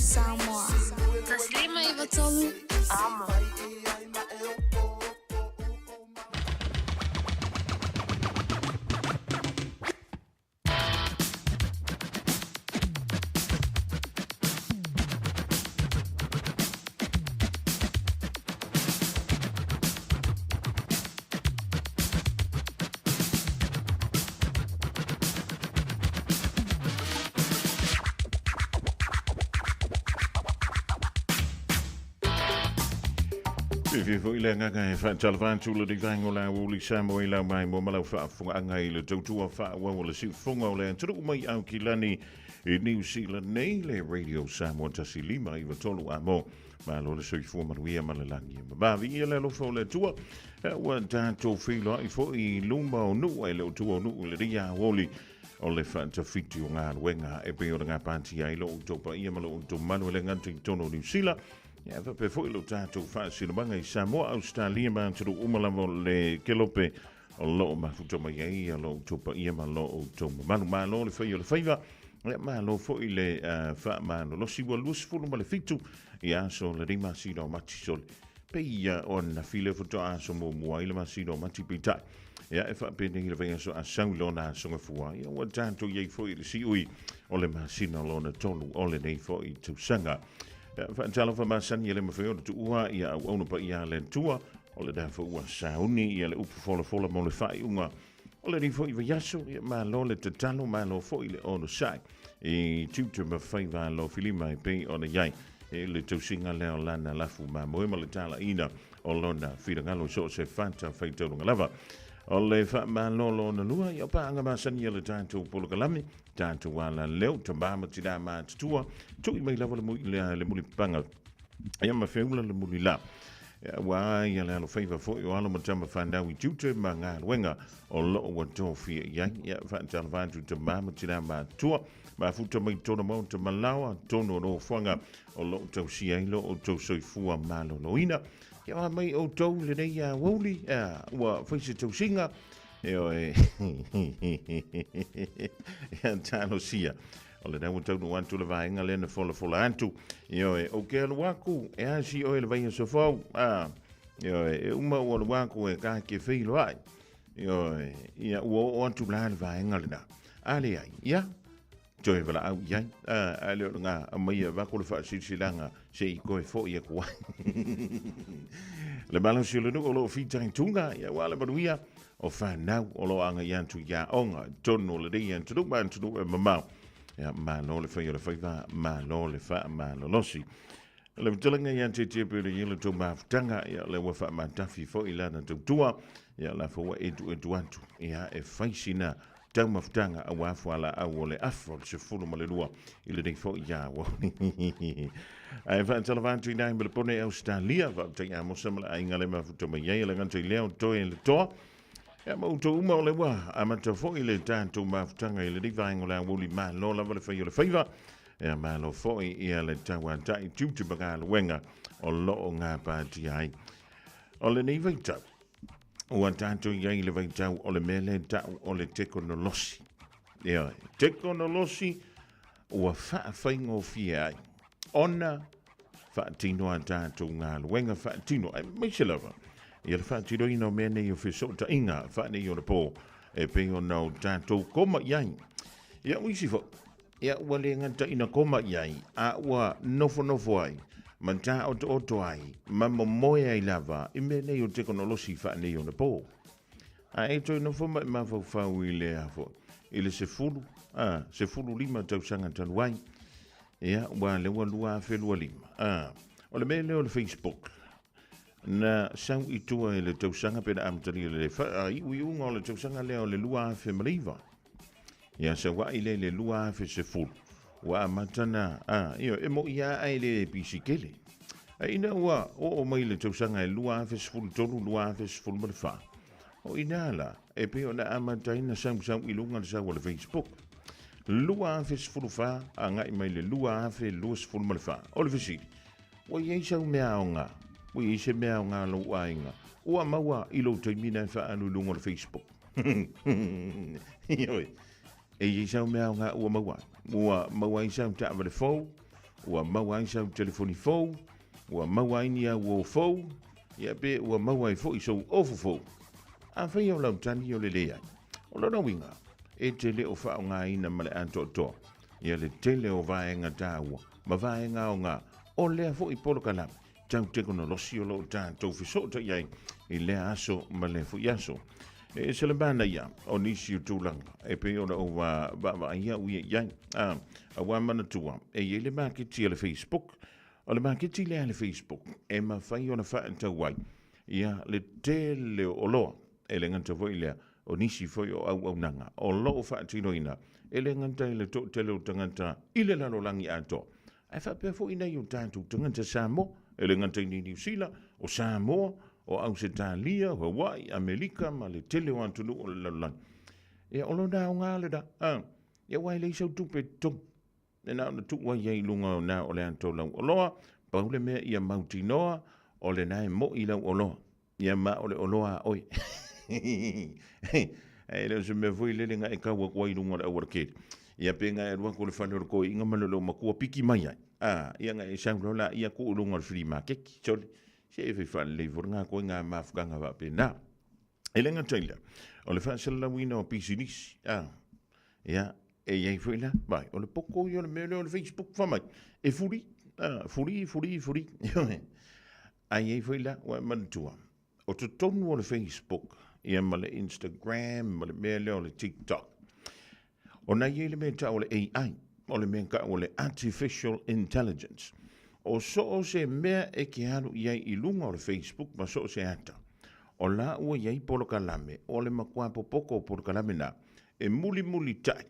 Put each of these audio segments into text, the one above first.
Samoa. 153 Amo. Fiafia foi le agaga e faatalofa atu le vaega o le aoauli Samoa i lau mai mo ma lau faafofogaaga i le tautua faaauau o le siufofoga o le atunuu mai Aukilani i Niu Sila nei le Radio Samoa 1 5 9 3 amo. Malo le soifua manuia ma le lagi e mamavi ia le alofa o le Atua. Ua tatou feiloai foi i luma o nuu e le o tua o nuu i lenei aoauli o le faatafiti o galuega e pei ona gapatia ai lo outou paia ma lo outou mamalu e le gata i totonu o Niu Sila, ia faapea foi lo tatou faasinomaga i Samoa, Ausetalia ma atunuu uma lava o le kelope o lo o mafuta mai ai lo outou paia ma lo outou mamalu. Malo le fai o le faiva, ia malo foi le faamalolosi. Ua 27 i aso o lenei masina o Mati sole. Pei ia o ananafi le faatoa aso muamua ai le masina o Mati peitai. Ia e faapenei le vaiaso a sau i lona aso gafua. Ia ua tatou i ai foi i le siui o le masina lona tolu o lenei foi tausaga. Ia, faatalofa masani e le mafai ona tuua ia auauna paia a le Atua o lena foi ua sauni ia le upu folafola mo le faaiuga o lenei foi vaiaso. Ia malo le tatalo, malo foi le onosai i tiute ma faiva alofilima e pei ona i ai e le tausiga lea o lana lafu mamoe ma le talaiina o lona finagalo i so o se fata faitaulaga lava. O le faamalolo ona lua, ia o paaga masani a le tatou polokalame, tatou alaleo, tamā ma tinā matutua, tui mai lava le, le, le mulipapaga ia ma feula le mulila. Ia, ua ia le alofaiva foi o alo ma tama fanau i tiute ma galuega o loo ua tofia i ai. Ia, faatalofa atu i tamā ma tinā matutua, mafuta mai tona maota malaoa, tonu o nofoaga o loo tausia ai lo outou soifua maloloina. Ia oa mai outou lenei aoauli, ia, ua fai se tausiga, e oe, ia talosia. O lena ua taunuu atu le vaega lea na folafola atu. Ioe, ou te alu aku, e asi oe le vaiaso fou. Ah, ioe, e uma ua alu aku e ka ke feiloai. Ioe, ia ua oo atu la le vaega lena. A leai, ia, toe valaau i ai. Ah, a le o le ngā, aumai e avatu le faasilasilaga se i toe foi atu ai. Le malosi o le nuu o lo o fitaituga, ia ua le manuia o fanau o lo o agai atu i aoga i totonu o lenei atunuu ma atunuu e mamao. Ia, malo le fai o le faiva, malo le faamalolosi. O le fetalaiga ia te te pele i le tou mafutaga, ia le ua faamatafi foi lana tautua, ia la foi ua etuetu atu, ia e fai sina taumafutaga aua fualaau o le afa o le 12 i lenei foi aoauli. Ae faatalofa atu i nai ma le pone Ausetalia, faafetai Amosa ma le aiga le mafuta mai ai, le gata i lea o toe le toa. Ia ma outou uma o le ua amata foi le tatou mafutaga i lenei vaega o le aoauli, malo lava le fai o le faiva. Ia malo foi ia le tauatai tiute ma galuega o lo o gapatia ai. O lenei vaitau, ua tatou i ai i le vaitau o le mea lea e tau o le tekonolosi. Ioe, tekonolosi ua faafaigofie ai ona faatino a tatou galuega faatino, aemaise lava ia le faatinoina o mea nei o fesootaiga faaneionapo e pei ona o tatou koma i ai. Ia, o isi foi, ia ua le gata ina koma i ai, a ua nofonofo ai, ma taotooto ai, ma momoe ai lava i mea nei o tekonolosi faaneionapo. A e toe nofo ma e mafaufau i le a foi, i le 10, a, 15 tausaga talu ai, ia, ua lea ua 2025, a, o le mea lea o le Facebook, na sau i tua i le tausaga pe na amatalia le faaiuiuga o le tausaga lea o le 2009. Ia sau ai lea i le 2010, ua amata na, a, ioe, e mo'i lava ae le pisi tele. A ina ua oo mai le tausaga e 2013, 2014, o i ina la, e pei ona amata ai na sausau i luga le sau o le Facebook. 2014 agai mai le 2024. O le fesili, ua i ai sau mea aoga? Ua i ai se mea aoga a lou aiga ua maua i lou taimi na e faaalu i luga o le Facebook? Ioe, e i ai sau mea aoga ua maua. Ua maua ai sau taavale fou, Ua maua ai sau telefoni fou, ua maua ai ni au uo fou, ia pe ua maua ai foi sou ofu fou. Afai o lau tali o le leai, o lona uiga, e te le o faaaogaina ma le atoatoa ia le tele o vaega taua ma vaega aoga o lea foi polokalame tau tekonolosi o lo o tatou fesootai ai i lea aso ma lea foi aso. E ese le manaia o nisi o tulaga e pei ona ou vaavaai au ia i ai. Aua manatua, e i ai le maketi a le Facebook. O le maketi lea a le Facebook e mafai ona faatau ai ia le tele o oloa. E le gata foi i lea, o nisi foi o auaunaga o lo o faatinoina e le gata i le toatele o tagata i le lalolagi atoa, ae faapea foi nai o tatou tagata Samoa, e le gata i Niu Sila, o Samoa, o Ausetalia, o Hawaii, Amerika ma le tele o atunuu o le lalolagi. Ia, o lona aoga lena, a, ia aua e leai sau tupe e totogi. E na ona tuu ai ai i luga o na o le ata o lau oloa, pau le mea ia mautinoa, o lena e moi lau oloa. Ia ma o le oloa a oe. E le o se mea foi lele na e tau atu ai i luga o le aualatele. Ia pe na e alu atu i le fale o le toeaina ma le loomatua piki mai ai. A, ia na e sau loa laia tuu i luga o le flea market. Sole, se e fai faalelei foi lena ituaiga mafutaga faapena. E le gata i lea, o le faasalalauina o pisinisi. A, ia, e i ai foi la, vai, o le poto ia o le mea lea o le Facebook fai mai, e fuli, a, fuli, fuli, fuli. Ae i ai foi la, ua e manatua, o totonu o le Facebook, ia ma le Instagram, ma le mea lea o le TikTok, ona e i ai le mea e tau o le AI, o le mea e tau o le Artificial Intelligence. O so o se mea e te alu i ai i luga o le Facebook ma so o se ata, o la ua i ai polokalame, o le matua popoto o polokalame na, e mulimulitai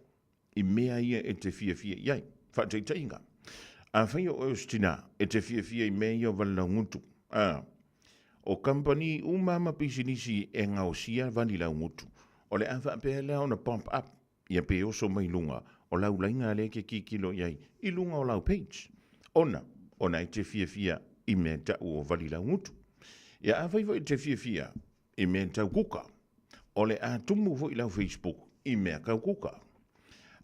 i mea ia e te fiafia i ai. Faataitaiga, afai o oe o se tinā e te fiafia i mea ia o valilaugutu, ā, o kamupani uma ma pisinisi e gaosia valilaugutu, o le a faapea lea ona pump up ia pe oso mai luga o lau laina lea e te tilotilo i ai i luga o lau page, ona, ona e te fiafia i mea tau o valilaugutu. Ia afai foi e te fiafia i mea tau kuka, o le a tumu foi lau Facebook i mea tau kuka.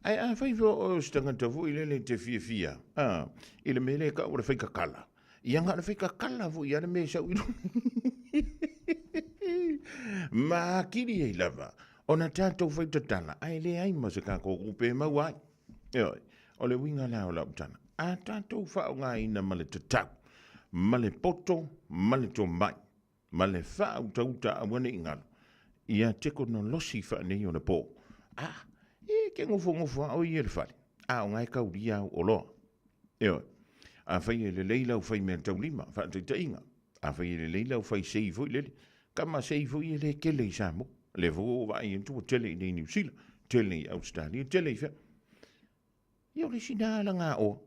Ae afai foi o oe o se tagata foi lele e te fiafia, a, i le mea lea e tau o le faikakala, ia na o le faikakala foi lava le mea e sau i luga. Ma atili ai lava ona tatou faitatala, ae leai ma se tatou tupe e maua ai. Ioe, o le uiga la o lau tala, a tatou faaaogaina ma le tatau, ma le poto, ma le tomai, ma le faautauta aua ne i galo ia tekonolosi faaneionapo. A, e te nofonofo lava oe ia i le fale, a o na e taulia au oloa. Ioe. Afai e lelei lau fai meataulima, faataitaiga, afai e lelei lau fai sei foi lele, tama sei foi e le tele i Samoa. O lea foi ua ou vaai atu ua tele i inei i Niu Sila, tele i Ausetalia, tele i fea. Ia o le isi na alagaoa.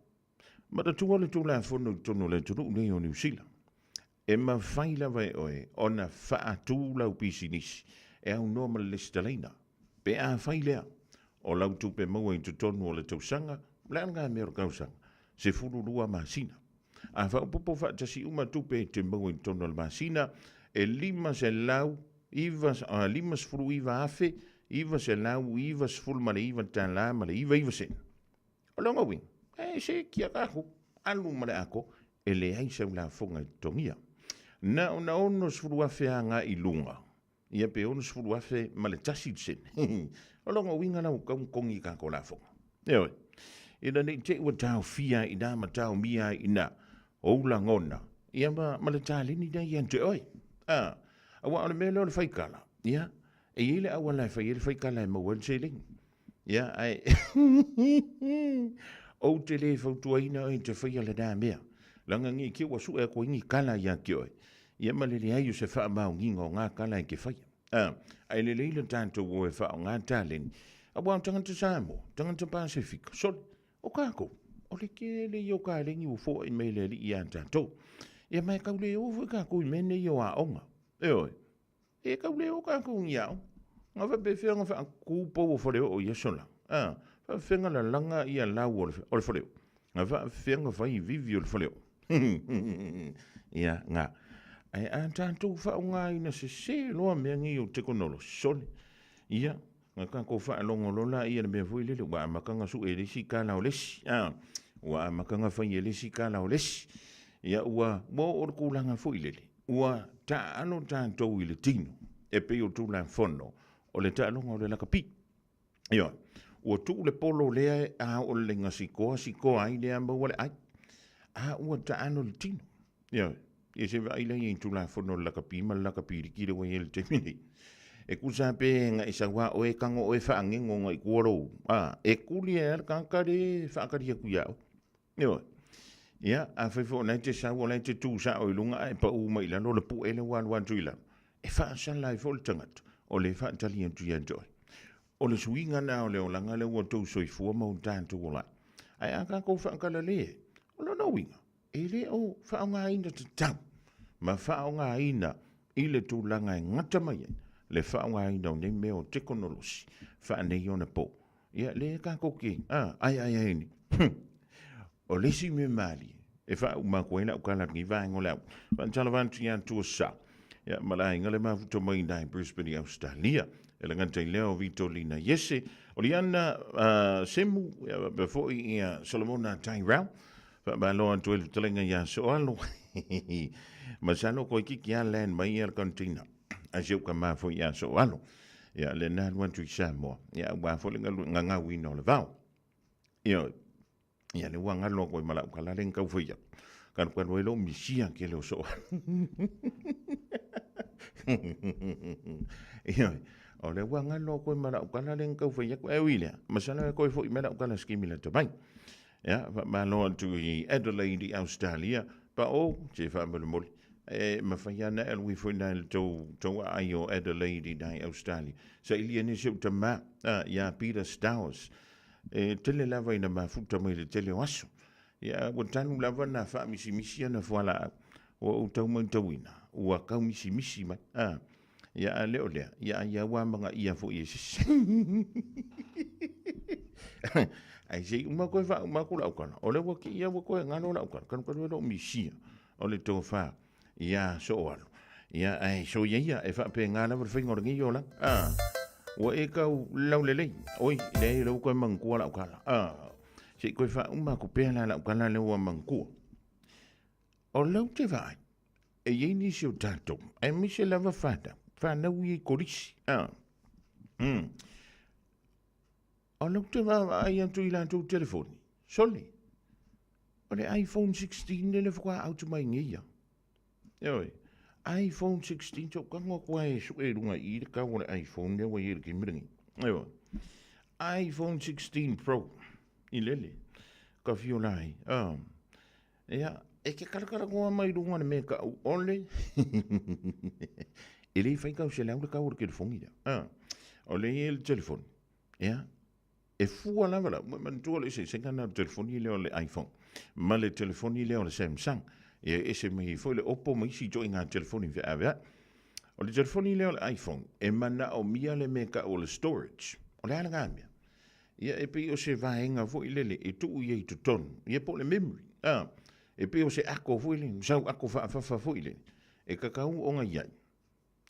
Manatua le Tulafono i totonu o le atunuu nei o Niu Sila. E mafai lava e oe ona faatu lau pisinisi e aunoa ma le lesitalaina. Pe afai lea, o lau tupe maua i totonu o le tausaga, o le a lena mea o le tausaga? 12 masina. A faaopoopo faatasi uma tupe e te maua i totonu o le masina, e $599,999 ma le 99 sene. O lona uiga, e seetia tatou, alu ma le atoa, e leai sau lafoga e totogia. Na ona $60,000 agai i luga, ia pe $60,000 ma le tasi le sene. O lona uiga la ua tatau ona totogi i tatou lafoga. Ioe. Ina ne i te i ua taofia ai i ina ma taomia ai i ina ou lagona, ia ma le taleni lea ia te oe. A, aua o le mea lea o le faikala, ia, e i ai le auala e fai ai le faikala e maua ai le seleni. Ia, ae ou te le fautuaina oe e te faia lena mea, leaga ne i te i ua sue atu ai ni tala ia te oe, ia ma le leai o se faamaoniga o na tala e te faia. A, ae lelei le tatou o e faaaoga taleni, aua o tagata Samoa, tagata Pasefika, sole, o tatou, o le tele ia o taleni ua foai mai e le Alii ia tatou. Ia ma e tau le o foi tatou i mea nei o aoga. Ioe. E tau le o tatou i aoga. Na faapefea ona faatu pou o faleoo i aso la? A, faapefea ona lalaga ia lau o le faleoo? Na faapefea ona fai vivi o le faleoo? Ia, na. Ae a tatou faaaogaina sese loa mea nei o tekonolosi, sole, ia, na tatou faalogo loa laia i le mea foi lele, ua amata ona sue e le isi tala o le isi. A, Ua amata ona fai e le isi tala o le isi. Ia ua ua oo le tulaga foi lele, ua taaalo tatou i le tino e pei o Tulafono o le taaloga o le lakapi. Ioe, ua tuu le polo lea a oo lelei ina sikoa, sikoa ai lea maua le ai. A ua taalo i le tino. Ioe, ia se vaai la i Tulafono o le lakapi ma le lakapi liki lea ua i ai i le taimi nei. E tusa pe na e sau lava oe tago oe faagego agai i tua lou, a, e tuli ai lava le tagata lea e faatali atu ia oe. Ioe. Ia, afai foi o la e te sau o la e te tu sao i luga ae pau mai i lalo le pue lea ua alu atu i lalo, e faasala ai foi le tagata o lea e faatali atu ia te oe. O le suiga lena o le olaga lea ua outou soifua ma o tatou ola ai. Ae a tatou faakalale ai, o lona uiga, e le o faaaogaina tatau ma faaaogaina i le tulaga e gata mai ai le faaaogaina o nei mea o tekonolosi faaneionapo. Ia, lea tatou te, a, ai, ai, ai, nei. O le isi mea malie, e faauma atu ai lau tala i lenei vaega o le au, faatalofa atu ia Tuasa, ia, ma le aiga le mafuta mai i Brisbane i Ausetalia. E le gata i lea o Vitolina Iese, o Liana Semu, ia, faapea foi ia Solomona Tairau, faamalo atu ai le fetalaiga ia Soalo. Masalo toeitiiti lava land mai ia le container a si ou tama foi ia Soalo. Ia, lena alu atu i Samoa, ia, aua foi le gagauina o le vao. Ioe. Ia, lea ua galo atu ai ma lau tala lea na tau fai atu. Kalukalu ai lou misia tele o Soalo. Ioe. O lea ua galo atu ai ma lau tala lea na tau fai atu. Ae ui i lea, masalo e toe foi mai lau tala i se taimi lata mai. Ia, faamalo atu i Adelaide i Ausetalia. Pao, se faamolemole, e mafai lava ona e alu ifo i ina i le tou, tou aai o Adelaide i ina i Ausetalia. Sailia nei si ou tama, a, ia Peter Stowers. E tele lava ina mafuta mai i le tele o aso. Ia, ua tanu lava na faamisimisi ana fualaau. Ua ou tau matauina, ua tau misimisi mai. A, ia, a le o lea, ia ai lava ua amanaia foi e se isi. Ae se i uma toe faauma atu lau tala, o lea ua tii lava ua toe galo lau tala, kalukalu ai lou misia o le tofa ia Sooalo. Ia, ae soia ia, e faapena lava le faiga o lenei olaga. A, ua e tau laulelei, oi, leai o lea ua toe manatua lau tala. A, se i toe faauma atu pea la lau tala lea ua manatua. O lea ou te vaai, e i ai nisi o tatou, aemaise lava fanau, fanau ia i kolisi. A, O lea ou te vaavaai atu i latou telefoni, sole, o le iPhone 16 lea faatoa out mai nei ia. Ioe, iPhone 16, so tago atu lava e sue i luga i i le tau o le iPhone lea ua i ai i le taimi lenei. Ioe, iPhone 16 Pro i lele, ka fiola ai. Ah. Ia, e te talatalanoa mai luga o le mea e tau o le e le fai tau $100 le tau o le telefoni lea. Ah. O lea e i ai le telefoni, ia, e fua lava lau, manatua le eseesega lena o le telefoni lea o le iPhone ma le telefoni lea o le Samsung. Ia, e ese mai ai foi le Oppo ma isi ituaiga telefoni feaveai. O le telefoni lea o le iPhone, e manaomia le mea e tau o le storage. O le a lena mea? Ia, e pei o se vaega foi lele e tuu i ai i totonu, ia po o le memory, a, e pei o se ako foi lele, sau ako faafafa foi lele, e tatau ona i ai.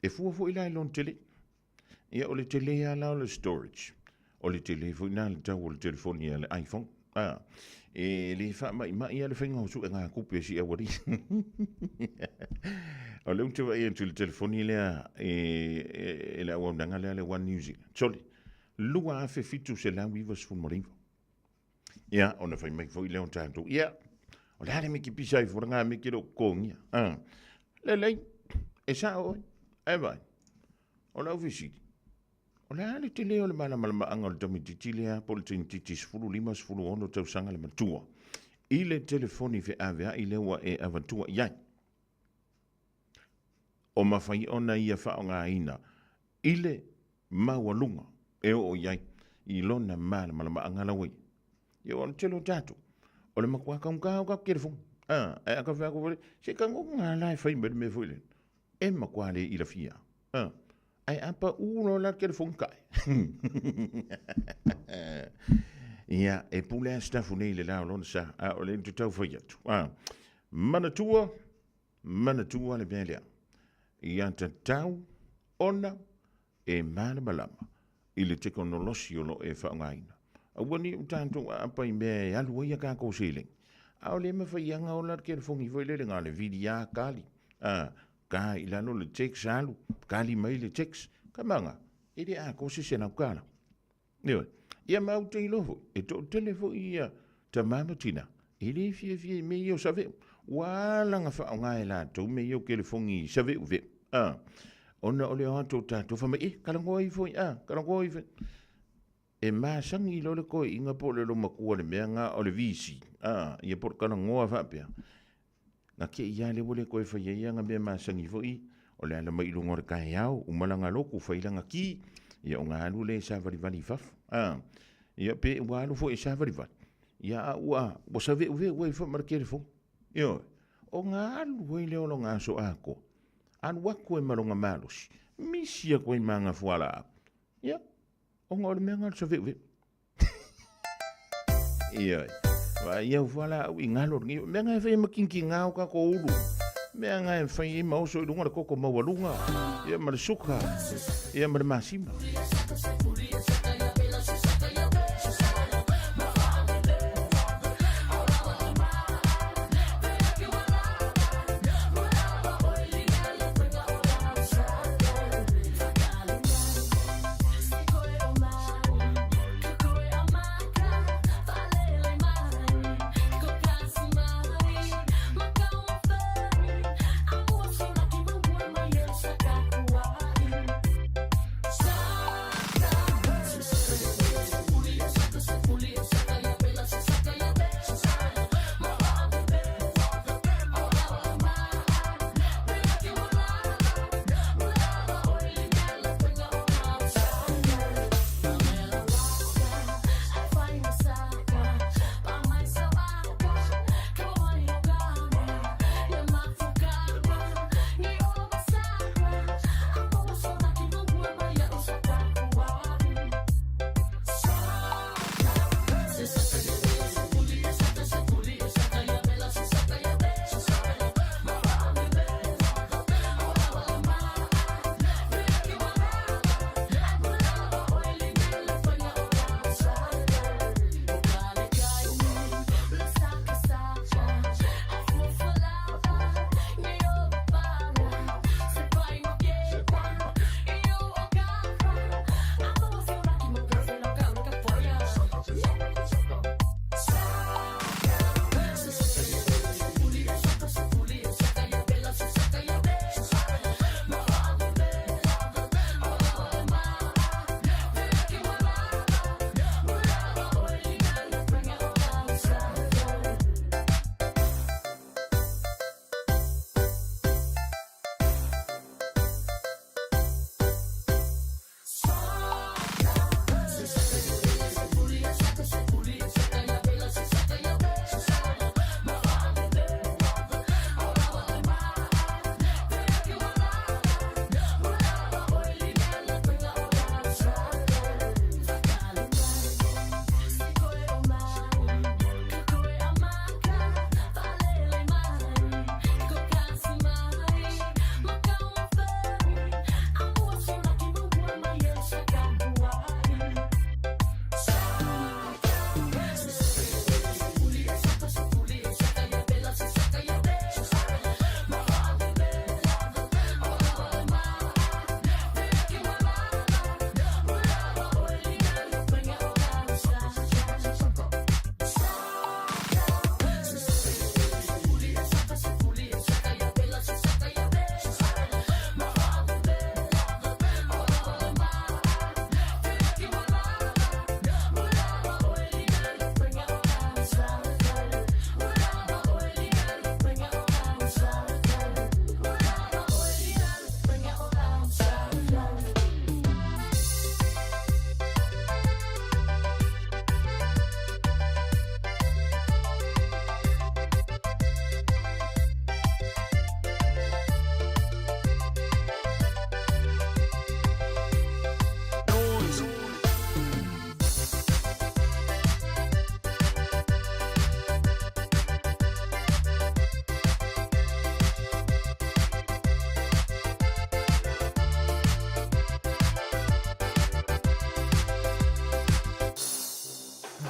E fua foi la i lona tele. Ia, o le tele lava la o le storage, o le tele foi lena le tau o le telefoni a le iPhone. A, e le faamaimai lava le faiga o suega tupe a si aualii. O lea ou te vaai atu i le telefoni lea e le auaunaga lea a le One New Zealand. Sole, 2799. Ia, ona fai mai foi lea o tatou, ia, o le a le mea e te pisa ai fua lena mea e te le o totogia. Ah, lelei, e sao oe, ae vaai, o lau fesili, o le a le tele o le malamalamaaga o le tamaitiiti lea po o le tamaitiiti 15, 16 tausaga le matua i le telefoni feaveai lea ua e avatua i ai? O mafai ona ia faaaogaina i le maualuga e oo i ai i lona malamalamaaga la ua i ai. Ia o le tele o tatou, o le matua taugata o tatou telefoni. A, ae a tau fai atu foi lea, se tagoga la e fai mai le mea foi lele, e matua le ilafia. A, ae a pau loa la le telefoni tae. Ia, e pule lava Sitafu nei i le la o lona sa, a o lea ou te tau fai atu. A, manatua, manatua le mea lea, ia tatau ona e malamalama i le tekonolosi o lo o e faaaogaina. Aua ne i o tatou aapa i mea e alu ai a tatou seleni. A o le mafai lava ona ola le telefoni foi lele na o le vili lava tali, a, ta i lalo le text alu, tali mai le text. Kamaga, e le atoa se $100. Ioe. Ia ma ou te iloa foi, e toatele foi ia tama ma tina, e le fiafia i mea ia o saveu. Ua ala ona faaaoga e latou mea ia o telefoni saveuveu, a, ona o le o atu o tatou fai mai, e, talanoa ifo, a, talanoa ifo. E masani loa le toeaina po o le loomatua i le mea lena o le VC, a, ia po o le talanoa faapea, na te i lava lea ua le toe fai ai ana mea masani foi, o le ala mai i luga o le taeao, uma lana lotu, fai lana ti, ia ona alu lea e savalivali i fafo, a, ia pe ua alu foi e savalivali, ia a ua, ua saveuveu ai foi ma le telefoni. Ioe, ona alu ai lea o lona aso atoa, alu atu ai ma lona malosi, misi atu ai ma ana fualaau, ia, Ona o le mea lena o le saveuveu. Ioe. Vaai au fualaau i galo lenei. Mea na e fai ai ma kinkiga o tatou ulu. Mea na e fai ai ma oso i luga le toto maualuga. Ia ma le suka. Ia ma le masima.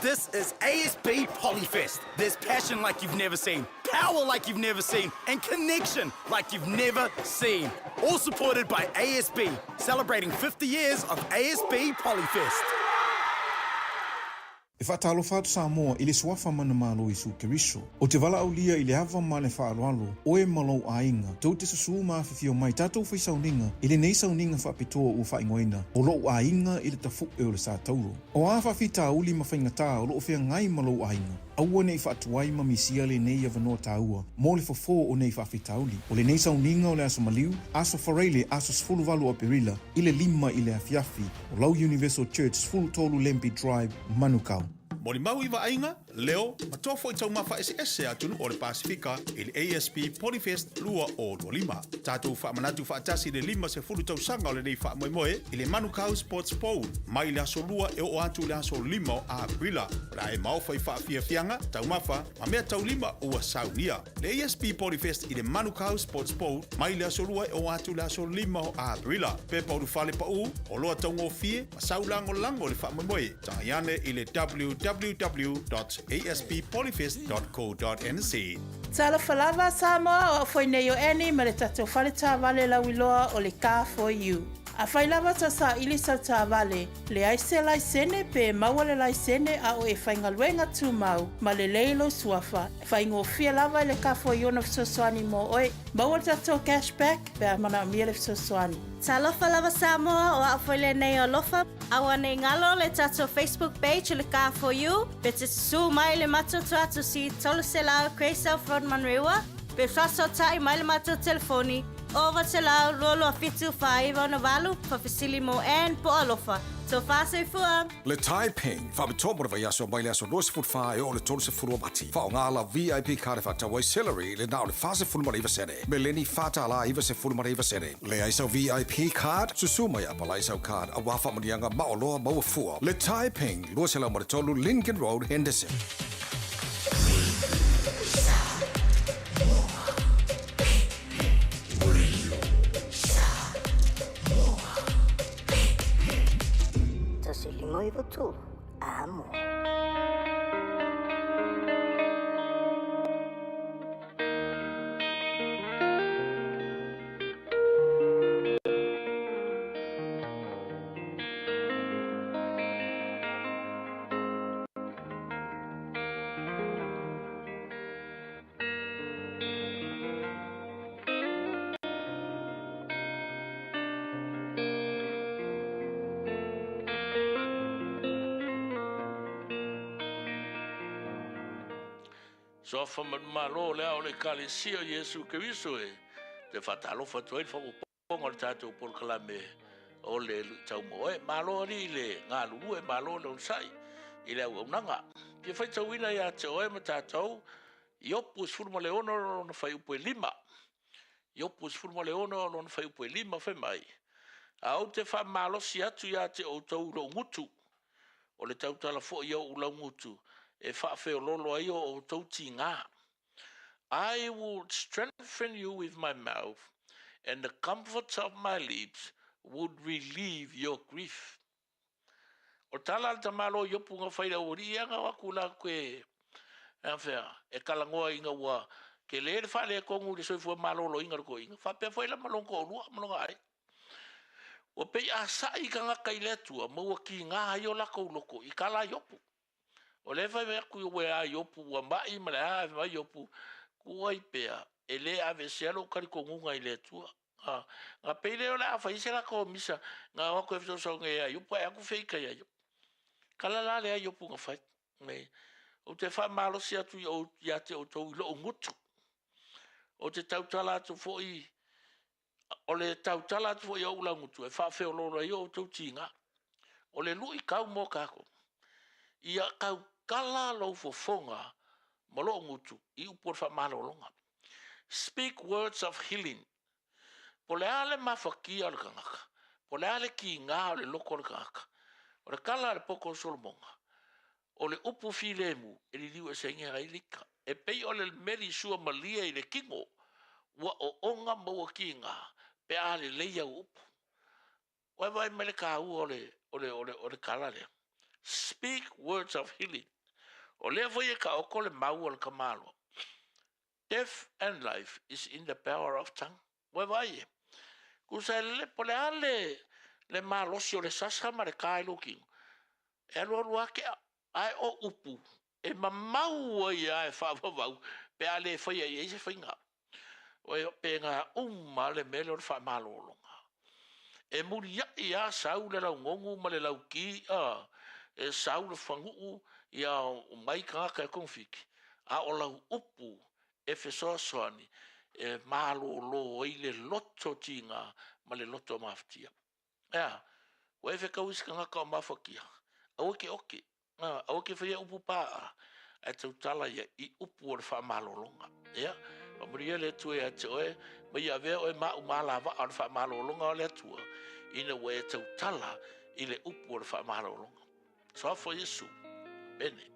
This is ASB Polyfest. There's passion like you've never seen, power like you've never seen, and connection like you've never seen. All supported by ASB, celebrating 50 years of ASB Polyfest. E faatalofa atu Samoa i le suafa manumalo o Iesu Keriso. Ou te valaaulia i le ava ma le faaaloalo, oe ma lou aiga, tou te susū ma afifio mai tatou fai sauniga i lenei sauniga faapitoa ua faaigoaina o Lou Aiga i le Tafu'e o le Satauro. O a faafitauli ma faigatā o lo o feagai ma lou aiga, aua ne i faatuai ma misia lenei avanoa taua mo le fofo o nei faafitauli. O lenei sauniga o le Aso Maliu, Aso Faraile, aso 18 o Aperila, i le 5 i le afiafi, o lau Universal Church, 13 Lambie Drive, Manukau. Molimau i vaaiga, leo, ma toa foi taumafa eseese a atunuu o le Pasefika i le ASB Polyfest 2025. Tatou faamanatu faatasi i le 50 tausaga o lenei faamoemoe i le Manukau Sports Bowl mai le aso 2 e oo atu i le aso 5 o Aperila. O le a e maofa i faafiafiaga, taumafa, ma mea taulima ua saunia. Le ASB Polyfest i le Manukau Sports Bowl mai le aso 2 e oo atu i le aso 5 o Aperila. Pepa ulufale paū, oloa taugofie, ma sau lagolago i le faamoemoe. Tagai ane i le www.asbpolyfest.co.nz. Talofa lava Samoa, o au foi nei o Annie ma le tatou fale taavale lauiloa o le Car For You. Afai lava ta saili sau taavale, leai se laisene pe maua le laisene a o e faigaluega tumau ma lelei lou suafa, faigofie lava i le Car For You ona fesoasoani mo oe. Maua le tatou cash back pe a manaomia le fesoasoani. Talofa lava Samoa, o au foi lenei o Alofa. Aua nei galo le tatou Facebook page o le Car For You, pe te susū mai le matou tuatusi 300 Grey South Road Manurewa, pe faasootai mai le matou telefoni 900 22 7 49 68, faafesili mo Ann po o Alofa. Tofa soifua! Le Tai Ping, faapitoa mo le vaiaso mai le aso 24 e oo i le 30 o Mati. Faaaoga lau VIP card e faatau ai celery i le na o le 49 sene, meleni $4.99 sene. Leai sau VIP card? Susū mai e apalai sau card aua faamanuiaga ma oloa maua fua. Le Tai Ping, 203 Lincoln Road, Henderson. 153, Amo. Suafa Manumalo o le ao o le Ekalesia o Iesu Keriso e te faatalofa atu ai le faaopoopoga o le tatou polokalame o le Luitau Moe. Malo alii le galulue, malo le onosai i le auaunaga. Fia faitauina ia te oe ma tatou Iopu 16 lona fuaiupu e 5. Iopu 16 lona fuaiupu e 5 fai mai, A ou te faamalosi atu ia te outou i lou gutu, o le tautala foi i ou laugutu e faafeoloolo ai o outou tiga. I would strengthen you with my mouth, and the comforts of my lips would relieve your grief. O tala a le tamaloa Iopu nga fai le aualii ia nga o aku la koe e fea e kalagoa ina ua tele le faaletonu i le soifua maloloina o le toeaina faapea foi la ma lona toalua ma lona aiga. Ua pei a sa'i tagata i le Atua ma ua tiga ai o latou loto i tala a Iopu. O lea e fai mai atu ua ia Iopu ua ma'i ma le a, fai mai Iopu, Tuu ai pea, e le aveesea lou talitonuga i le Atua. A, na pei lea o le a fai se latou misa, na o atu e fesoasoani ia Iopu, ae atu feita ia Iopu. Tala la lea Iopu na fai. Nei. Ou te faamalosi atu i ou, ia te outou i lou gutu. Ou te tautala atu foi, o le tautala atu foi i ou laugutu, e faafeoloolo ai o outou tiga. O le luitau mo tatou, ia tautala lou fofoga ma lou gutu i upu o le faamalologa. Speak words of healing. Po o le a le mafatia o le tagata, po o le a le tiga o le loto o le tagata, o le tala a le poto o Solomona, o le upu filemu e liliu eseina ai le ika. E pei o le meli suamalie i le tino, ua oona ma ua tiga pe a lelei au upu. Ua e vaai mai le taua o le, o le, o le, o le tala lea. Speak words of healing. O lea foi e taoto le mau a le tamaloa. Death and life is in the power of tongue. Ua e vaai e. Tusa e lele, po o le a le, le malosi o le sasa ma le ka i lou tino. E alualu lava tea, ae o upu e mamau ai lava e faavavau pe a le faia i ai se faiga. O pena uma le mea lea o le faamalologa. E muliai lava sau le laugonu ma le lauki, a, e sau le faguu, ia omai tagata e togafiti, a o lau upu e fesoasoani e malolo ai le loto tiga ma le loto mafatia. E a? Ua e fetau i se tagata o mafatia? Aua e te oke, aua e te faia upu paaa, ae tautala ia i upu o le faamalologa. Ia, faamanuia le Atua ia te oe, ma ia avea oe ma au malavaa o le faamalologa o le Atua, ina ua e tautala i le upu o le faamalologa. Soafo Iesu. Amene.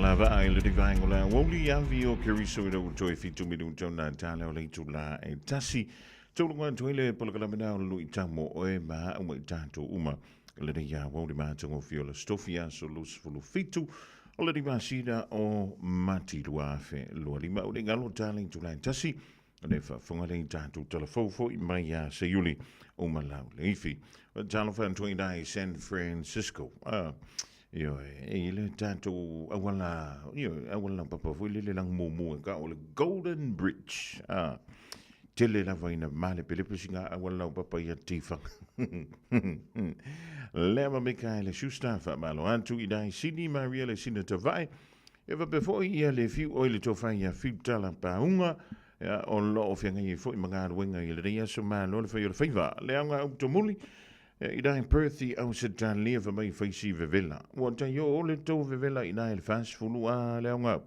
lavaa i le divaenga o le aoauli avi o Keriso i le toe 7 minuta o nā tala o le itula e tasi. Tauluga atu ai le polokalame o le luitau mo oe ma au ma i tatou uma. Lenei aoauli matagofie o le Stofi aso 27 o le masina o Mati 2025. O le galo tala itula e tasi. Le faafofoga lea i tatou talafou foi mai ia Seiuli o Malau le ifi. Talofa atu ai i San Francisco. Ioe, e i le tatou auala, ioe, auala papa foi lele lang mumu e ka o le Golden Bridge. Tele lava ina malepelepe singa auala lau papa ia tifanga. Lea ma Mikaele Schuster, whaamalo atu i dai Sini Maria le sina tavae. E faapea foi ia le fiu oi le tofa ia fiu tala paunga ia, o lo o feagai ai foi ma galuega i lenei aso malo le fai o le faiva. Le aoga au tomuli ia, i dai Perth i Ausetalia fa mai faisi vevela. Ua tai o le tau vevela i dai le 40 a le aoga au.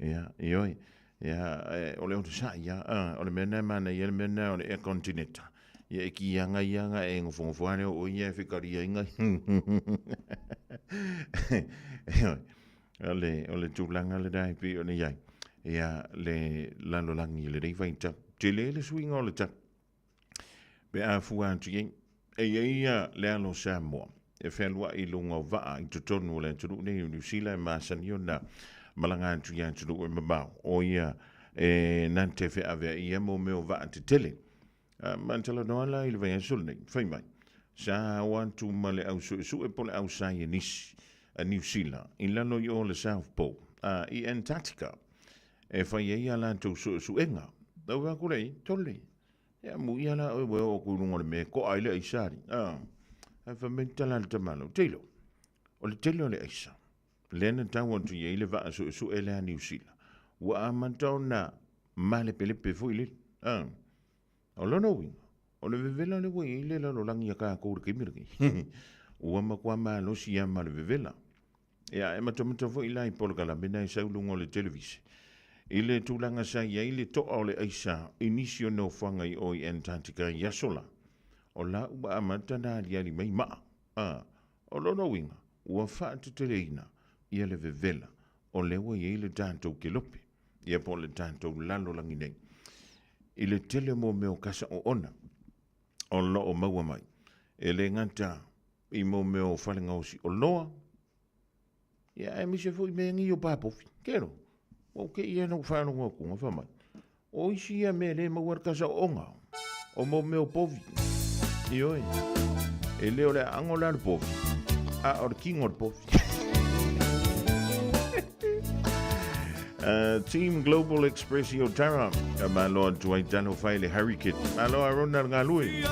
Ia, ioi. Ia, e, o le onosai ia, a, o le mea na mana ia le mea na o le air continental. Ia e ki anga ia nga e ngofongofo ale o ia e whikari ai ngai. Ioi. O le, o le tulaga le dai pi o le iai. Ia, le lalolagi le rei vaita. Tele le suiga o le tau. Pe a fua atu i ai. E i ia le alo Samoa. E fealuai i luga o vaa i totonu o le atunuu nei o Niu Sila e masani ona malaga atu i atunuu e mamao. O ia e na te feaveai ia mo mea o vaa tetele. Ma talanoa la i le vaiaso lenei, fai mai, sa o atu ma le au suesue po le au saienisi a Niu Sila i lalo i o le South Pole, a i Antarctica, e fai ai a latou suesuega. Lau aku le i, tole, ia muia la oe ua oo atu i luga o le mea e to'a ai le aisa alii. A, ae fai mai le tala a le tamaloa, Taylor, o le tele o le aisa, lea na tau atu i ai le vaa suesue lea a Niu Sila, ua amata ona malepelepe foi lele. A, o lona uiga, o le vevela lea ua i ai le lalolagi a tatou i le taimi lenei, ua matua malosi lava ma le vevela. Ia, e matamata foi la i polokalame na e sau i luga o le televise, i le tulaga sa i ai le to'a o le aisa i nisi o nofoaga i o i Antarctica i aso la, o la ua amata ona aliali mai maa. A, o lona uiga, ua faateteleina ia le vevela o lea ua i ai le tatou kelope, ia po o le tatou lalolagi nei, i le tele o mea o kasa oona o lo o maua mai. E le gata i mo mea o fale gaosi oloa, ia aemaise foi mea nei o papofi. Kelo, ua ou te i ana ou faalogo atu, na fai mai, o isi ia mea le maua le kasa oona, o mo mea o povi. Ioe, e le o le aano la le povi, a o le kino o le povi. Team Global Express i Otara. Ka malo atu ai talo whai le Harry Kit. Malo a rona le ngalui.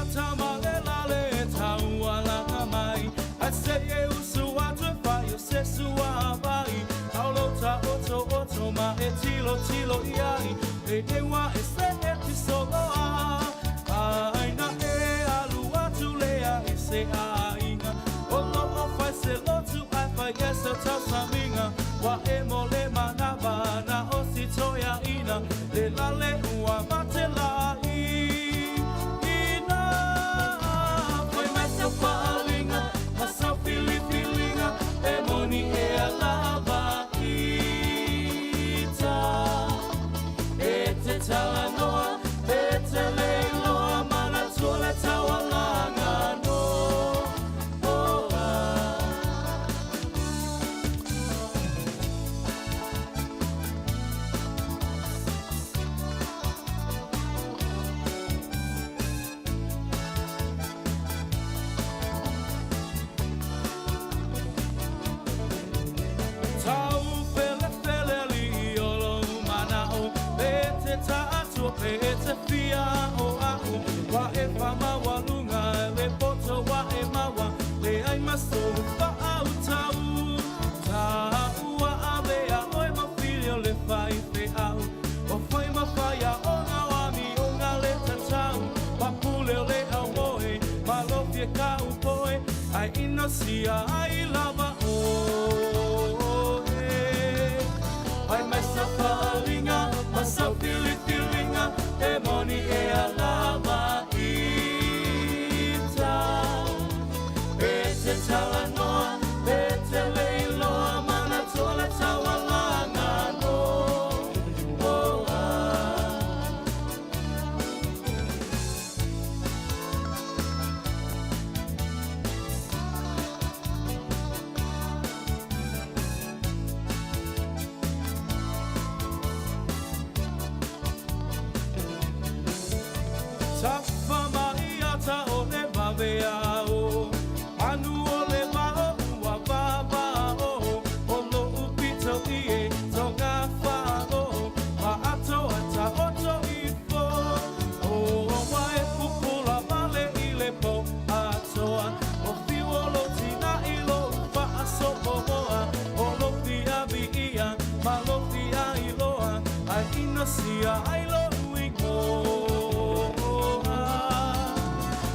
tusia ai lou igoa.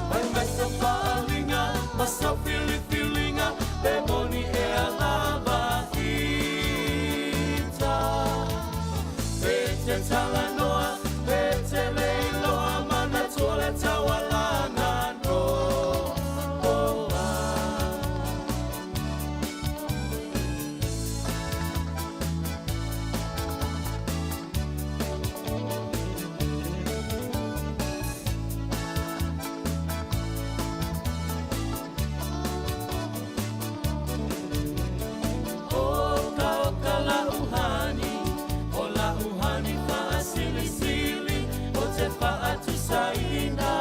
Fai mai sau faaaliga ma sau filifiliga pe moni ea lava ita. Pe te talanoa, pe te le iloa, manatua le taualaga noa. Oka oka la uhani, o la uhani faasilisili, o te faatusaina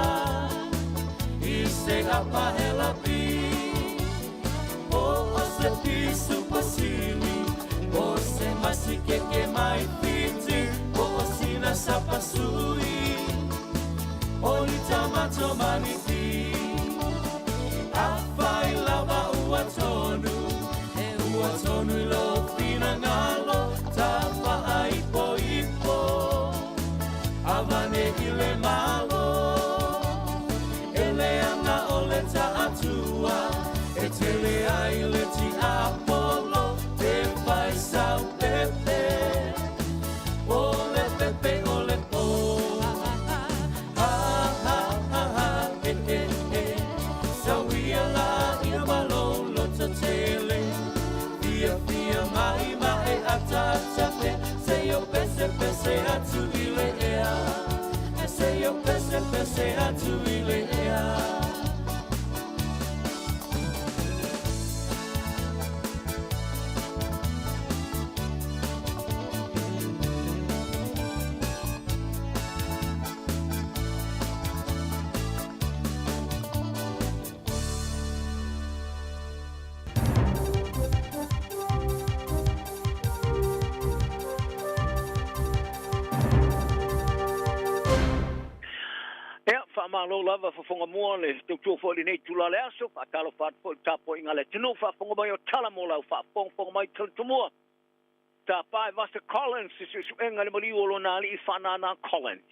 i se apahelapi. Po o se pisupo sili, po se masikeke mai Fiti, po o sina sapasui, o ni tamato maniti. Afai lava ua tonu, e ua tonu i lou finagalo, tafaaipoipo, avane i le Malo. E leaga o le taatua, e tele ai le tiapolo, te fai sau pepe, o le pepe o le po. Ha ha ha ha, he he he, sauia la ina ma lou lototele, fiafia mai ma e ataata pea, seia pesepese atu i le ea, seia pesepese atu i le ea. Ia, faamalo lava fofoga mua le tautua foi i lenei itula o le aso. Faatalofa atu foi i le tapuaiga a le atunuu faafofoga mai o tala mo lau faafogafoga mai Talitomua. Tapa e Vasa Collins se suesuega i le maliu o lona alii Faanana Collins.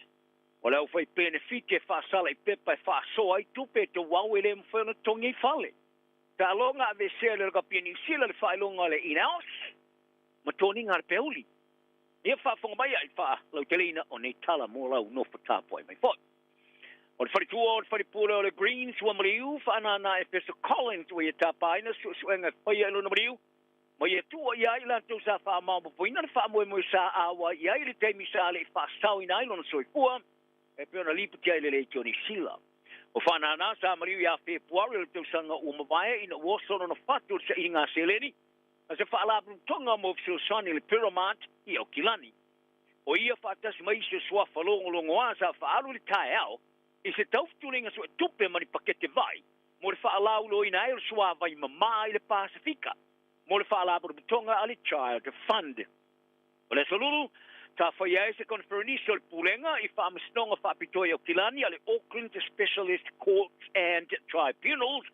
O le aufai penefiti e faasala i pepa e faasoa ai tupe e tauau e le mafai ona totogi ai fale. Taaloga aveesea e le Rakapi a Niu Sila le faailoga o le Inaos ma toniga a le Peuli. Ia faafofoga mai ai i le faalauteleina o nei tala mo lau nofo tapuai mai foi. O le faletua o le falepule o le Greens ua maliu Faanana Efeso Collins ua ia tapaina suesuega e faia i lona maliu ma ia tua i ai i latou sa faamaopoopoina le faamoemoe sa auai i ai i le taimi sa le i faasaoina ai lona soifua e pei ona lipoti ai le Leitio Niu Sila. O Faanana sa maliu ia Fepuari o le tausaga ua mavae ina ua oso lona fatu i le sailiga seleni a se faalapotopotoga mo fesoasoani i le Piramart i Aukilani. O ia faatasi ma isi o suafa logologoa sa faaalu i le taeao i se taufutuliga suetupe ma ni pakete vai mo le faalauiloaina ai o le suavai mamā i le Pasefika mo le faalapotopotoga a le Child Fund. O le Aso Lulu, sa faia ai se koneferenisi o le Pulega i Faamasinoga Faapitoa i Aukilani a le Auckland Specialist Courts and Tribunals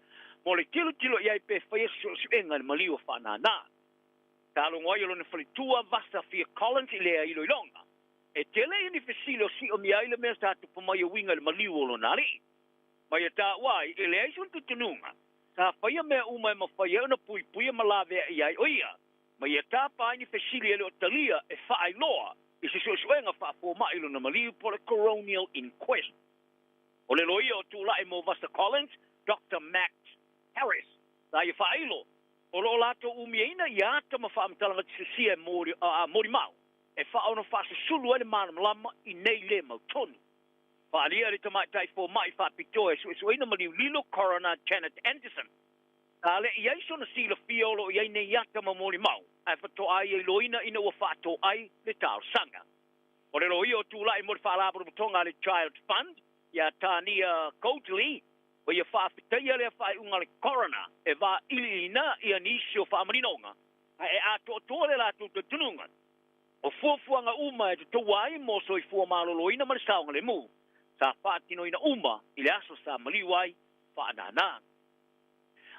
mo le tilotilo i ai pe faia se suesuega i le maliu o Faanana. Sa logo ai o lona faletua Vasa Fia Collins i lea iloiloga. E tele ia ni fesili o siomia ai le mea sa tupu mai e uiga i le maliu o lona alii. Ma ia taua ai, e leai sona tutunuga. Sa faia mea uma e mafai ai ona puipuia ma laveai ai o ia. Ma ia tapa ai ni fesili e le o talia e faailoa i se suesuega faafomai i lona maliu po o le Coronial Inquest. O le loia o tulai mo Vasa Collins, Doctor Max Harris, sa ia faailo, o lo o latou umiaina ia ata ma faamatalaga tisasia e molimau e faaono faasusulu ai le malamalama i nei le mautonu. Faaalia le tamaitai fomai faapitoa e suesueina maliu lilo Coroner Janet Anderson. Sa le i ai sona silafia o lo o i ai nei ata ma molimau, ae faatoa ia iloina ina ua faatoai le talosaga. O le loia o tulai mo le Faalapotopotoga a le Child Fund, ia Tania Coatley, ua ia faafetaia lea faaiuga a le Coroner e vailiiliina ia nisi o faamaninoga, ae e atoatoa le latou talitonuga. O fuafuaga uma e totoua ai mo soifua maloloina ma le saogalemu, sa faatinoina uma i le aso sa maliu ai Faanana.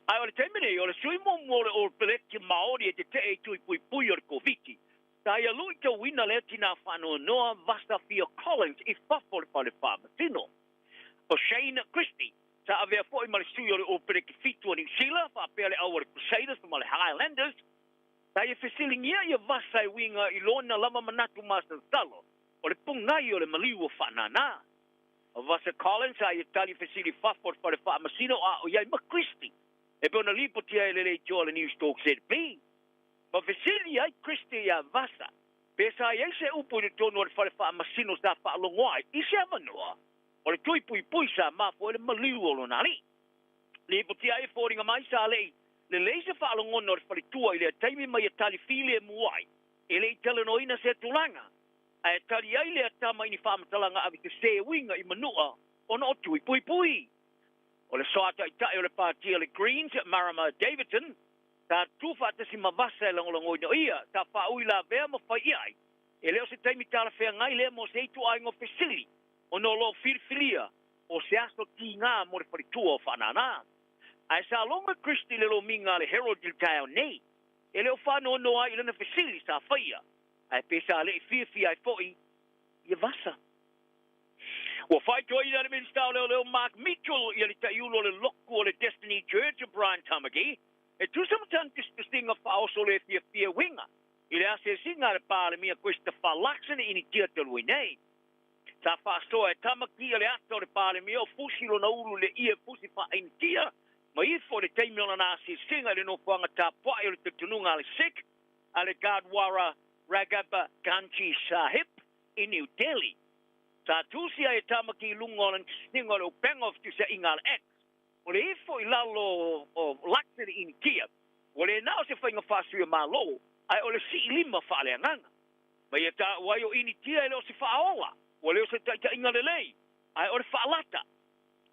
Ae o le taimi nei, o le sui muamua o le All Blacks Maori e tetee i tui puipui o le Koviti, sa Sa ia luitauina lea tinā faanoanoa Vasa Fia Collins i fafo o le fale faamasino. O Shane Christie, sa avea foi ma le sui o le Opereki Fitu a Niu Sila faapea le au a le Crusaders ma le Highlanders, sa ia fesiligia ia Vasa e uiga i lona lava manatu masalosalo o le pogai o le maliu o faanānā. O Vasa Collins sa ia tali fesili i fafo o le fale faamasino a o i ai ma Christie e pei ona lipotia e le leitioa a le Newstalk ZB. Ma fesili ai Christie iā Vasa pe sa i ai se upu i totonu o le fale faamasino sa faalogo ai i se avanoa o le tui puipui sa mafua ai le maliu o lona alii. Lipotia ai e foliga mai sa le'i lelei se faalogona o le faletua i lea taimi ma ia tali filemu ai e le i talanoaina sea tulaga ae tali ai lea tama i ni faamatalaga ave sesē uiga i manua ona o tui puipui. O le Soa Taitai o le Pāti a le Greens, Marama Davidson, sa tu faatasi ma Vasa e lagolagoina o ia sa faauilavea ma fai i ai, e le o se taimi talafeagai lea mo se ituaiga o fesili ona o lo o filifilia o se aso tigā mo le faletua o Faanānā. Ae sa logo e Christie le lomiga a le Herald i le taeao nei, e le o faanoanoa ai i lana fesili sa faia, ae pe sa le'i fiafia ai fo'i ia Vasa. Ua faitoaina e le Minisita o Leoleo Mark Mitchell ia le taiulu o le loku o le Destiny Church o Brian Tamaki e tusa ma tana tusitusiga faaoso le fiafia uiga i le asiasiga a le Palemia Christopher Luxon i Initia talu ai nei. Sa faasoa e Tamaki ia le ata o le Palemia o fusi lona ulu i le ie fusi faa-Initia ma ifo i le taimi o lana asiasiga i le nofoaga tapuai o le talitonuga a le Sikh a le Gurdwara Ragab Ganji Sahib i New Delhi. Sa tusi ai e Tamaki i luga o lana tusitusiga o le upega o fetusiaiga a le X. O le ifo i lalo o Luxon i Initia, ua le na o se faiga faasui o Malo, ae o le siilima faaleagaga. Ma ia taua ai o Initia e le o se faaola, ua le o se taitaiga lelei, ae o le faalata.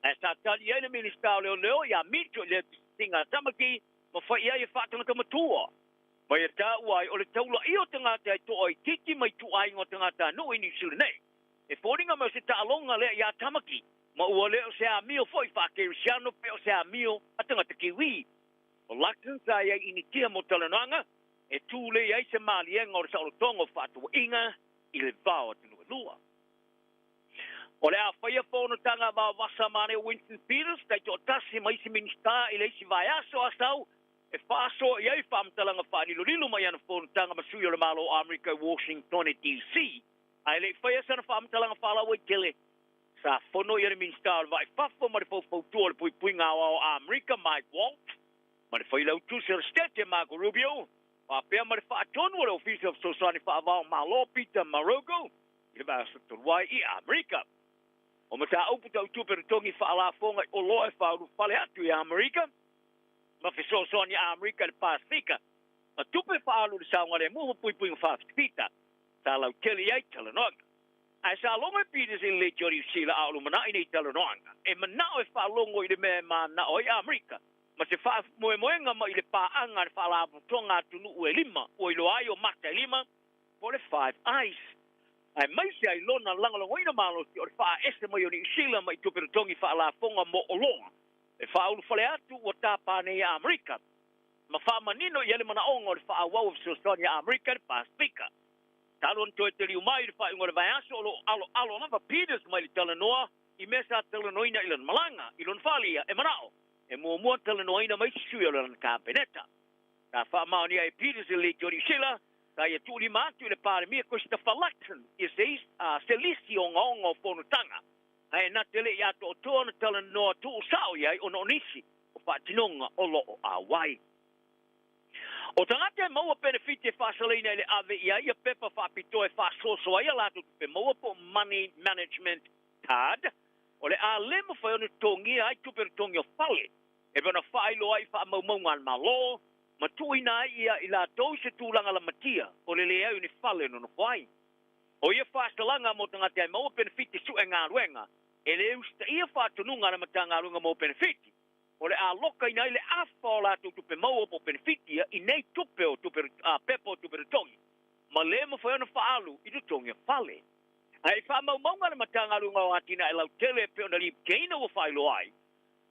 Ae sa tali ai le Minisita o Leoleo iā Mitchell i lea tusitusiga a Tamaki ma fai i ai e faatangata matua. Ma ia taua ai o le taulaia o tagata e to'a itiiti mai ituaiga o tagatanuu i Niu Sila nei. E foliga mai o se taaloga lea iā Tamaki, ma ua le o se amio foi faa-Kerisiano pe o se amio a tagata Kiwi. O Luxon sa i ai Initia mo talanoaga e tulei ai se maliega o le saolotoga o faatauaiga i le va o atunuu e lua. O le a faia fonotaga a Vaovasa ma Aneo Winston Peters taitoatasi ma isi Minisita i le isi vaiaso Asau e faasoa i ai faamatalaga faalilolilo mai ana fonotaga ma sui o le Malo o Amerika i Washingtone DC. Ae le i faia sana faamatalaga faalauaitele, sa fono ia le Minisita o le Vaa i Fafo ma le Faufautua o le Puipuiga Aoao a Amerika Mike Waltz ma le Failautusi o le State Marco Rubio faapea ma le Faatonu o le Ofisa o Fesoasoani Faavao Malo Peter Marogo i le vaiaso talu ai i Amerika. O mataupu tau tupe totogi faalafoga i oloa e faaulufale atu i Amerika ma fesoasoani a Amerika i le Pasefika ma tupe faaalu i le saogalemu ma puipuiga faafitafita sa lautele i ai talanoaga. Ae sa logo e Peters i le leitio a Niu Sila a o lumanai nei talanoaga e manao e faalogo i le mea e manao ai Amerika ma se faamoemoega mai le paaga a le Faalapotopotoga a atunuu e lima ua iloa ai o mata e lima po o le Five Eyes. Aemaise ai lona lagolagoina malosi o le faaese mai o Niu Sila mai tupe totogi faalafoga mo oloa e faaulufale atu ua tapa nei a Amerika ma faamanino i ai le manaoga o le faaauau o fesoasoani a Amerika i le Pasefika. Talu ona toe taliu mai i le faaiuga o le vaiaso o lo o aloalo lava Peters mai le talanoa i mea sa talanoaina i lana malaga i lona faaalia e manao e muamua talanoaina ma isi sui o lana Kapeneta. Sa faamaonia e Peters i le leitio a Niu Sila sa ia tuulima atu i le Palemia Christopher Luxon ia se lisi ogaoga o fonotaga ae na te le i atoatoa ona talanoa tuusao i ai ona o nisi o faatinoga o lo o auai. O tagata e maua penefiti e faasalaina i le ave i ai ia pepa faapitoa e faasoasoa ai a latou tupe maua po o Money Management Card, o le a le mafai ona totogia ai tupe totogi o fale e pei ona faailoa ai i faamaumauga a le Malo ma tuuina ai ia i latou i se tulaga lamatia o le leai o ni fale e nonofo ai. O ia faasalaga mo tagata e maua penefiti sue galuega e le usitaia faatonuga a le Matagaluega mo Penefiti, o le a lokaina ai le afa o latou tupe maua po o penefiti ia i nei tupe o tupe pepa o tupe totogi ma le mafai ona faaalu i totogi o fale. Ae i faamaumauga a le Matagaluega o Atinae Lautele e pei ona lipotiina ua faailoa ai,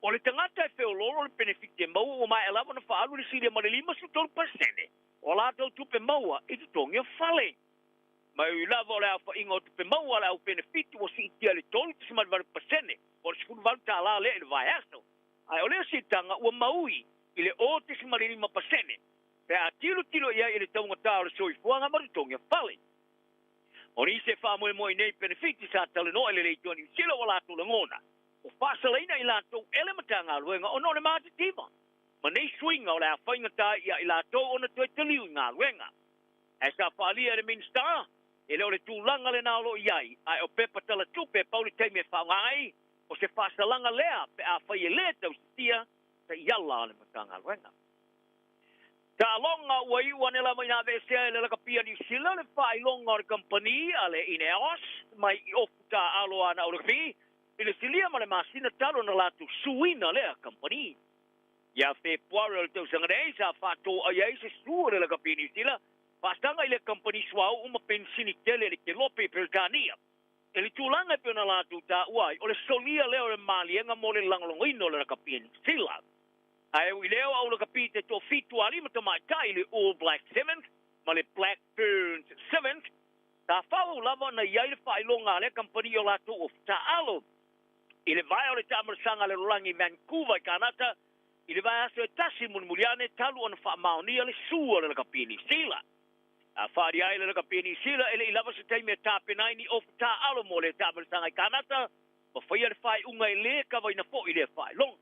o le tagata e feoloolo le penefiti e maua ua maea lava ona faaalu le silia ma le 53% o latou tupe maua i totogi o fale. Ma e ui lava o le aofaiga o tupe maua a le au penefiti ua siitia i le 3.8% po o le $18 lea i le vaiaso, ae o lea siitaga ua maui i le 0.5% pe a tilotilo i ai i le taugata o le soifuaga ma totogi o fale. O nisi e faamoemoe i nei penefiti sa talanoa i le Leitio a Niu Sila ua latou lagona ua faasalaina i latou e le Matagaluega ona o le matitiva ma nei suiga o le a faigata ai ia i latou ona toe taliu i galuega. Ae sa faaalia e le Minisita, e le o le tulaga lena o lo o i ai, ae o pepa tala tupe pau le taimi e faaaoga ai, o se faasalaga lea pe afai e le tausisia taiala a le Matagaluega. Taaloga ua iu ane lava ina aveesea e le lakapi a Niu Sila le faailoga o le kamupani a le Ineos mai i ofu taaalo a ana au lakapi i le silia ma le masina talu ona latou suina lea kamupani. Ia Fepuari o le tausaga nei sa faatoai ai se su o le lakapi a Niu Sila faasaga i lea kamupani suauu ma penisini tele i le Kelope i Peretania. I le tulaga e pei ona latou taua ai, o le solia lea o le maliega mo le lagolagoina o le lakapi a Niu Sila. Ae ui lea o au lakapi te toafitu a lima tamaitai i le All Blacks Sevens ma le Black Ferns Sevens, sa faaauau lava ona i ai le faailoga a lea kamupani i o latou ofu taaalo. I le vaea o le taamalasaga a le lalolagi i Vancouver i Kanata i le vaiaso e tasi mulimuli ane talu ona faamaonia le su a le lakapi Niu Sila. A faaalia ai le lakapi Niu Sila e le i lava se taimi e tapena ai ni ofu taaalo mo lea taamalasaga i Kanata ma faia le faaiuga e lē kavaina foi lea faailoga.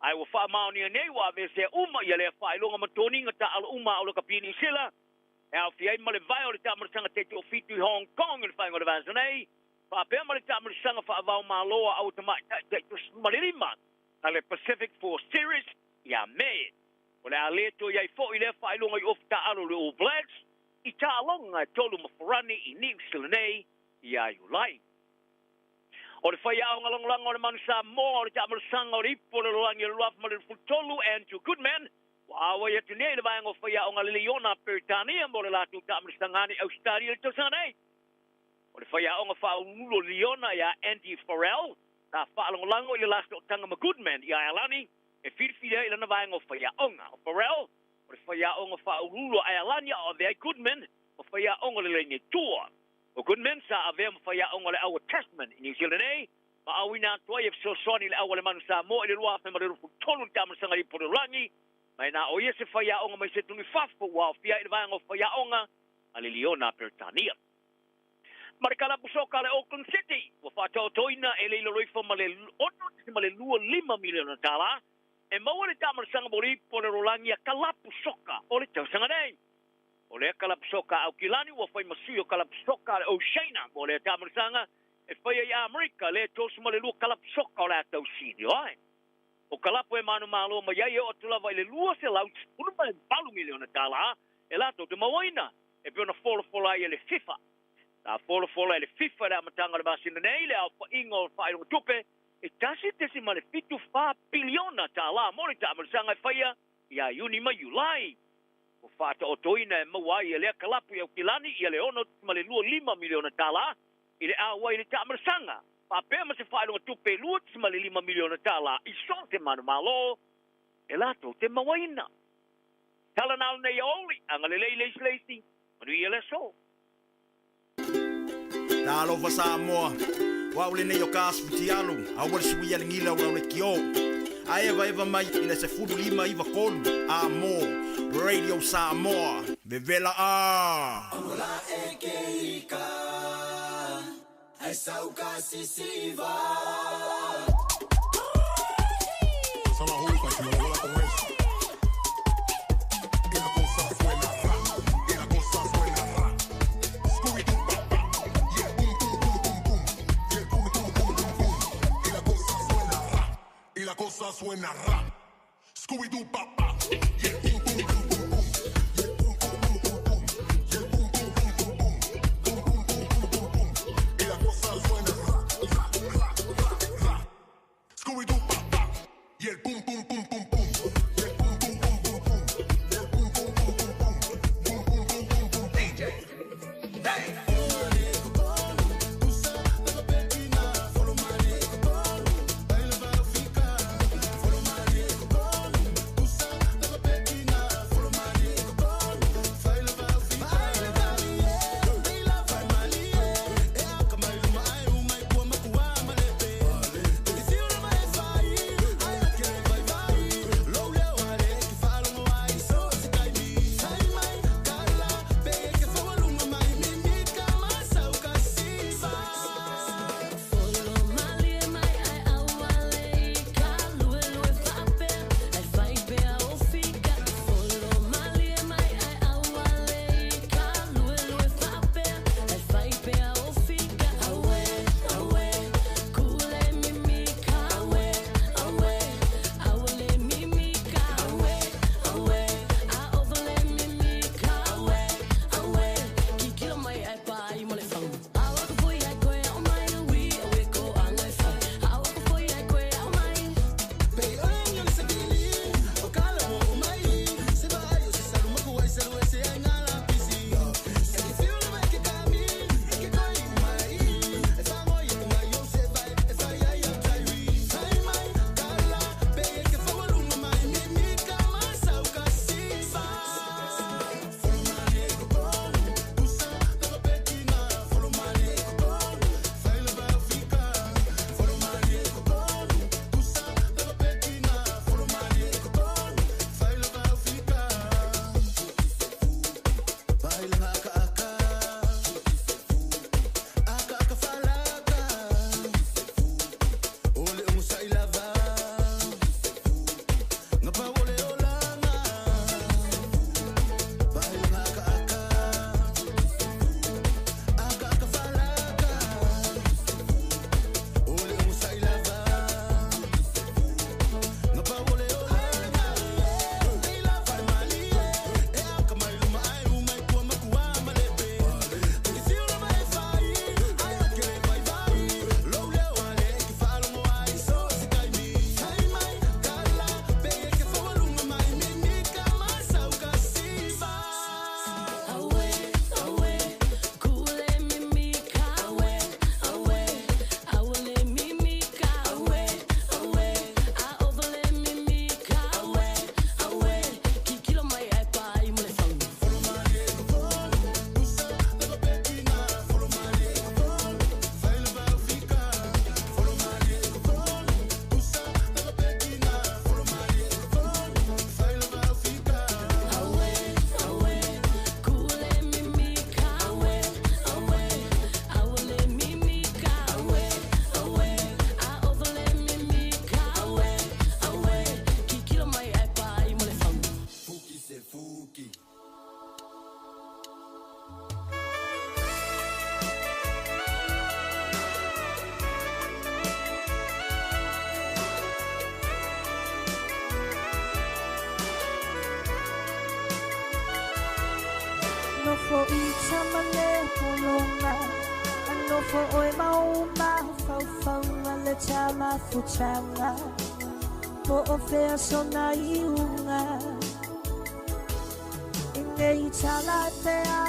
Ae ua faamaonia nei ua aveesea uma ia lea faailoga ma toniga taaalo uma a au lakapi Niu Sila e aofia ai ma le vae o le taamalasaga taitoafitu i Hong Kong i le faaiuga o le vaiaso nei, faapea ma le taamalasaga faava-o-Malo a au tamaitai taitoasefulumalima a le Pacific Four Series ia Me. O le a le toe i ai foi lea faailoga i ofu taaalo i le All Blacks i taaloga e tolu ma Farani i Niu Sila nei ia Iulai. O le faiaoga lagolago a le Manu Samoa o le taamalasaga o le Ipu o le Lalolagi o le 2023, Andrew Goodman, ua auai atu nei i le vaega o faiaoga a le Leiona a Peretania mo le latou taamalasaga ane i Ausetalia i le tausaga nei. O le faiaoga faauluulu o le Liona ia Andy Farrell, sa faalagolago i le la sootaga ma Goodman i Aealani e filifili ai i lana vaega o faiaoga. O Farrell, o le faiaoga faauluulu a Aealani a o avea ai Goodman ma faiaoga o le laini e tua. O Goodman sa avea ma faiaoga o le au a Tasman i Niu Sila nei, ma auina atu ai e fesoasoani i le au a le Manu Samoa i le 2023 i le taamalasaga i Ipololagi, ma e na o ia se faiaoga mai se atunuu i fafo ua aofia ai i le vaega o faiaoga a le Liona a Peretania. Ma le kalapu soka a le Auckland City ua faataotoina e le i lalo ifo ma le $6.25 miliona tala e maua le taamalasaga mo le ipu o le lalolagi a kalapu soka o le tausaga nei. O lea kalapu soka a Aukilani ua fai ma sui o kalapu soka a le Oceania mo lea taamalasaga e faia i Amerika lea e 32 kalapu soka o le a tausili ai. O kalapu e manumalo mai ai e oo atu lava i le $218 miliona tala e latou te mauaina e pei ona folafola ai e le FIFA. Sa folafola e le FIFA i le amataga o le masina nei le aofaiga o faailoga tupe e $1.74 piliona tala mo le taamalasaga e faia ia Iuni ma Iulai. Ua faataotoina e maua ai e lea kalapu i Aukilani ia le $6.25 miliona tala i le auai i le taamalasaga, faapea ma se faailoga tupe e $2.5 miliona tala i so o se manumalo e latou te mauaina. Tala na o lenei aoauli, agalelei le isi le isi, manuia le aso. Talofa Samoa, o au lenei o Kas Fitialu, aua le suia le gila o lau lekiō. A evaeva mai i le 15 9 3 a mo Radio Samoa, vevela a! Amola e ke ika, ai sauka sisiva. Y la cosa suena ra, y la cosa suena ra. Scooby-Doo pa pa, yeah boom boom boom boom boom, yeah boom boom boom boom boom. Y la cosa suena ra, y la cosa suena ra. Scooby-Doo pa pa, yeah boom boom boom boom boom, yeah boom boom boom boom boom, yeah boom boom boom boom boom, boom boom boom boom boom boom. Y la cosa suena ra, ra, ra, ra, ra. Scooby-Doo pa pa, yeah boom boom boom boom boom, yeah boom boom boom boom boom, yeah boom boom boom boom boom, boom boom boom boom boom. DJ, hey. Nofo i tama le polonga A nofo oe ma o mafaufauga le tama futanga Po o fea sona iuga I nei tala e pea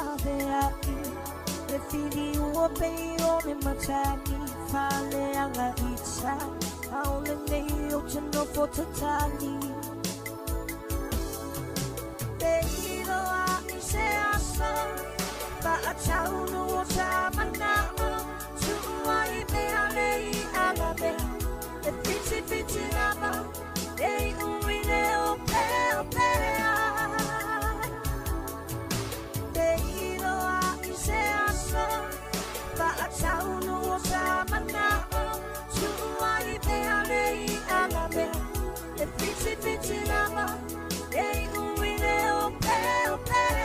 i Le fili ua pei o le matagi Faleaga i ta Aole nei o te nofo tatali Te iloa i se aso Faataunu o ta manao Tuua i mea nei ala mea E whitiwhiti lava E iu i le o pea pea Te iloa i se aso Faataunu o ta manao Tuua i mea nei ala mea E whitiwhiti lava E iu i le o pea pea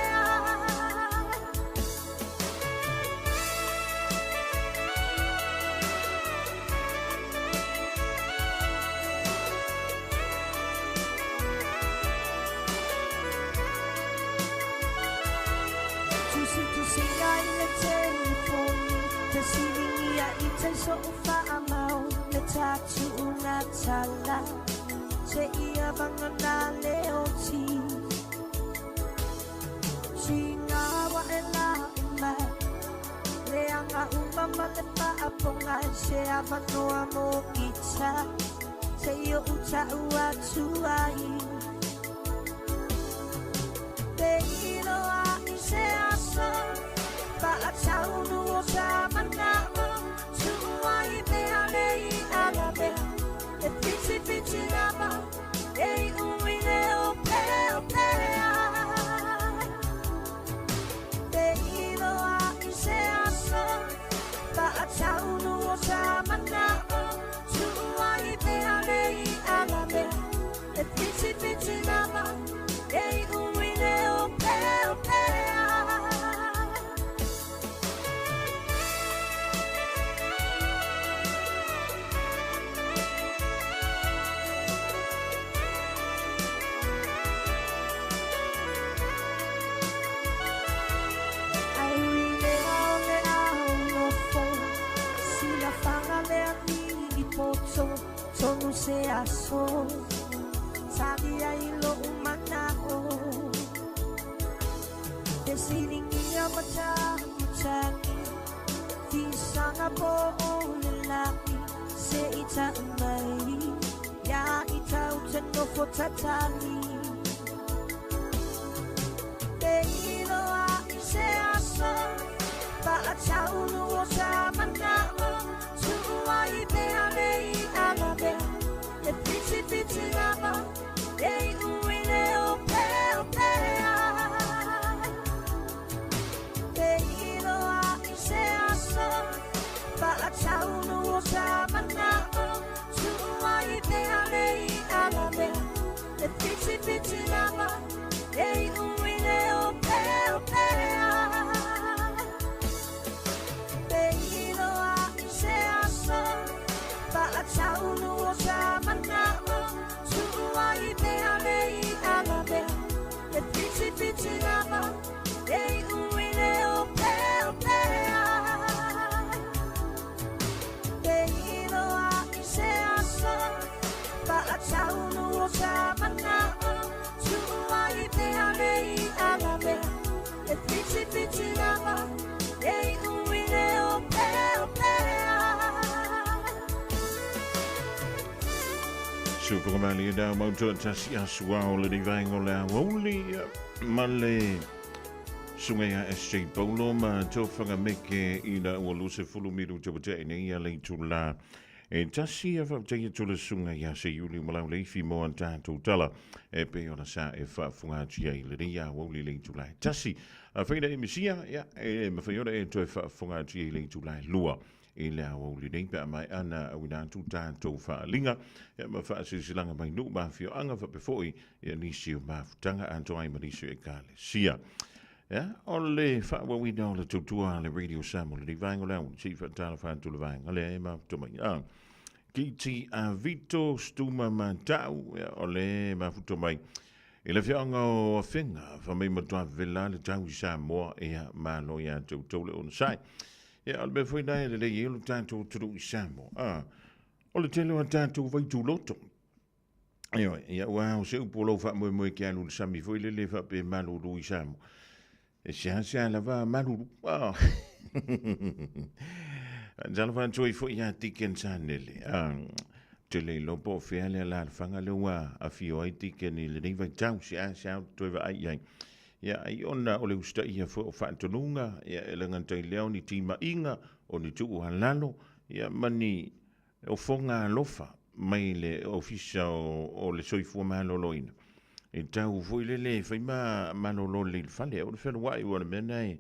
Tusitusiga i le telefoni Fesiligia i te soo faamau Le tatuuna tala Se ia vagana le oti Siga wa e la mai Le aga uma ma le faapoga Se avanoa mo ita Se i o uta'u atu ai Te iloa i se aso Faataunu o sa manao Tuua i mea nei ala mea E whitiwhiti lava E iu i le o pea pea Te iloa i se aso Faataunu o sa manao Tuua i mea nei ala mea E whitiwhiti lava E iu i le o pea pea Ai ui le ao le ao nofo Sila fanga le ani i poto Tonu se aso Tali ai lo manao Te silingia mata matagi Fisanga po o le lagi Se ita mai Ia ita ute nofo tatali Te iloa i se aso Faataunu o sa manao Tuua i mea nei ala mea E whitiwhiti lava E iu i le o pea pea Te iloa i se aso Faataunu o sa manao Tuua i mea nei ala mea E whitiwhiti lava E iu i le o pea pea Te iloa i se aso Faataunu o sa manao Tuua i mea nei ala mea E whitiwhiti lava E iu i le o pea pea Te iloa i se aso Faataunu o sa manao Tuua i mea nei ala mea E whitiwhiti lava E iu i le o pea pea Sufugamali e dau mautua tasi asu ao le rivaenga o le aoauli ma le suga ia SJ Paulo ma tofaga meke i la ua 20 milu te watea nei ia le itula e tasi a whaatea atu le suga ia se iuli malau le ifi mo a tātou tala e pe ona sa e whaafunga ai le ria aoauli le itula e tasi. A whaina e misia ia e mawhaiora e toe whaafunga ai le itula e lua i le aoauli nei pe a mai ana auina atu tātou whaalinga ia ma whaasisilanga mai nuu mawhioanga whapefoi ia nisi o mafutanga anto ai ma nisi o e kalesia. Ia, o le whaawawina o le tautua le Radio Samoa le vaenga o le au, si whaatala whaatu le vaenga le e mafuta mai. Ah, ki ti a Vito Stuma Matau, ia, o le mafuta mai. I le afioaga o Afega, fa mai matua vela le tau i Samoa, ia, malo ia te outou le onosai. Ia, o le mea foi lena e lelei ai lo tatou atunuu i Samoa. Ah, o le tele o a tatou vaituloto. Ioe, ia ua ao se upu o lou faamoemoe ke alu i le sami foi lele faapea e malulu i Samoa. E seasea lava malulu. Ah. Talofa atu ai foi ia Deacon Sanele. Ah, te le iloa po o fea le alaalafaga lea ua afio ai Deacon i lenei vaitau, seasea ou te toe vaai i ai. Ia, ai ona o le usitaia foi o faatonuga, ia, e le gata i lea o ni timaiga, o ni tuualalo, ia, ma ni ofoga alofa mai le Ofisa o le Soifua Maloloina, e tau foi lele e fai ma malolo lelei i le fale. O le fealuai aua o le mea lena e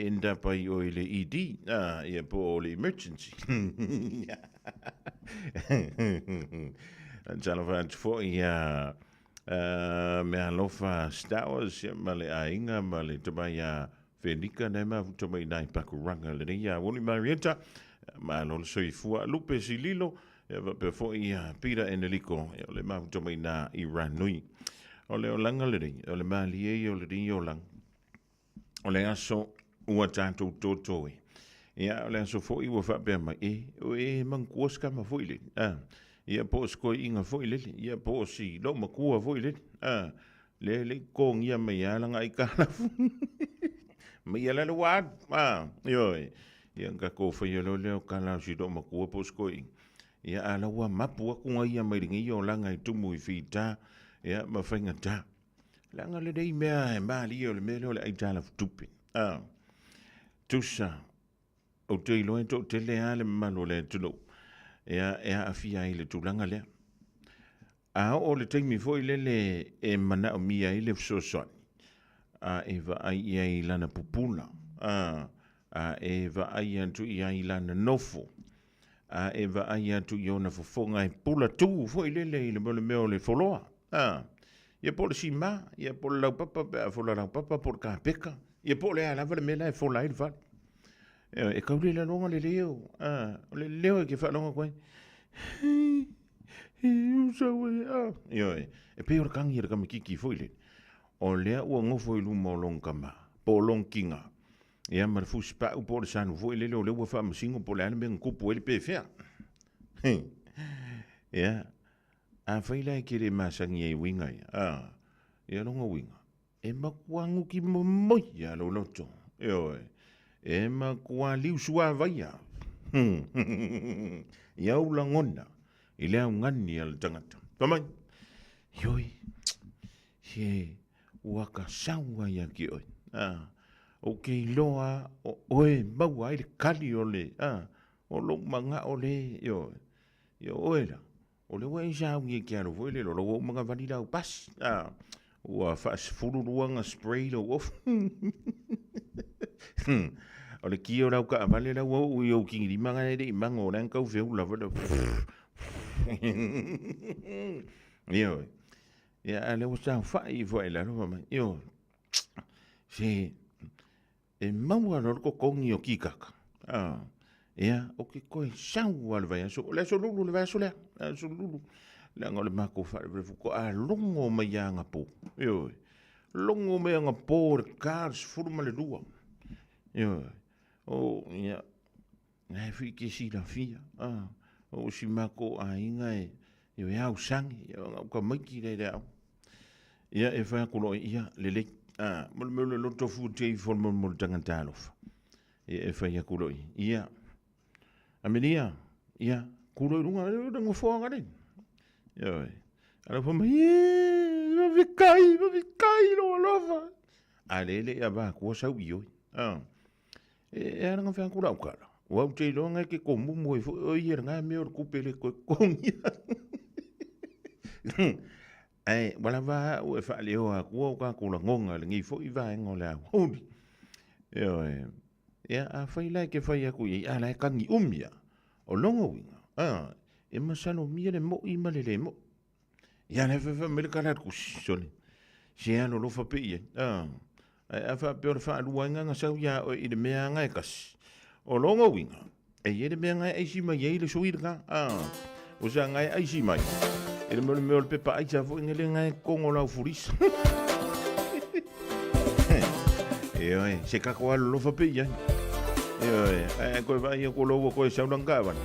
end up ai oe i le ED, ia po o le emergency. Talofa atu foi ia Meaalofa Stowers ma le aiga ma le tama ia Fenika nei mafuta mai nai Pakuranga lenei ia Wally Marietta, malo le soifua, Lupe Sililo, ia faapea foi ia Peter Eneliko, ia o le mafuta mai nā i Ranui. O le olaga lenei, o le malie ia o lenei olaga, o le aso ua tatou toto e. Ia, o le aso foi ua faapea mai, e, o e manatua se tama foi lele, a, ia po o se toeaina foi lele, ia po o si loomatua foi lele, a, Lea e le i totogia mai lava lana aitalafu. Mai ia lale ua alu. Ah, ioe. Ia na tatou faia loa lea o tala o si loomatua po o si toeaina. Ia a la ua mapu atu na ia mai lenei olaga e tumu i fita, ia ma faigata. Leaga lenei mea e malie o le mea lea o le aitalafu tupe. Ah, tusa, ou te iloa e toatele lava le mamalu o le atunuu ia, e aafia ai i le tulaga lea. A oo le taimi foi lele e manaomia ai le fesoasoani, a e vaai i ai i lana pupula, a, a e vaai atu i ai i lana nofo, a e vaai atu i ona fofoga e pula tu foi lele i le mea o le mea o le foloa, a, ia po o le sima, ia po o le laupapa pe a fola laupapa po o le kapeka, ia po o le a lava le mea la e fola ai le fale. E kau le laloga le leo, a, o le leo e ke faalogo atu ai, hei, Ioe, e pei o le kagi a le kamakiki foi lele, o lea ua nofo i luma o lona tama, po o lona tiga, ia ma le fusipau po o le sanu foi lele o lea ua faamasino po o le a le mea na tupu ai le pefea. Ia, afai la e te le masani ai i uiga ia, a, ia lona uiga, E matua nuki momoi a lou loto. Ioe. E matua liu suavai a. I au lagona i le augani a le tagata. Fai mai, Ioe, he ua ka sau ai ia te oe. Ah, ou te iloa o oe maua ai le kali o le, ah, o lou manao le, ioe. Ia oe la, O lea ua e sauni e ke alu foi lele, o la ua uma ona vali lau pasi. Ah, ua faasefululua ona spray lou ofu. O le kia o lau taavale la ua oo i ou kinilima na e le i mago, o la e na tau feula foi le Ioe. Ia, a o lea ua saofai ifo lava i lalo fai mai, ioe, se E maua loa le totogi o kikaka, a, ia, ou te toe sau lava i le vaiaso, o le aso Lulu le vaiaso lea, le aso Lulu, leaga o le matou faalavelave faatoa logo mai lava anapo, ioe, logo mai anapo i le ta o le 12, ioe. O, ia, na e foi e te silafia, a, o si matou aiga e, ioe, e ausage, ia, ona o tamaiti la i le aoga. Ia, e fai atu loa, ia, lelei. A, mo le mea o le loto fuatia ifo mo le tagata alofa. Ia, e fai atu loa, ia, Amelia, ia, ku loa i luga, le nofoaga lea. Ioe. A lau fai mai, ee, faafetai, faafetai lou alofa. A lea e le i avatua sau i oi. A, e ala ona fai atu lau tala, ua ou te iloa na e te tomumu ai foi oe ia i lena mea o le tupe e le toe totogia. Ae ua lava au e faaleoa atua o tatou lagona i lenei foi vaega o le aoauli. Ioe. Ia, afai la e te fai atu i ai, a la e tagi umi lava. O lona uiga, a, e masalomia le moi ma le le moi. Ia la e fai mai le tala a le tusi, sole, se alolofa pea i ai. A, ae a faapea o le faalua ai na sau ia oe i le mea lava e tasi. O lona uiga, e i ai le mea na e aisi mai ai le sui lena. A, o sa na e aisi mai. I le mea o le mea o le pepa aisa foi nge le ngae kongo lau fulisa. Ioe, se kako alu lofa pe iai. Ioe, ae koe vai ko lo koe saulang ka van.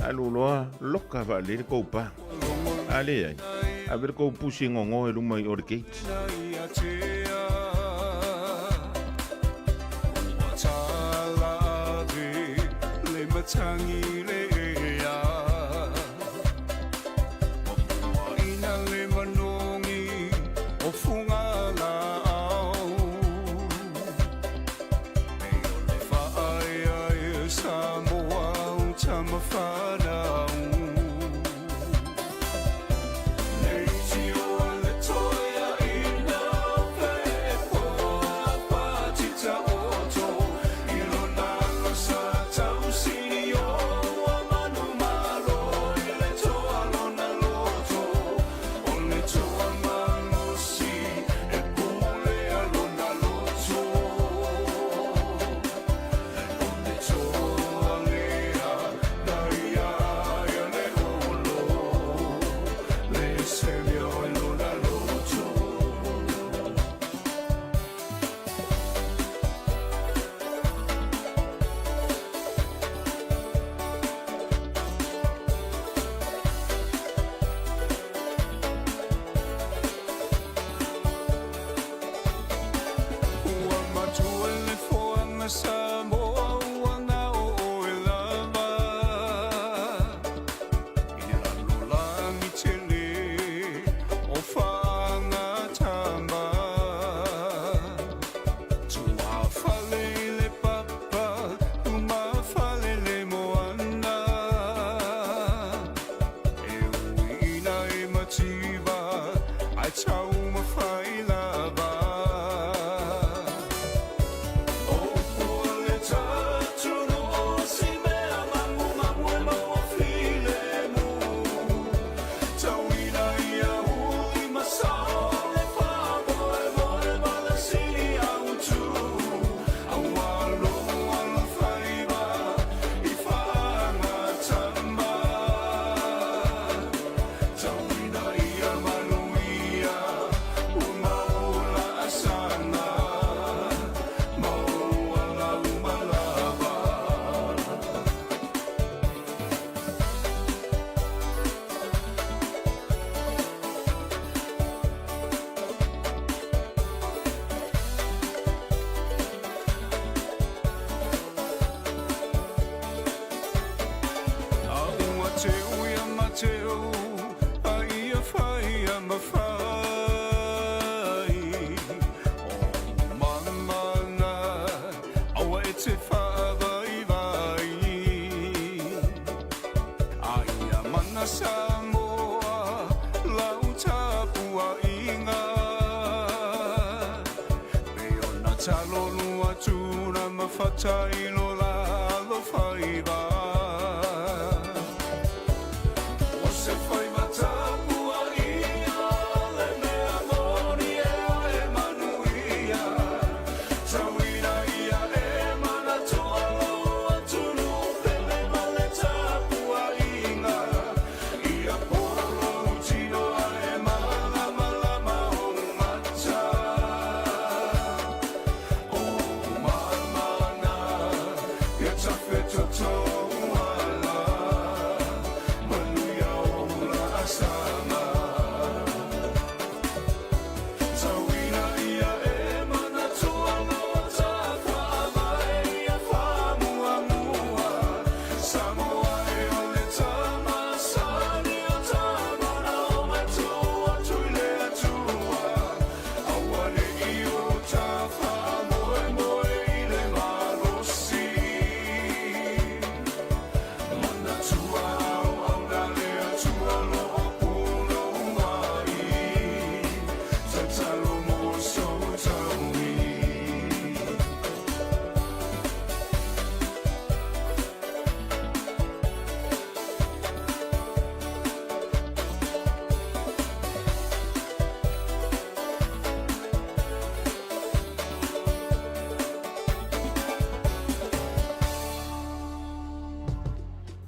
Alu loa loka va le ko pa. Ale ai. A ver ko pusi ngongo e luma i o le gate.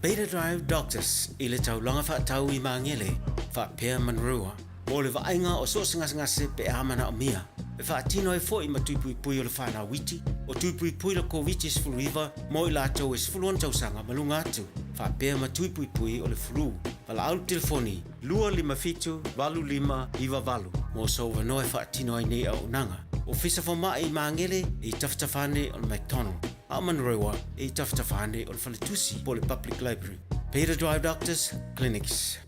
Beta Drive Doctors i le taulaga faatau i Magele. faapea Manurewa, mo le vaaiga o so o se gasegase pe a manaomia. E faatino ai foi ma tui puipui o le fanau iti, o tui puipui le Koviti-19 mo i latou e 16 tausaga ma luga atu, faapea ma tui puipui o le flu. Valaau le telefoni 257 8598 mo sou avanoa e faatino ai nei auaunaga. Ofisa Fomai i Magele e i tafatafa ane o le McDonald, a o Manurewa e i tafatafa ane o le Faletusi po o le Public Library. Peter Drive Doctors Clinics.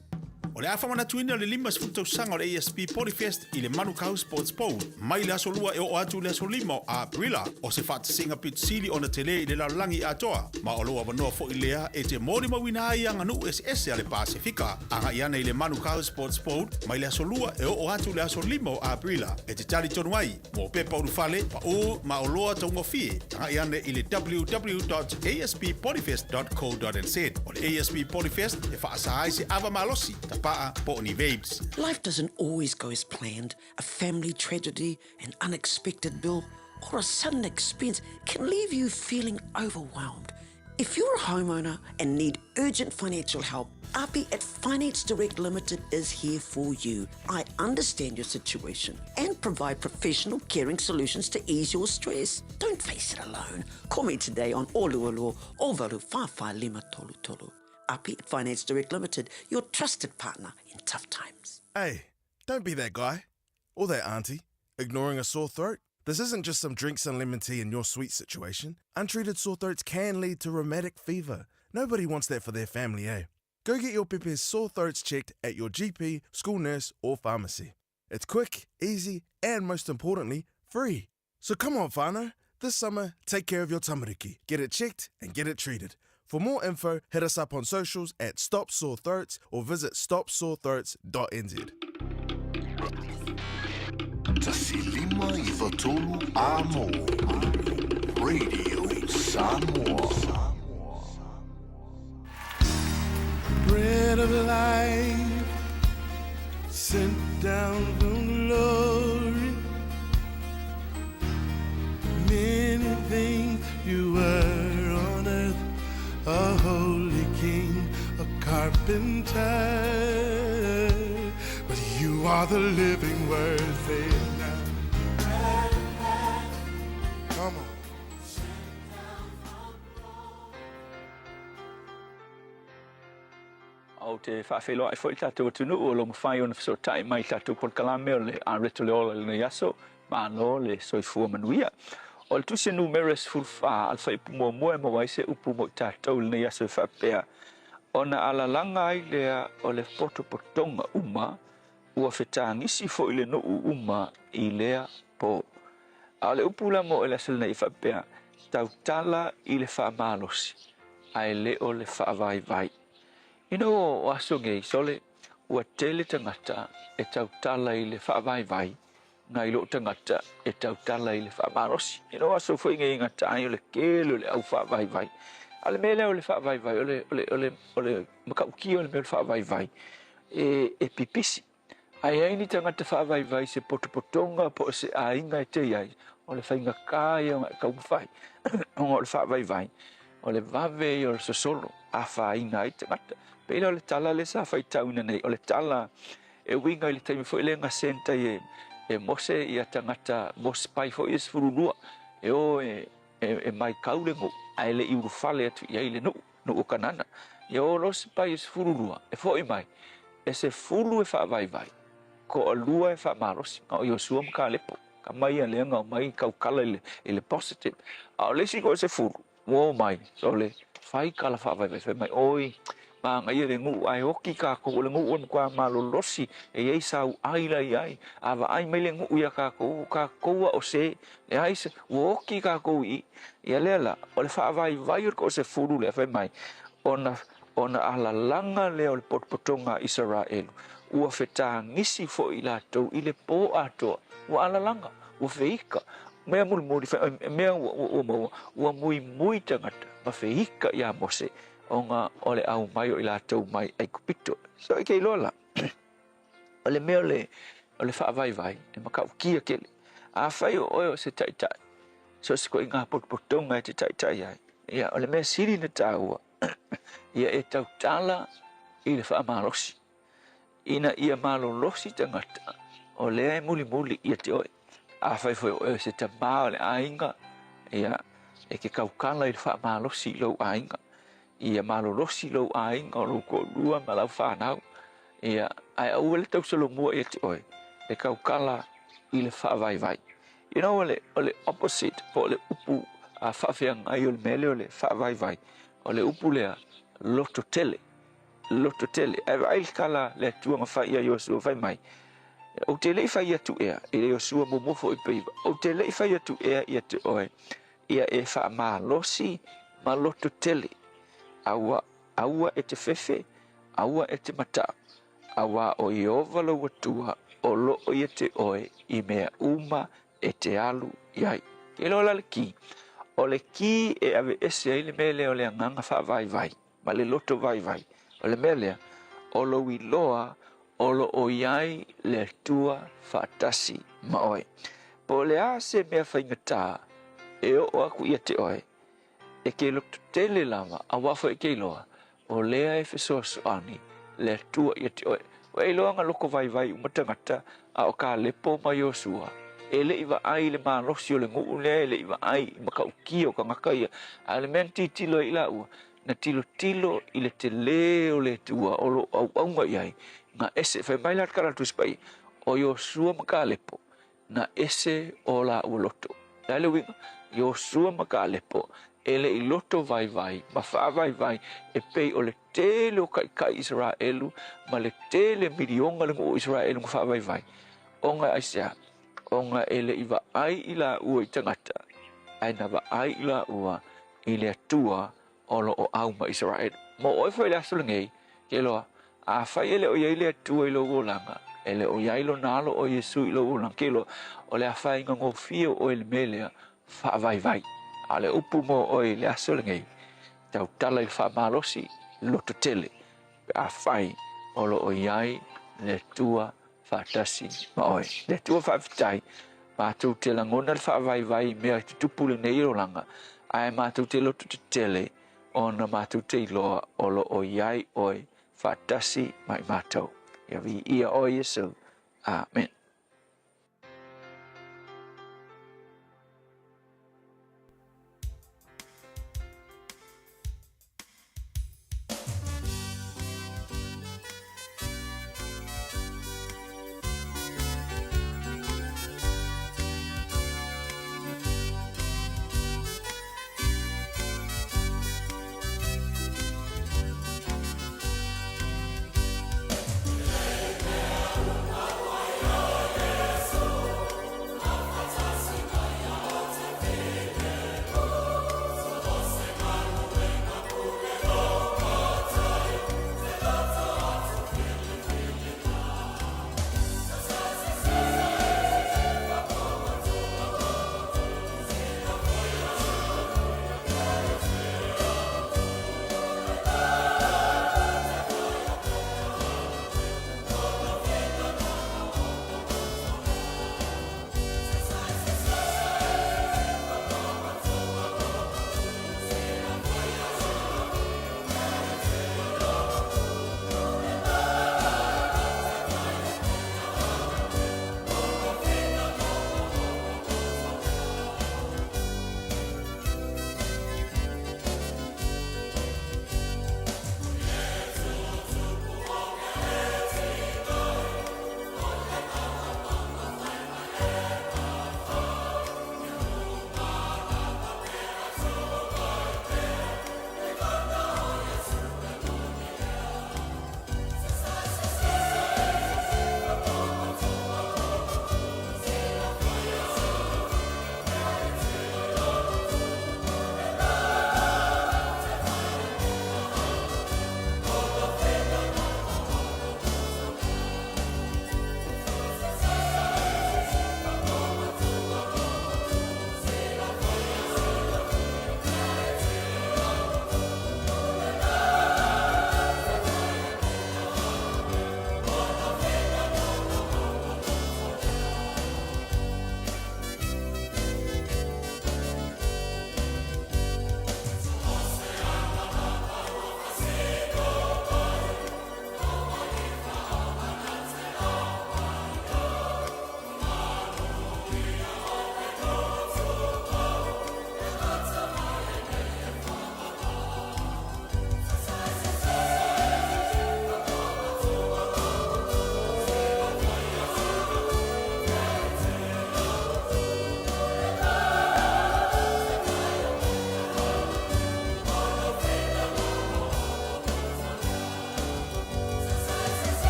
O le a faamanatuina le 50 tausaga o le ASB Polyfest i le Manukau Sports Bowl mai le aso Lua e oo atu i le aso 5 o Aperila. O se faatasiga pito sili ona tele i le lalolagi atoa, ma o lou avanoa foi lea e te molimauina ai aganuu eseese a le Pasefika. Agai ane i le Manukau Sports Bowl mai le aso Lua e oo atu i le aso 5 o Aperila e te talitonu ai mo pepa ulufale, paū ma oloa taugofie. Agai ane i le www.asppolyfest.co.nz. O le ASB Polyfest e faasa ai se ava malosi, tapaa po o ni vapes. Life doesn't always go as planned. A family tragedy, an unexpected bill, or a sudden expense can leave you feeling overwhelmed. If you're a homeowner and need urgent financial help, Api at Finance Direct Limited is here for you. I understand your situation and provide professional caring solutions to ease your stress. Don't face it alone. Call me today on Olualua Ovalu Whawhai Lima Tolu Tolu. Api at Finance Direct Limited, your trusted partner in tough times. Hey, don't be that guy or that auntie ignoring a sore throat. This isn't just some drinks and lemon tea in your sweet situation. Untreated sore throats can lead to rheumatic fever. Nobody wants that for their family, eh? Go get your pepe's sore throats checked at your GP, school nurse, or pharmacy. It's quick, easy, and most importantly, free. So come on, whānau. This summer, take care of your tamariki. Get it checked and get it treated. For more info, hit us up on socials at Stop Sore Throats or visit stopsorethroats.nz. 1593 Amo Radio Samoa. Bread of life sent down from glory. Many things you were on earth, a holy king, a carpenter. But you are the living word, say it now. Come on. Ou te faafeiloai foi i le tatou atunuu o lo o mafai ona fesootai mai i le tatou polokalame o le Areto le Ola i lenei aso. Malo le soifua manuia. O le tusi numera 14 a le Fuaiupu muamua e maua ai se upu mo i tatou i lenei aso e faapea, Ona alalaga ai lea o le potopotoga uma, ua fetagisi foi le nuu uma i lea po. A o le upu la mo i le aso lenei e faapea, Tautala i le faamalosi, ae le o le faavaivai. Ina ua o aso nei, sole, ua tele tagata e tautala i le faavaivai, nai lou tagata e tautala i le faamalosi. Ina o aso foi nei e gata ai o le tele o le au faavaivai. A o le mea lea o le faavaivai, o le, o le, o le, o le matautia o le mea o le faavaivai, e, e pipisi. A i ai ni tagata faavaivai i se potopotoga po o se aiga e te i ai, o le faigata ia ona e taumafai, ona o le faavaivai, o le vave ia o le sosolo, afaina ai tagata. Pei la o le tala lea sa faitauina nei, o le tala e uiga i le taimi foi lea na sent ai e, e Mose ia tagata Mose pai foi ia 12 e o e, e, e maikau le nuu, ae le i ulufale atu i ai le nuu, nuu o Kanana. Ia o loa se pai e 12 e foi mai, e 10 e faavaivai, toalua e faamalosi, na o Iosua ma Kalepo. Tama ia lea na omai tautala i le, i le positive. A o le isi toasefulu, ua omai, sole, fai tala faavaivai, fai mai, oi, manaia le nuu ae oti tatou, o le nuu e matua malolosi, e i ai sau ai la i ai, a vaai mai le nuu iā tatou, o tatou a o se, leai se, ua oti tatou i i. Ia lea la, o le faavaivai o le toasefulu lea, fai mai, ona, ona alalaga lea o le potopotoga a Isaraelu, ua fetagisi foi i latou i le po atoa, ua alalaga, ua feika, mea mulimuli, mea ua, ua, ua maua, ua muimui tagata ma feika iā Mose, ona o le aumai o i latou mai Aikupito. So e ke iloa la, o le mea o le, o le faavaivai, e matautia tele. Afai o oe o se taitai, so o se ituaiga potopotoga e te taitai ai, ia, o le mea sili ona taua, ia e tautala i le faamalosi. Ina ia malolosi tagata, o lea e mulimuli ia te oe. Afai foi o oe o se tamā o le aiga, ia, e te tautala i le faamalosi i lou aiga. Ia malolosi lou aiga o lou toalua ma lau fanau. Ia, ae aua le tausolomua ia te oe le tautala i le faavaivai. You know, o le, o le opposite po o le upu a faafeagai o le mea lea o le faavaivai, o le upu lea, loto tele. Loto tele. Ae vaai le tala le Atua na fai ia Iosua fai mai, Ou te le i fai atu ea, i le Iosua muamua foi peiva, ou te le i fai atu ea ia te oe, ia e faamalosi ma loto tele, aua, aua e te fefe, aua e te mataʻu, auā o Ieova lou Atua o loo ia te oe i mea uma e te alu i ai. Ke iloa la le ki, o le ki e aveese ai le mea lea o le agaga faavaivai, ma le loto vaivai. O le mea lea, o lou iloa o lo o i ai le Atua faatasi ma oe. Po o le a se mea faigata e oo aku ia te oe, e ke loto tele lava, auā foi e ke iloa, o lea e fesoasoani le Atua ia te oe. Ua e iloa na loko vaivai uma tagata a o Kalepo ma Iosua, e le i vaai i le malosi o le nuu lea, e le i vaai i matautia o tagata ia, a o le mea na tilotilo ai i laua, na tilotilo i le telē o le Atua o lo o auauna i ai, na ese, fai mai la le tala a le Tusi Paia, o Iosua ma Kalepo, na ese o lāua loto. O le a le uiga? Iosua ma Kalepo, e le i loto vaivai ma faavaivai e pei o le tele o taitai Isaraelu ma le tele miliona le nuu o Isaraelu na faavaivai. Ona aisea? Ona e le i vaai i lāua i tagata, ae na vaai i lāua i le Atua o lo o au ma Isaraelu. Mo oe foi i le aso lenei, ke iloa, afai e le o i ai le Atua i lou olaga, e le o i ai Lona Alo o Iesu i lou olaga, ke iloa, o le afaina gofie o oe i le mea lea, faavaivai. A o le upu mo oe i le aso lenei, tautala i le faamalosi, loto tele, pe afai o lo o i ai le Atua faatasi ma oe. Le Atua faafetai, matou te lagona le faavaivai i mea e tutupu lenei olaga, ae matou te loto tetele ona matou te iloa o lo o i ai oe faatasi ma i matou. Ia viia oe Iesu. Amen.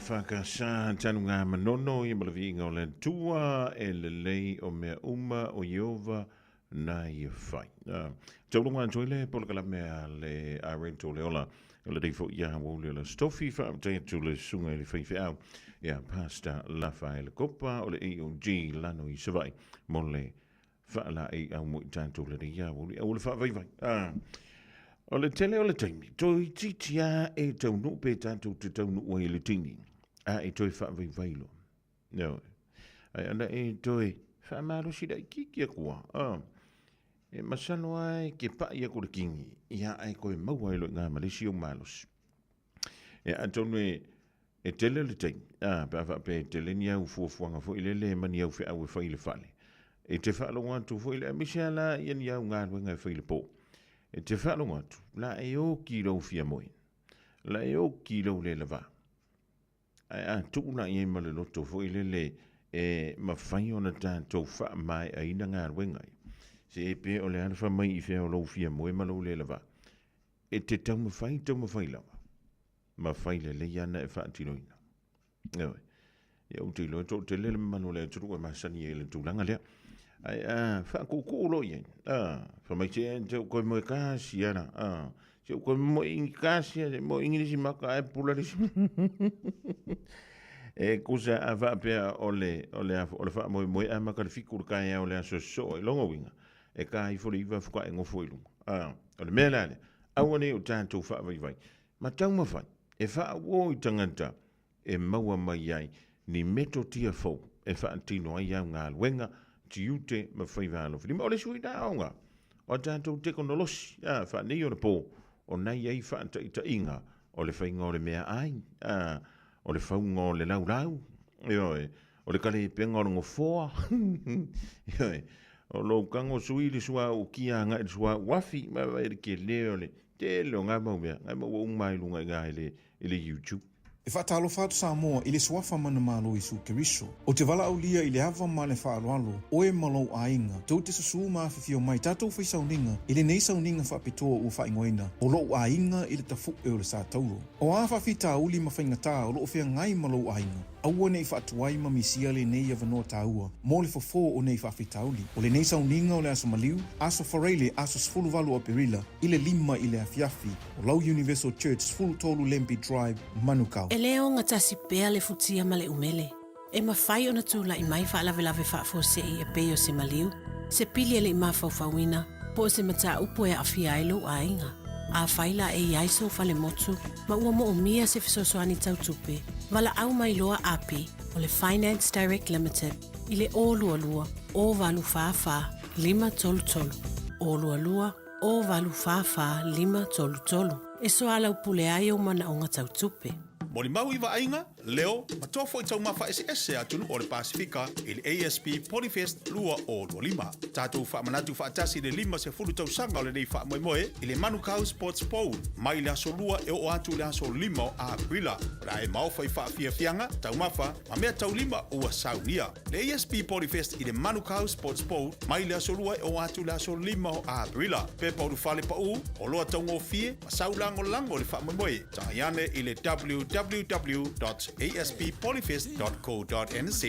EFKS Tanuga Manono ia ma le viiga o le Atua e lelei o mea uma o Ieova na ia fai. Taulunga atu ai le polokalame a le Arento o le Ola o le foi ia ua le Stofi faafetai atu le susuga i le faifeau ia Pastor Lafaele Kopa o le AOG Lano i Savaii mo le faalaei au mo i tatou lenei ia ua le aua le faavaivai. O le tele o le taimi, toeitiiti lava e taunuu pe tatou te taunuu ai i le tini, a e toe faavaivai loa. Ioe. Ae ana e toe faamalosi laitiiti atu lava, a, e masalo lava e te pai atu i le kini, ia ae toe maua ai loa i ina ma le isi ou malosi. E atonu e, e tele le taimi, a, pe a faapea e tele ni au fuafuaga foi lele ma ni au feau e fai i le fale, e te faalogo atu foi le, aemaise lava la ia ni au galuega e fai i le po. E te faalogo atu, la e oki lou fia moe, la e oki lou le lava. Ae a tuu la i ai ma le loto foi lele e mafai ona tatou faamaeaina galuega ia, se pe o le a le fai mai i fea o lou fia moe ma lou le lava. E te taumafai, taumafai lava, ma fai lelei ana e faatinoina. Ioe. Ia ou te iloa e toatele le mamalu o le atunuu e masani ai i le tulaga lea. Ae a faakuukuu loa i ai, a, fai mai se e te koe moe kasi ana, a, se u koe moe ingi kasi a, se moe ingi nisi maka ae pula nisi. E kusa a faapea o le, o le, o le faamoemoe amata le 7 i le taeao o le aso sosoo i lona uiga, e ta ifo le 9 faatoa e nofo i luga. A, o le mea la lea, aua ne i o tatou faavaivai, ma taumafai e faauo i tagata e maua mai ai ni metotia fou e faatino ai au galuega, tiute ma faiva alofilima. O le isi foi lena aoga o a tatou tekonolosi, a, faanei o le po, o na i ai faataitaiga o le faiga o le meaai, a, o le fauga o le laulau, ioe, o le kalepega o le nofoa, ioe, o lou tago sui le suauu kia agai i le suauu afi, ma vaai i le tele o le tele o na mau mea, na e maua uma lava i luga i ina i le YouTube. E faatalofa atu Samoa i le suafa manumalo Iesu Keriso. Ou te valaaulia i le ava ma le faaaloalo, oe ma lou aiga, tou te susū ma afifio mai tatou fai sauniga i lenei sauniga faapitoa ua faaigoaina o lou aiga i le tafu'e o le Sa Tauro. O a faafitauli ma faigatā o lo o feagai ma lou aiga, aua ne i faatuai ma misia lenei avanoa taua mo le fofo o nei faafitauli. O lenei sauniga o le Aso Maliu, Aso Faraile, aso 18 o Aperila, i le 5 i le afiafi, o Lau Universal Church, 13 Lambie Drive, Manukau. E le ogatasi pea le futia ma le umele. E mafai ona tulai mai faalavelave faafuasei e pei o se maliu, se pili e le i mafaufauina, po o se mataupu e aafia ai lou aiga. Afai la e i ai sou falemotu ma ua moomia se fesoasoani tau tupe, valaau mai loa Api o le Finance Direct Limited i le 022 084 533, 022 084 533 e soalaupule ai ou manaoga tau tupe. Molimau i vaaiga, leo, ma toa foi taumafa eseese a atunuu o le Pasefika i le ASB Polyfest 2025. Tatou faamanatu faatasi i le 50 tausaga o lenei faamoemoe i le Manukau Sports Bowl mai le aso 2 e oo atu i le aso 5 o Aperila. O le a e maofa i faafiafiaga, taumafa, ma mea taulima ua saunia. Le ASB Polyfest i le Manukau Sports Bowl mai le aso 2 e oo atu i le aso 5 o Aperila. Pepa ulufale paū, oloa taugofie ma sau lagolago i le faamoemoe. Tagai ane i le www.asbpolyfest.co.nz.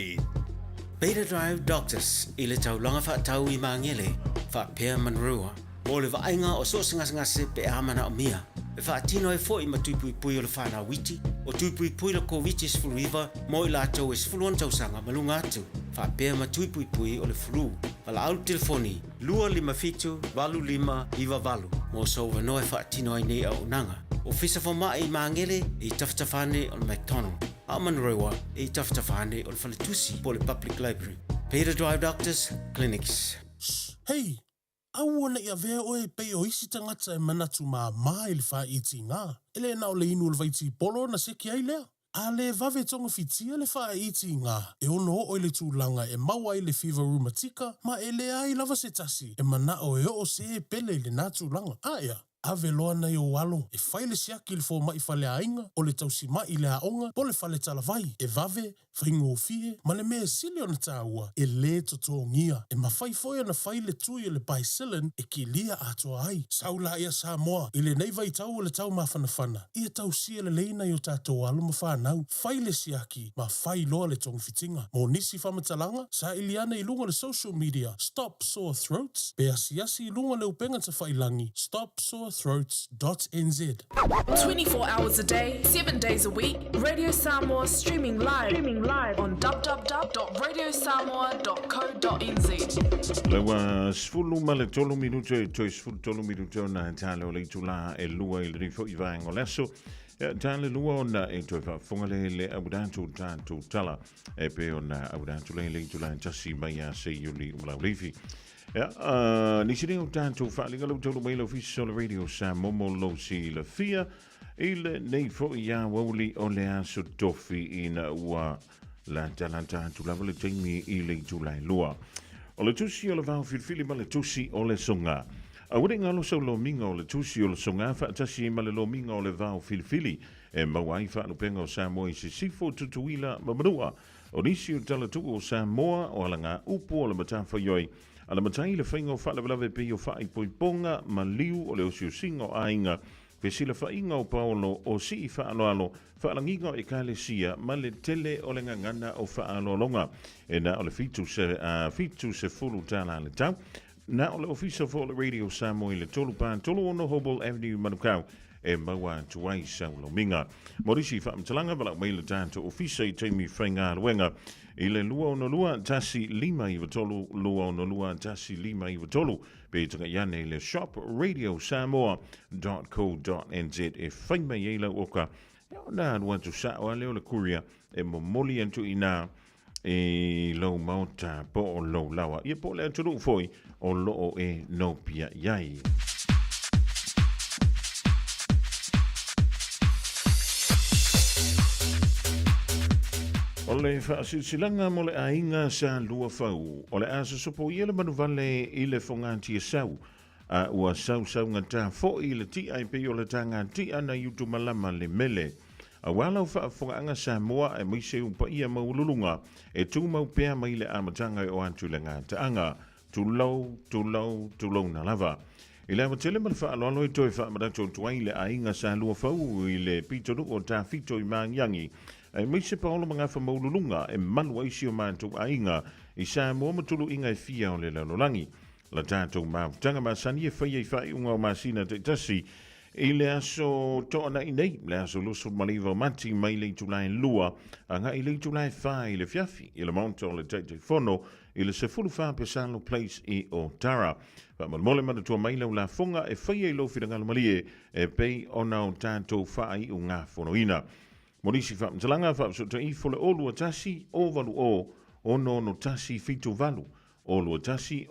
Beta Drive Doctors i le taulaga faatau i Magele, faapea Manurewa, mo le vaaiga o so o se gasegase pe a manaomia. E faatino ai foi ma tui puipui o le whanau iti, o tui puipui le Koviti-19 mo i latou e 16 tausaga ma luga atu, faapea ma tui puipui o le flu. Valaau le telefoni 257 8598 mo sou avanoa e faatino ai nei auaunaga. Ofisa Fomai i Magele i tafatafa ane o le McDonald, a o Manurewa i tafatafa ane o le Faletusi po o le Public Library. Beta Drive Doctors Clinics. Shh, hei, aua ne i avea oe e pei o isi tagata e manatu māmā i le fāitiga. E le na o le inu o le vaitipolo ona seke ai lea. A le vave togafitia le fāitiga, e ono oo i le tulaga e maua ai le fiva reumatika ma e leai lava se tasi e manao e oo se pele i lena tulaga. Aea! Ave loa nai ou alo e fai le siaki i le fomai faleaiga, o le tausimai i le aoga, po o le fale talavai, e vave, faigofie, ma le mea e sili ona taua, e lē totogia. E mafai foi ona fai le tui o le Bicillin e kilia atoa ai. Sau laia Samoa, i lenei vaitau o le tau mafanafana, ia tausia lelei nai o tatou alo ma fanau, fai le siaki ma fai loa le togafitiga. Mo nisi faamatalaga, saili ane i luga o le social media Stop Sore Throats pe asiasi i luga o le upega tafailangi stopsorethroats dot nz. 24 hours a day, 7 days a week, Radio Samoa streaming live, streaming live on www.radiosamoa.co.nz. Le ua 13 minute toe 13 minute ona tale o le itula e lua i lenei foi vaega o le aso. Ia, tale lua ona e toe faafofoga le le auina atu tatou tala e pei ona auina atu le le itula e tasi mai ia Seiuli Ulaulifi. Ia, nisi nei o tatou faaaliga lau taulu mai le ofisa o le Radio Samoa mo lou silafia i lenei foi aoauli o le aso tofi ina ua latalata atu lava le taimi i le itula e lua. O le tusi o le vao filifili ma le tusi o le soga. Aua ne i galo sau lomiga o le tusi o le soga faatasi ai ma le lomiga o le vao filifili e maua ai faalupega o Samoa i Sisifo, Tutuila ma Manua. O nisi o talatuu o Samoa o alagaupu o le matafaioi a le matai i le faiga o faalavelave pei o faaipoipoga, maliu o le osiosiga o aiga, fesilafaiga o paolo, o sii faaaloalo, faalagiga o ekalesia ma le tele o le gagana o faaaloaloga. E na o le $70 tala le tau. Na o le Ofisa foi o le Radio Samoa i le 3 4 3 6 Hobble Avenue, Manukau, e maua atu ai sau lomiga. Mo nisi faamatalaga, valaau mai le tatou ofisa i taimi faigaluega i le 262 1593 262 1593 pe tagai ane i le shop radiosamoa.co.nz e fai mai ai lau oka ona alu atu sao a lea o le courier e momoli atu i ina i lou maota po o lou laoa, ia po o le atunuu foi o loo e nopiai ai. O le faasilasilaga mo le aiga sa Luafau, o le a sosopoia le manuvale i le fogatiasau, a ua sausaugata foi le tia e pei o le tagatia nai Utumalama le mele. Aua lau faafofogaaga Samoa aemaise ou paia maualuluga e tumau pea mai le amataga e oo atu i le gataaga. Tulou, tulou, tulouna lava. I le ava tele ma le faaaloalo e toe faamanatu atu ai le aiga sa Luafau i le pitonuu o Tafito i Magiagi, aemaise paolo ma gafa maualuluga e malu ai si o matou aiga i Samoa ma tuluiga e fia o le lalolagi. La tatou mafutaga masani e faia i faaiuga o masina taitasi i le aso Toonai nei, le aso 29 o Mati mai le itula e 2 agai i le itula e 4 i le afiafi i le Maota o le Taitaifono i le 14 Pesalo Place i Otara. Faamolemole manatua mai lau lafoga e faia i lou finagalo malie e pei ona o tatou faaiugafonoina. Mo nisi faamatalaga, faafesootai ifo le 021 080 661 78 0 21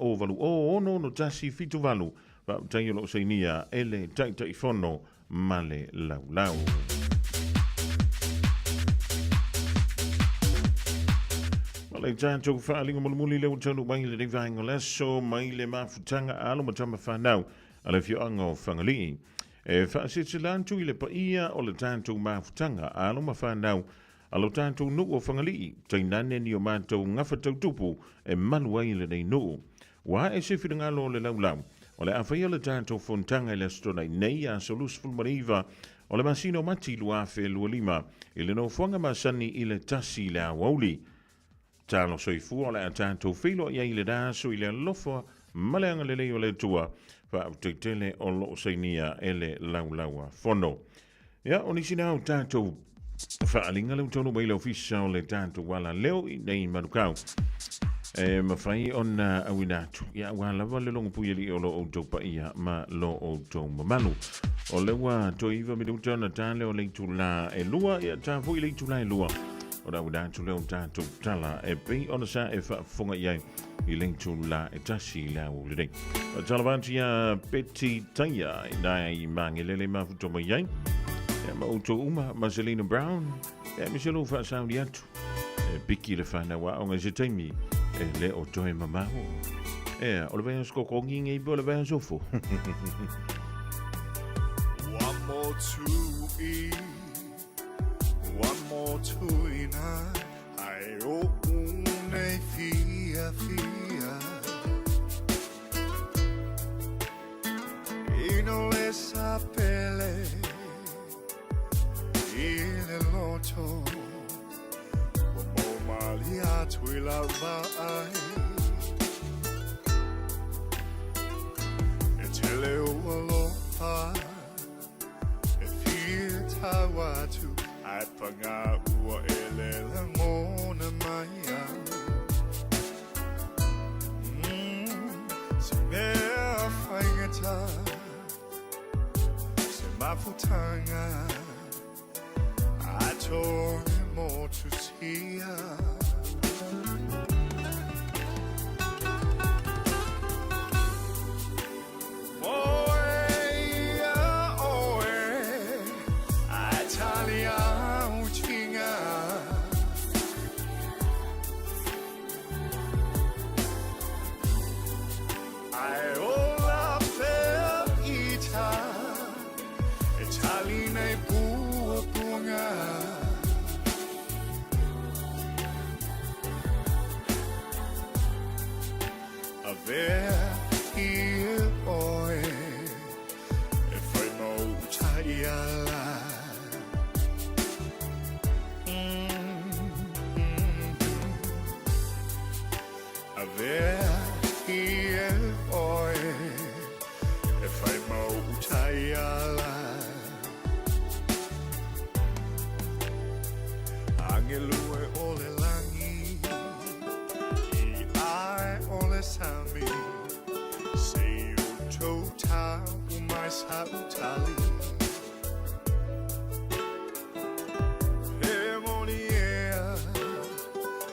0 80 6 6 7 8, faafetai o lo o sainia e le Taitaifono ma le Laulau. Ma le tatou faaaliga mulimuli lea ua taunuu mai i lenei vaega o le aso mai le mafutaga a alo ma tama fanau a le afioaga o Fagalii. E faasilasila atu i le paia o le tatou mafutaga a alo ma fanau A lo tatou nuu o Fagalii, tainane ni o matou gafa tautupu e malu ai lenei nuu. Ua ae se finagalo o le laulau, o le a faia le tatou fonotaga i le Aso Toonai nei, aso 29 o le masina o Mati 2025, i le nofoaga masani i le tasi i le aoauli. Talo soifua o le a tatou feiloai ai i lena aso i le alofa ma le agalelei o le Atua, faafetai tele o lo o sainia e le laulau a fono. Ia, o nisi na o tatou faaaliga lea ua taunuu mai i le ofisa o le tatou ala leo i nei Manukau. E mafai ona auina atu, ia aua lava le logopui alii o lo outou paia ma lo outou mamalu. O lea ua toe iva minuta ona ta lea o le itula e lua, ia ta foi le itula e lua. Ona auina atu lea o tatou tala e pei ona sa e faafofoga i ai i le itula e tasi i le aoauli nei. Faatalofa atu iā Betty Taia i nai Magelele mafuta mai ai. Ia ma outou uma, Marcelina Brown, ia aemaise lou faasauli atu. E piki le whanau aoga i se taimi e le o toe mamao. Ea, o le vaiaso kokogi nei po o le vaiaso fou. One more to eat, one more to ina. Ai o unei fia fia. Ino le sapele i le loto. Ua mo mali atu i lau vaai. E tele o alofa e fia tau atu ai panga ua e le lagona mai au. Se mea faigata, se mafutaga, ato e motusia. Oe ia oe, ae tali au tiga. Ae ola pea ita, e tali nei puapuaga. Avea ia oe, e whai mau tai ala. Avea ia oe, e whai mau tai ala. Angelu e o le langi, i ae o le sami, se o tau tau mai sa utali. He moni ea,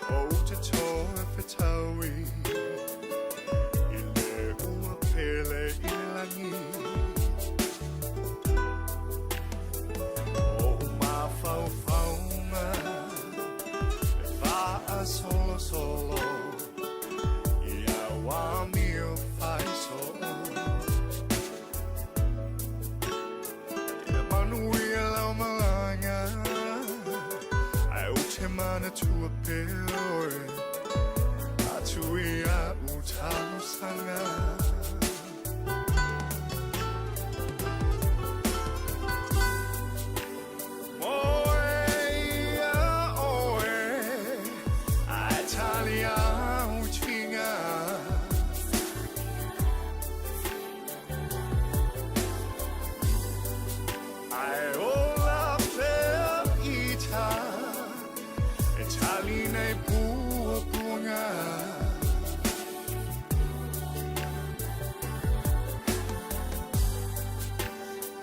o te toe whetaui, i le ua pele i le langi. O mawhauwhaunga, e whaa solo solo, i au amio whaiso. E manuia lau malaga, ai o te mana tua pea oe, atu i a u talosaga. Oe ia oe, ae tali au tiga. Ae ola pea ita, e tali nei puapuaga.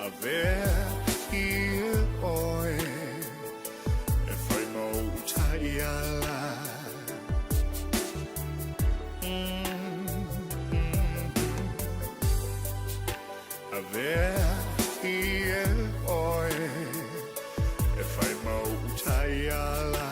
Avea ia oe, e whai mau tai ala. Avea ia oe, e whai mau tai ala.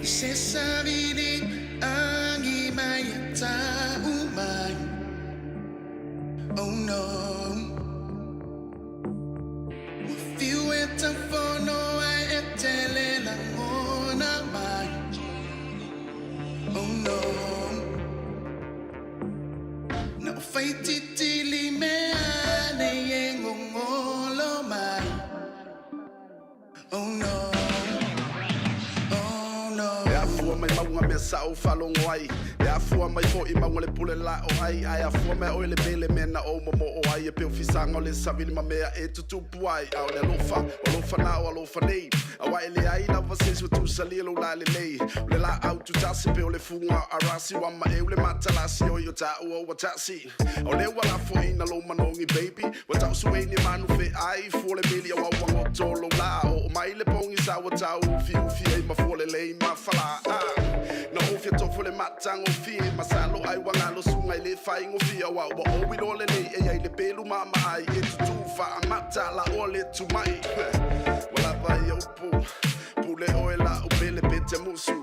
I se savili agi mai e ta'u mai. Oh no. Ua fiu e taufono ai e tele lagona mai. Oh no. Na o faititili mea nei e gogolo mai. Oh no. Oh no. E afua mai mauga mea sa ou faalogo ai, e afua mai foʻi mauga le pule la o ai, ae afua mai oe le pele mea na ou momoo ai, e pei o fisaga o le savili ma mea e tutupu ai, a o le alofa, o alofa na o alofa nei, auā e leai lava se isi ua tusalia lou lalelei, o le laau tutasi pei o le fuga o arasi, ua maeu le matalasi oi o taua ua tasi. O lea ua lafoina lou manogi baby, ua tausuei ni manu feai, fua le meli auā ua goto lou lā, oo mai le pogisa ua tau ufiufi ai ma fua lelei ma falā. Na ou fia tofo le matagofie, masalo ai ua galo suga i le faigofie, auā ua ou iloa lelei e i ai le pelu maamaai e tutū faamata laʻoa le tumaʻi. Ua lava ia upu, pule oe laʻu pele pe te musu.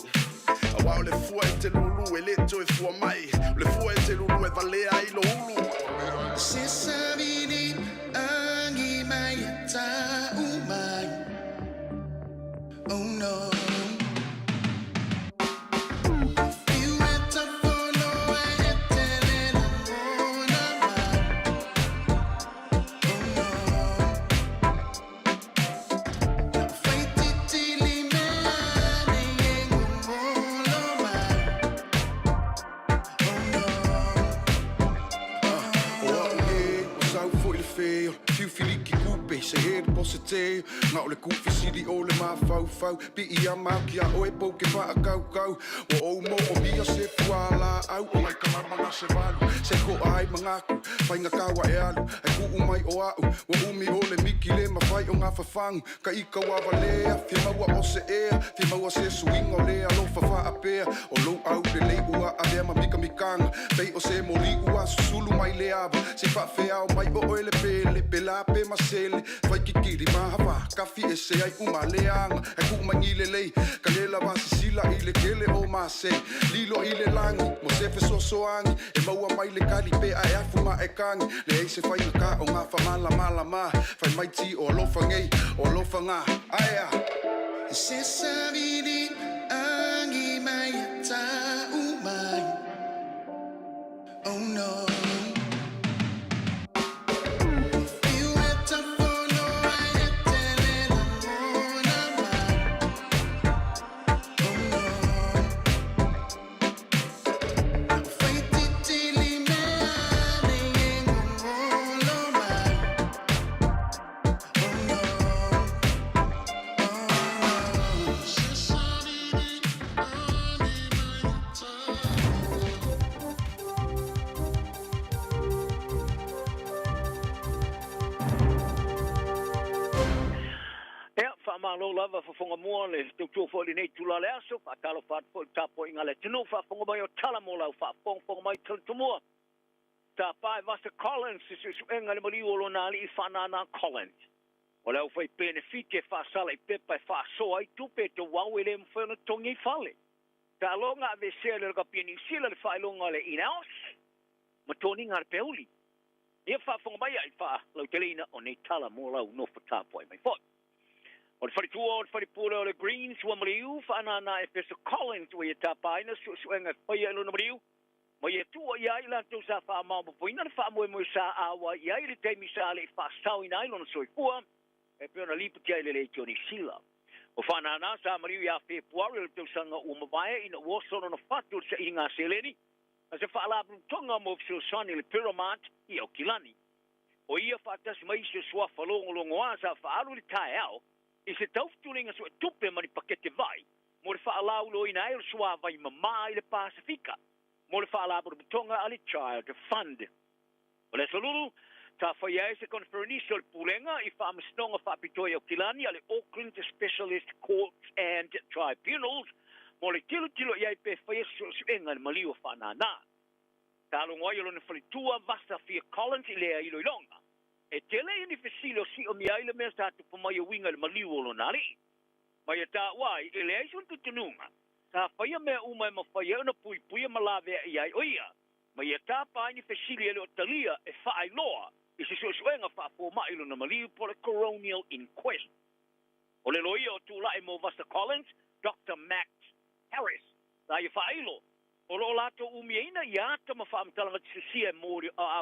Auā o le fua e te lulu e lē toe fua mai, o le fua e te lulu e valea ai lou ulu. Se savili agi mai e ta'u mai. Oh no. Fiu e taufono ai e tele lagona mai. Oh no. Na o faititili mea nei e gogolo mai. Oh no. O a'u e, ua sau foʻi le fē o le fiufiliki kupe se he le pose te na o le kufisili o le mafaufau piiama atu iā oe pou ke faakaukau ua ou moomia se fualaau o lai kalama na se valu se koa ai magaku faigata ua e alu ae kuu mai o a'u ua umi o le miki le mafai o gafafagu ka ika ua valea fia maua o se ea fia maua se suiga o le alofa faapea o lou aulelei ua avea ma mikamikaga pei o se moli ua susulu mai le ava se faafeao mai o oe le pele pela pe masele faikikili mahavā kafi ese ai uma leaga ae kuu mai lelei ka le lava sisila i le kele o masei lilo i le lagi mo se fesoasoani e maua mai le kali pe ae afu ma e kagi leai se faigakā o gafamalamalamā fai mai ti o alofa nei o alofa gā aea. Se savili agi mai e ta'u mai. Oh no. Fiu e taufono ai e tele lagona mai. Oh no. Na o faititili mea nei e gogolo mai. Oh no. Oh no. Se savili agi mai e ta'u. Ia, faamalo lava fofoga mua le tautua foi i lenei itula o le aso, faatalofa atu foi i le tapuaiga a le atunuu, faafofoga mai o tala mo lau faafogafoga mai Talitomua. Tapa e Vasa Collins se suesuega i le maliu o lona alii Faanana Collins. O le aufai penefiti e faasala i pepa e faasoa ai tupe e tauau e le mafai ona totogi ai fale. Taaloga aveesea e le Rakapi a Niu Sila le faailoga o le in-house ma toniga a le peuli. Ia faafofoga mai ai faalauteleina o nei tala mo lau nofo tapuai mai foi. O le faletua o le falepule o le Greens ua maliu Faanana Efeso Collins ua ia tapaina suesuega e faia i lona maliu ma ia tua i ai i latou sa faamaopoopoina le faamoemoe sa auai i ai i le taimi sa le i faasaoina ai lona soifua e pei ona lipoti ai le Leitio Niu Sila. O Faanana sa maliu ia Fepuari o le tausaga ua mavae ina ua oso lona fatu i le sailiga seleni ma se faalapotopotoga mo fesoasoani le Pyramart i Aukilani. O ia faatasi ma isi o suafa logologoā sa faaalu i le taeao i se taufutuliga suetupe ma ni pakete vai mo le faalauiloaina ai o le suāvai mamā i le Pasefika mo le faalapotopotoga a le Child Fund. O le Aso Lulu, sa faia ai se koneferenisi o le Pulega i Faamasinoga Faapitoa i Aukilani a le Auckland Specialist Courts and Tribunals mo le tilotilo i ai pe faia se suesuega i le maliu o Faanana. Sa logo ai o lona faletua Vasa Fia Collins i lea iloiloga. E tele ia ni fesili o siomia ai le mea sa tupu mai e uiga i le maliu o lona alii. Ma ia taua ai, e leai sona tutunuga. Sa faia mea uma e mafai ai ona puipuia ma laveai ai o ia, ma ia tapa ai ni fesili e le o talia e faailoa i se suesuega faafomai i lona maliu po o le coronial inquest. O le loia o tulai mo Vasa Collins, Doctor Max Harris, sa ia faailo, o lo o latou umiaina ia ata ma faamatalaga tususia e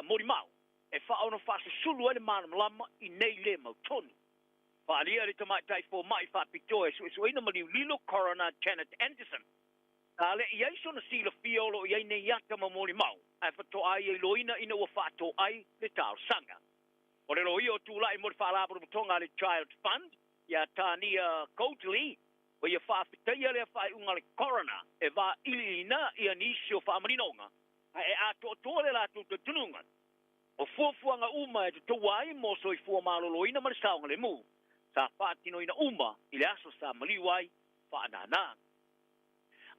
molimau e faaono faasusulu ai le malamalama i nei le mautonu. Faaalia e le tamaitai fomai faapitoa e suesueina maliu lilo Coroner Janet Anderson, sa le i ai sona silafia o lo o i ai nei ata ma molimau, ae faatoa ia iloina ina ua faatoai le talosaga. O le loia o tulai mo le Faalapotopotoga a le Child Fund, ia Tania Coatley, ua ia faafetaia lea faaiuga a le Coroner e vailiiliina ia nisi o faamaninoga, ae e atoatoa le latou talitonuga. O fuafuaga uma e totoua ai mo soifua maloloina ma le saogalemu, sa faatinoina uma i le aso sa maliu ai faanana.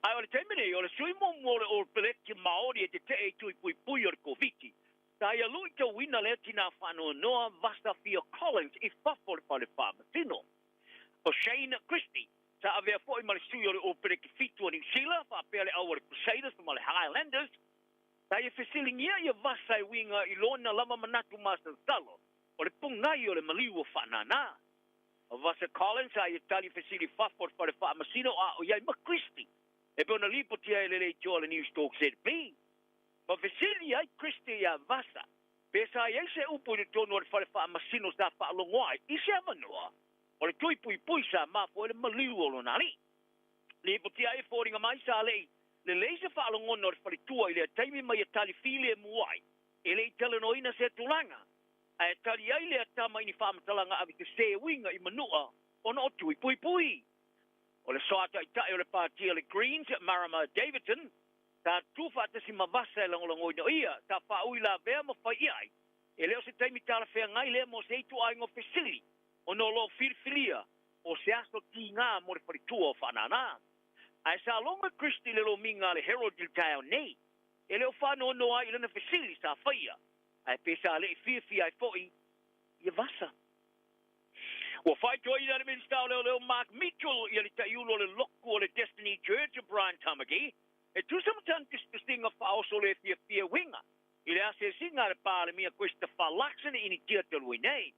Ae o le taimi nei, o le sui muamua o le All Peleki Maori e tetee i tui puipui o le Koviti, sa ia luitauina lea tinā faanoanoa Vasa Fia Collins i fafo o le fale faamasino. O Shane Christie, sa avea foi ma le sui o le All Peleki Fitu a Niu Sila faapea le au a le Crusaders ma le Highlanders, Sa ia fesiligia ia Vasa e uiga i lona lava manatu masalosalo o le pogai o le maliu o faanana. O Vasa Collins sa ia tali fesili fafo o le fale faamasino a o i ai ma Christie e pei ona lipotia e le leitioa a le Newstalk ZB. Ma fesili ai Christie iā Vasa pe sa i ai se upu i totonu o le fale faamasino sa faalogo ai i se avanoa o le tui puipui sa mafua ai le maliu o lona alii. Lipotia ai e foliga mai sa le i lelei se faalogona o le faletua i lea taimi ma ia tali filemu ai, e le i talanoaina se tulaga, ae tali ai lea tama i ni faamatalaga ave sese uiga i manua ona o tui puipui. O le soa taitai o le Pāti a le Greens, Marama Davidson, sa tu faatasi ma Vasa e lagolagoina o ia, sa faauilavea ma fai i ai, e le o se taimi talafeagai lea mo se ituaiga o fesili, ona o lo o filifilia o se aso tiga mo le faletua o Faanana. Ae sa logo e Christie le lomiga a le Herald i le taeao nei. E le o faanoanoa ai i lana fesili sa faia, ae pe sa le i fiafia ai foi ia Vasa. Ua faitoaina e le Minisita o Leoleo Mark Mitchell ia le taiulu o le loku o le Destiny Church Brian Tamaki e tusa ma tana tusitusiga faaoso le fiafia uiga i le asiasiga a le Palemia Christopher Luxon i Initia talu ai nei.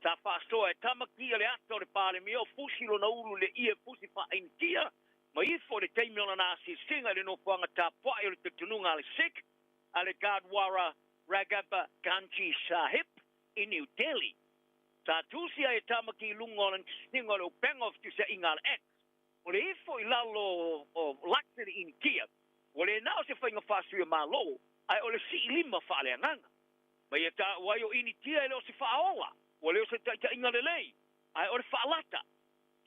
Sa faasoa e Tamaki le ata o le Palemia o fusi lona ulu i le ie fusi faainitia ma ifo i le taimi o lana asiasiga i le nofoaga tapuai o le talitonuga a le Sikh a le Gurdwara Ragab Ganji Sahib i New Delhi. Sa tusi ai e Tamaki i luga o lana tusitiga o le upega o fetusiaiga a le X. O le ifo i lalo o Luxon i Initia, ua le na o se faiga faasui o Malo, ae o le siilima faaleagaga. Ma ia taua ai o Initia e le o se faaola, ua le o se taitaiga lelei, ae o le faalata.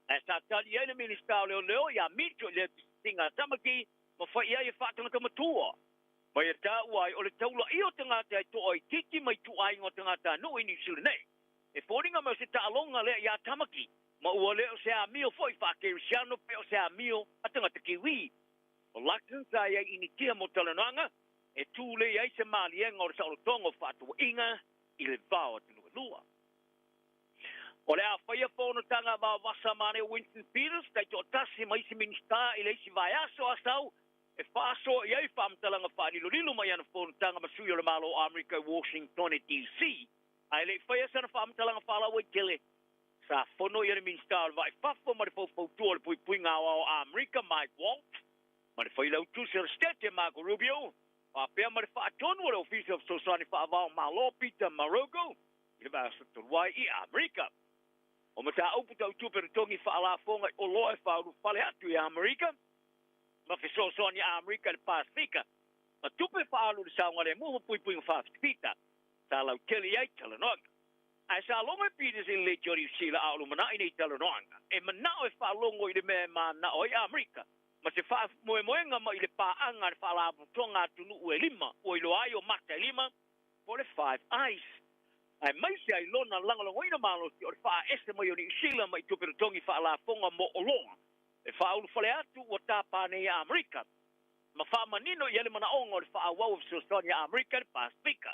Ae sa tali ai le Minisita o Leoleo ia Mitchell i lea tusitusiga a Tamaki ma fai i ai e faatangata matua. Ma ia taua ai o le taulaia o tagata e toa itiiti mai ituaiga o tagatanuu i Niu Sila nei. E foliga mai o se taaloga lea iā Tamaki, ma ua le o se amio foi faa-Kerisiano pe o se amio a tagata Kiwi. O Luxon sa i ai Initia mo talanoaga e tulei ai se maliega o le saolotoga o faatauaiga i le va o atunuu e lua. O le a faia fonotaga a Vaovasa ma le Winston Peters taitoatasi ma isi Minisita i le isi vaiaso asau e faasoa i ai faamatalaga faalilolilo mai ana fonotaga ma sui o le Malo o Amerika i Washingtone DC. Ae le i faia sana faamatalaga faalauaitele, sa fono ia le Minisita o le Vaa i Fafo ma le Faufautua o le Puipuiga Aoao o Amerika Mike Waltz ma le Failautusi o le State Marco Rubio, faapea ma le Faatonu o le Ofisa o Fesoasoani Faavao Malo Peter Marogo i le vaiaso talu ai i Amerika. O mataupu tau tupe totogi faalafoga i oloa e faaulufale atu i Amerika ma fesoasoani a Amerika i le Pasefika ma tupe faaalu i le saogalemu ma puipuiga faafitafita sa lautele i ai talanoaga. Ae sa logo e Peters i le leitio Niu Sila a o lumanai nei talanoaga e manao e faalogo i le mea e manao ai Amerika ma se faamoemoega mai le paaga a le Faalapotopotoga Atunuu e lima ua iloa ai o mata e lima po o le Five Eyes. Aemaise ai lona lagolagoina malosi o le faaese mai o Niu Sila mai tupe totogi faalafoga mo oloa e faaulufale atu ua tapa nei a Amerika ma faamanino i ai le manaoga o le faaauau o fesoasoani a Amerika i le Pasefika.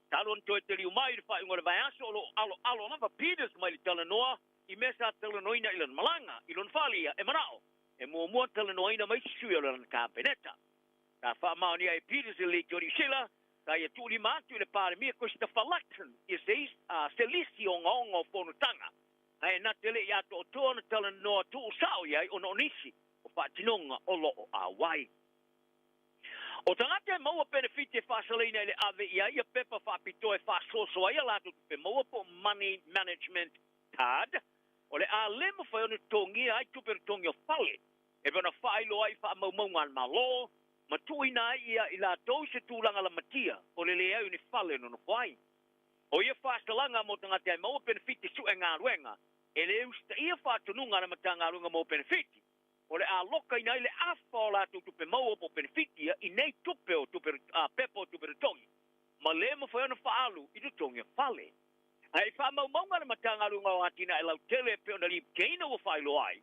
Talu ona toe taliu mai i le faaiuga o le vaiaso o lo o aloalo lava Peters mai le talanoa i mea sa talanoaina i lana malaga i lona faaalia e manao. E muamua talanoaina ma isi sui o lana Kapeneta. Sa faamaonia e Peters i le Leitio Niu Sila, sa ia tuulima atu i le Palemia Christopher Luxon ia se se lisi ogaoga o fonotaga, ae na te le i atoatoa ona talanoa tuusao i ai ona o nisi o faatinoga o lo o auai. O tagata e maua penefiti e faasalaina i le ave i ai ia pepa faapitoa e faasoasoa ai a latou tupe maua po o Money Management Card, o le a le mafai ona totogia ai tupe totogi o fale e pei ona faailoa ai i faamaumauga a le Malo ma tuuina ai ia i latou i se tulaga lamatia o le leai o ni fale e nonofo ai. O ia faasalaga mo tagata e maua penefiti sue galuega e le usitaia faatonuga a le Matagaluega mo Penefiti, o le a lokaina ai le afa o latou tupe maua po o penefiti ia i nei tupe o tupe pepa o tupe totogi ma le mafai ona faaalu i totogi o fale. Ae i faamaumauga a le Matagaluega o Atinae Lautele e pei ona lipotiina ua faailoa ai,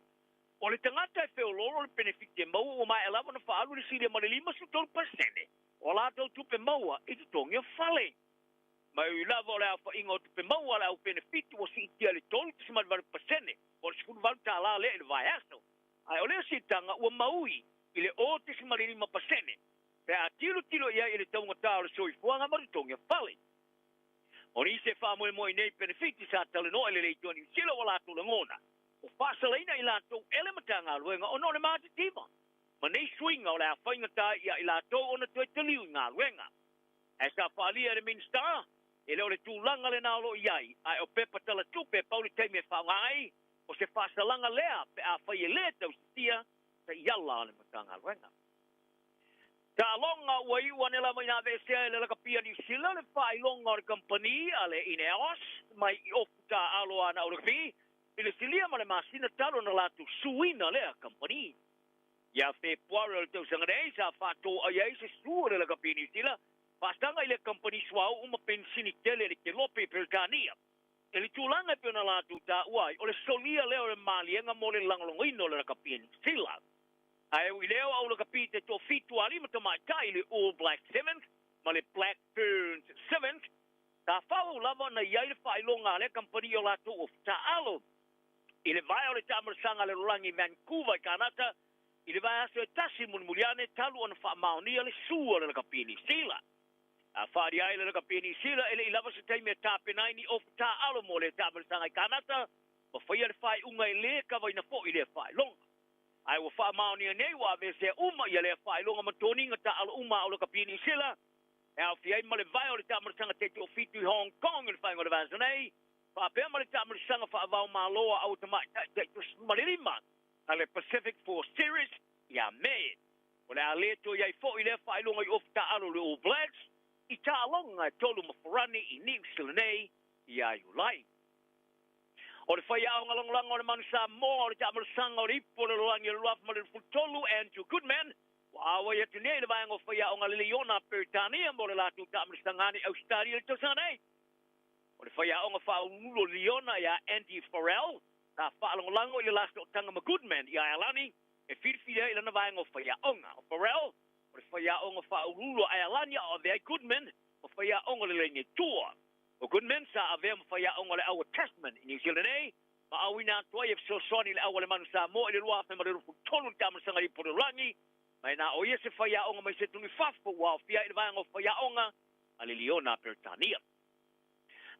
o le tagata e feoloolo le penefiti e maua ua maea lava ona faaalu le silia ma le 53% o a latou tupe maua i totogi o fale. Ma e ui lava o le aofaiga o tupe maua a le au penefiti ua siitia i le 3.8% po o le $18 lea i le vaiaso, ae o lea siitaga ua maui i le 0.5% pe a tilotilo i ai i le taugata o le soifuaga ma totogi o fale. O nisi e faamoemoe i nei penefiti sa talanoa i le Leitio Niu Sila ua latou lagona, ua faasalaina i latou e le Matagaluega ona o le matitiva ma nei suiga o le a faigata ai ia i latou ona toe taliu i galuega. Ae sa faaalia e le Minisita, e le o le tulaga lena o lo o i ai, ae o pepa tala tupe e pau le taimi e faaaoga ai, o se faasalaga lea pe afai e le tausisia taiala a le Matagaluega. Taaloga ua iu ane lava ina aveesea e le lakapi a Niu Sila le faailoga o le kamupani a le Ineos mai i ofu taaalo a ana au lakapi i le silia ma le masina talu ona latou suina lea kamupani. Ia Fepuari o le tausaga nei sa faatoai ai se su o le lakapi Niu Sila faasaga i lea kamupani suauu ma penisini tele i le Kelope i Peretania. I le tulaga e pei ona latou taua ai, o le solia lea o le maliega mo le lagolagoina o le lakapi a Niu Sila. Ae ui lea o au lakapi te toafitu a lima tamaitai i le All Black Sevens ma le Black Ferns Sevens, sa faaauau lava ona i ai le faailoga a lea kamupani i o latou ofu taaalo. I le vaea o le taamalasaga a le lolagi i Vancouver i Kanata i le vaiaso e tasi mulimuli ane talu ona faamaonia le su a le lakapi Niu Sila. A faalia ai le lakapi Niu Sila e le i lava se taimi e tapena ai ni ofu taaalo mo lea taamalasaga i Kanata ma faia le faaiuga e le kavaina foi lea faailoga. Ae ua faamaonia nei ua aveesea uma ia lea faailoga ma toniga taaalo uma a au lakapi Niu Sila e aofia ai ma le vae o le taamalasaga taitoafitu i Hong Kong i le faaiuga o le vaiaso nei, faapea ma le taamalasaga faava-o-Malo a au tamaitai taitoasefulumalelima a le Pacific Four Series ia Me. O le a le toe i ai foi lea faailoga i ofu taaalo i le All Blacks i taaloga e tolu ma Farani i Niu Sila nei ia Iulai. O le faiaoga lagolago o le Manu Samoa o le taamalasaga o le Ipu o le Lalolagi o le 2023, Andrew Goodman, ua auai atu nei i le vaega o faiaoga a le Leiona a Peretania mo le latou taamalasaga ane i Ausetalia i le tausaga nei. O le faiaoga faauluulu o le Leiona ia Andy Farrell, sa faalagolago i le la sootaga ma Goodman i Aealani e filifili ai i lana vaega o faiaoga. O Farrell, o le faiaoga faauluulu a Aealani a o avea ai Goodman ma faiaoga o le laina i tua. O Goodman sa avea ma faiaoga o le au a Tasman i Niu Sila nei, ma auina atu ai e fesoasoani i le au a le Manu Samoa i le 2023 i le taamalasaga i Ipuleolangi, ma e na o ia se faiaoga mai se atunuu i fafo ua aofia ai i le vaega o faiaoga a le Liona a Peretania.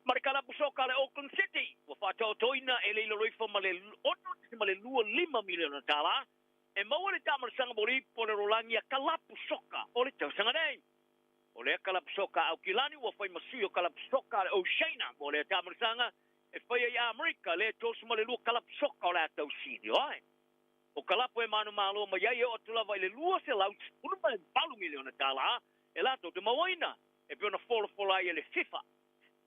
Ma le kalapu soka a le Auckland City ua faataotoina e le iloloifo ma le $6.25 miliona tala e maua le taamalasaga mo le ipu o le rolagi a kalapu soka o le tausaga nei. O lea kalapu soka a Aukilani ua fai ma sui o kalapu soka a le Oceania mo lea taamalasaga e faia i Amerika lea e 32 kalapu soka o le a tausilio ai. O kalapu e manumalo mai ai e oo atu lava i le $218 miliona tala e latou te mauaina e pei ona folafola ai e le FIFA.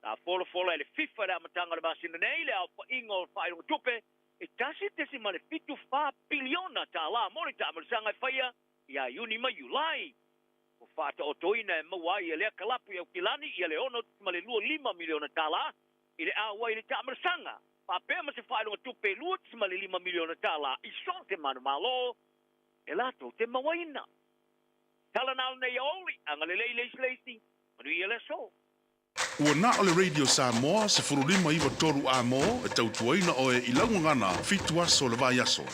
Sa folafola e le FIFA i le amataga o le masina nei le aofaiga o faailoga tupe e $1.74 piliona tala mo le taamalasaga e faia ia Iuni ma Iulai. Ua faataotoina e maua ai e lea kalapu i Aukilani ia le $6.25 miliona tala i le auai i le taamalasaga, faapea ma se faailoga tupe e $2.5 miliona tala i so o se manumalo e latou te mauaina. Tala na o lenei aoauli, agalelei le isi le isi, manuia le aso. Ua na o le Radio Samoa 15 93 A mo e tautuaina oe i lau gagana fitu aso o le vaiaso.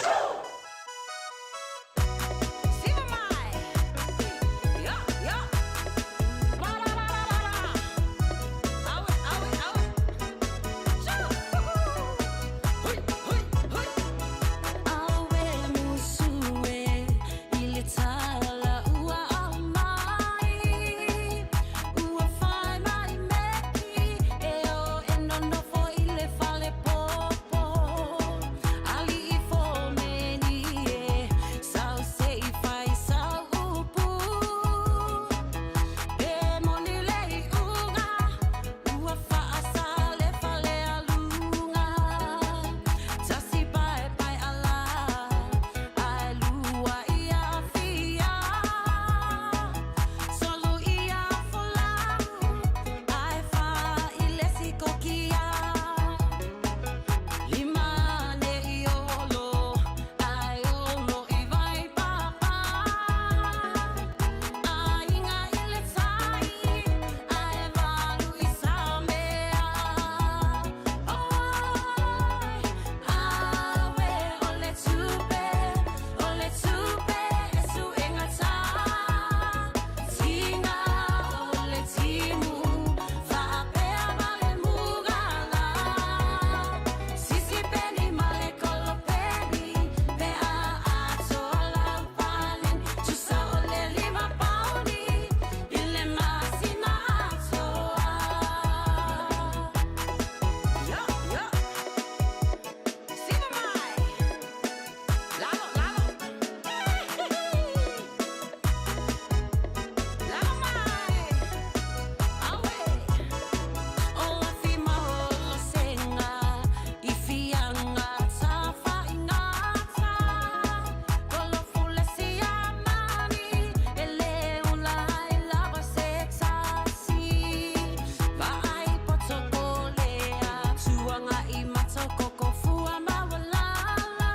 koko fua maualalo.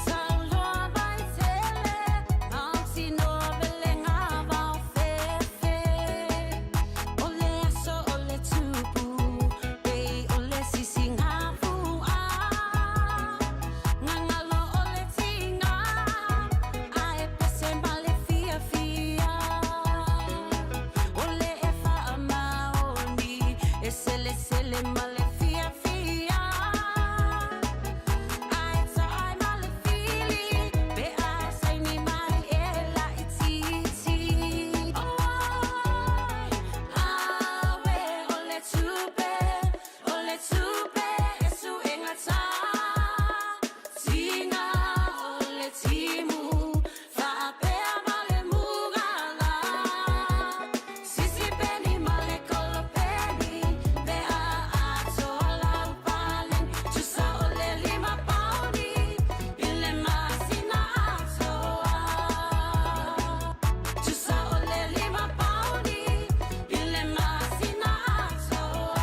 Sauloa vai tele, mautinoa velega vaofefe. O le aso o le tupu, pei o le sisiga fu'a. Gagalo o le tiga, ae pese ma le fiafia. O le e faamaoni, e selesele ma le fiafia. Ae taai ma le fili, pe a saini mai e laitiiti. Oi, awe o le tupe, o le tupe e suegata. Tiga o le timu, faapea ma le mugala. Sisi peni ma le kolopeni, pe a atoa lau paleni. Tusa o le 5 paoni, i le masina atoa. Tusa o le 5 paoni, i le masina atoa.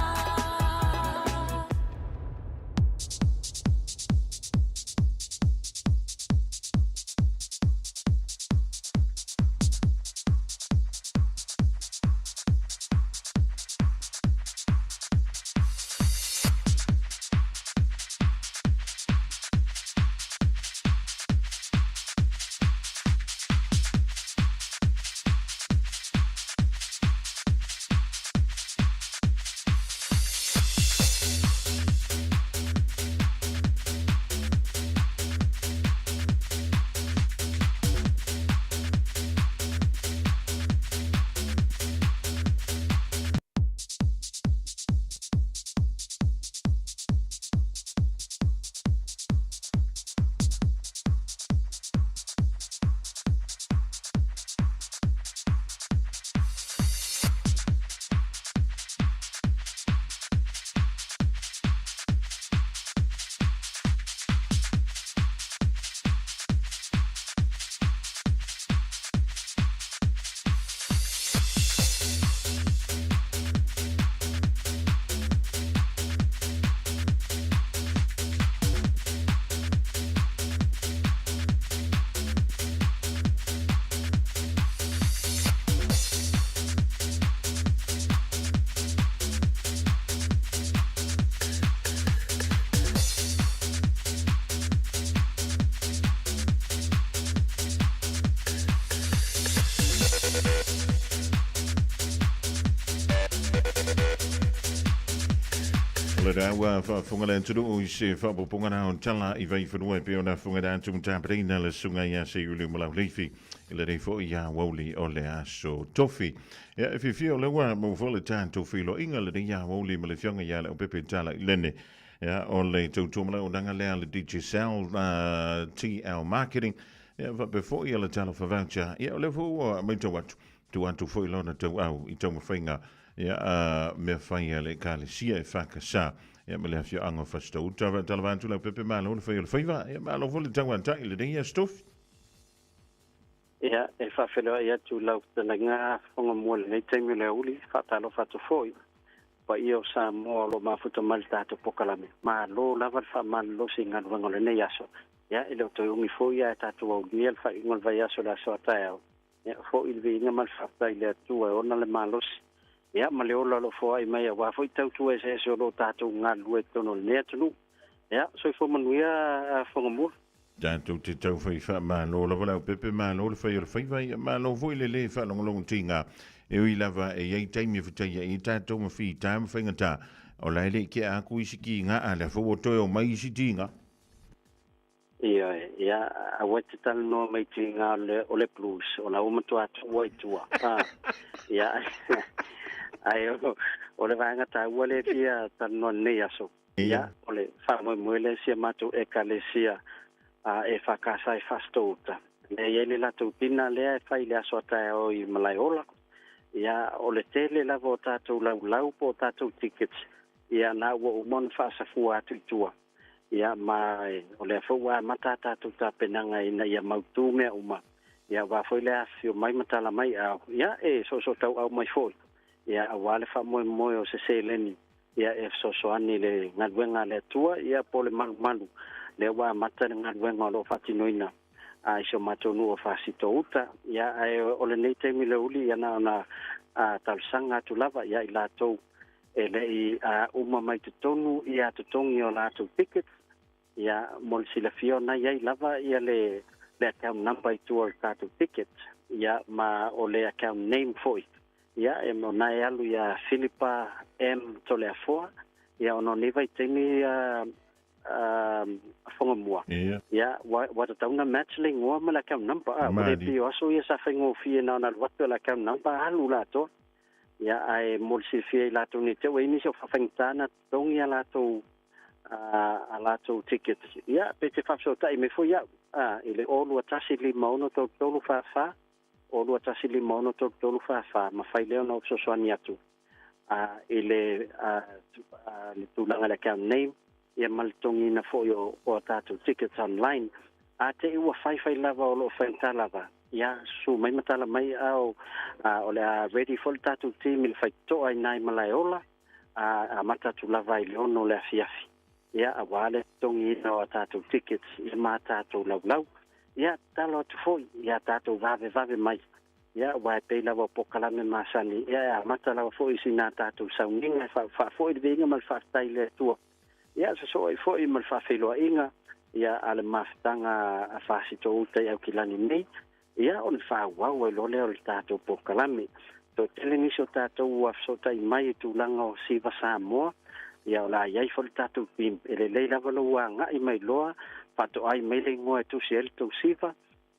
O le raua faafofoga le atunuu i se faaopoopoga na o tala i vaifanua e pei ona afoga le atu matapareina le susuga ia Seiuli Malauleifi i lenei foi aoauli o le aso Tofi. Ia, e fiafia o lea ua maua foi le tatou feiloaiga lenei aoauli ma le afioga ia Leaupepe Tala i Lene. Ia, o le tautua ma le auaunaga lea a le Digicel TL Marketing, ia faapea foi le Talofa Voucher. Ia, o lea foi ua matau atu, tuu atu foi lona tauau i taumafaiga ia a mea fai a le Ekalesia e FKS ia ma le afioaga o Fasitouta. Faatalofa atu Leaupepe, malo le fai o le faiva, ia malo foi le tauatai i lenei aso Tofi. Ia, e faafeiloai atu i lau fetalaiga Fogamua i lenei taimi o le aoauli, faatalofa atu foi paia o Samoa o lo o mafuta mai le tatou polokalame. Malo lava le faamalolosi i galuega o lenei aso. Ia, e le o toe umi foi ae tatou aulia le faaiuga o le vaiaso i le aso a taeao. Ia, foi le viiga ma le faafetai i le Atua e ona le malosi, ia, ma le ola o lo o foai mai aua foi tautua eseese o lo o tatou galulue i totonu o lenei atunuu. Ia, soifua manuia Fogamua. Tatou te tau fai faamalo lava le aupepe, malo le fai o le faiva, ia malo foi le le faalogologo tiga. E ui lava e i ai taimi e fetaia ai tatou ma fita ma faigata, o la e le i kea aku isi tiga, a lea foi ua toe omai isi tiga. Ioe, ia, aua e te talanoa mai tiga o le, o le blues, o la ua matua tuua i tua. Ah, ia, ae o, o le vaega taua lea e fia talanoa i lenei aso, ia, o le faamoemoe lea i si a matou Ekalesia a EFKS i Fasitouta. Lea e i ai le latou dinner lea e fai i le aso a taeao i Malaeola. Ia, o le tele lava o tatou laulau po o tatou tickets, ia, na ua uma ona faasafua atu i tua. Ia, ma o lea foi ua amata a tatou tapenaga ina ia mautū mea uma, ia, aua foi le afifio mai ma tala mai ao, ia, e soosootauau mai foi, ia, aua le faamoemoe o se seleni, Ia e fesoasoani i le galuega a le Atua, ia po o le malumalu lea ua amata le galuega o lo o faatinoina i si o matou nuu o Fasitoo-uta. Ia ae o lenei taimi le uli, ia na ona talosaga atu lava ia i latou e le i uma mai totonu ia totogi o latou tickets. Ia mo le silafia o na i ai lava ia le account number i tua o le tatou ticket, ia ma o le account name foi. Ia e o na e alu ia Philipa M Toleafoa. Ia ona o nei vaitaimi Fogamua. Ia ua tatau ona match le igoa ma le account number. A ua le pei o aso ia sa faigofie na ona alu atu e le account number alu la atoa. Ia ae mo le silafia i latou nei te ua i ai nisi o faafaigata na totogi a latou a latou tickets. Ia pe te faafesootai mai foi au i le 021 56 33 44 021 56 33 44 mafai lea ona ou fesoasoani atu i le le tulaga i le account name ia ma le totogiina foi o a tatou tickets online. A te i ua faifai lava o lo o faigata lava, ia susu mai ma tala mai ao o le a ready foi le tatou team i le faitotoa i nai Malaeola a amata atu lava i le 6 o le afiafi. Ia aua le totogiina o a tatou tickets ia ma a tatou laulau. Ia tatalo atu foi ia tatou vavevave mai. Ia aua e pei lava o polokalame masani, ia e amata lava foi i sina tatou sauniga e faafo'i le viiga ma le faafetai i le Atua. Ia sosoo ai foi ma le faafeiloaiga ia a le mafutaga a Fasitoo-uta i Aukilani nei, ia ona faaauau ai loa lea o le tatou polokalame. Toatele nisi o tatou ua fesootai mai i tulaga o Siva Samoa, ia o le a i ai foi le tatou team. E lelei lava lou agai mai loa, faatoai mai le igoa e tusi ai le tou Siva,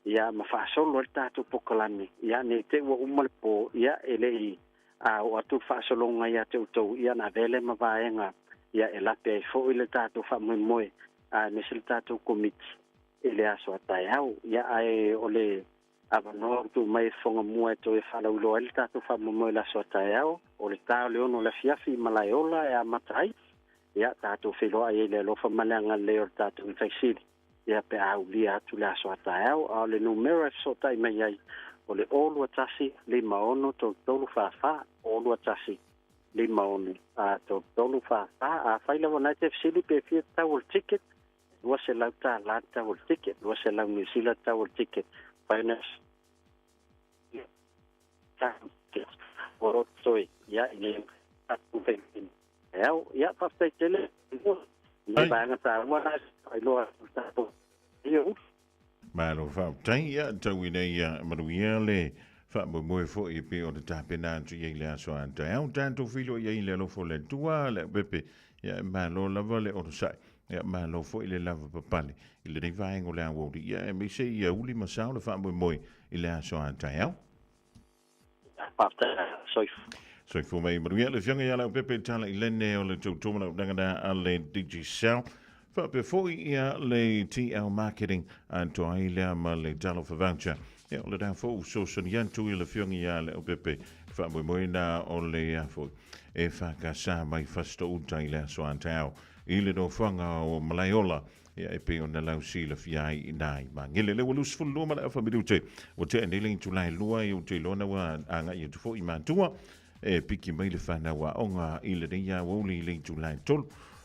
ia ma faasolo ai le tatou polokalame. Ia ne i te i ua uma le po, ia e le i oo atu le faasologa ia te outou, ia ona avea lea ma vaega ia e lape ai foi le tatou faamoemoe, aemaise le tatou komiti i le aso a taeao. Ia ae o le avanoa ua tuu mai e fofoga mua e toe faalauiloa ai le tatou faamoemoe i le aso a taeao, o le ta o le 6 o le afiafi i Malaeola e amata ai. Ia tatou feiloai ai i le alofa ma le agalelei o le tatou Matai Sili, ia pe a aulia atu le aso a taeao. A o le numera e fesootai mai ai, o le 021 56 33 44, 021 56 33 44. Afai lava o lena e te fesili pe fia tau o le ticket, $200 le tau o le ticket, 200 Niu Sila le tau o le ticket. Fai ona ua roto ia i le Ao, ia, faafetai tele. Nei vaega taua na faailoa atu tatou. Ia. Malo faafetai, ia tau ina ia manuia le faamoemoe foi e pei ona tapena atu i ai le aso a taeao. Tatou feiloai ai i le alofa o le Atua, le aupepe, ia e malo lava le onosai, ia malo foi le lavapapale i lenei vaega o le aoauli, ia aemaise ia uli ma sao le faamoemoe i le aso a taeao. Faafetai, soifua. Soifua mai manuia le Afioga ia Leaupepe Tala i Lene o le tautua manaonaga na a le Digicel. Faapea foi ia le TL Marketing atoa ai lea ma le Talofa Voucher. Ia o le na foi fesoasoani atu i le Afioga ia Leaupepe faamoemoe o le foi e whakasa mai Fasitoo-uta i le aso a taeao i le nofoaga o Malaeola. Ia e pei ona lau silafia ai i nā i Magele. Le ua 22 ma le afa minute. Ua tea nei le itula e 2 i ou te iloa na ua agai atu foi i matua. E piki mai le whanau aoga i lenei aoauli i le itula e 3.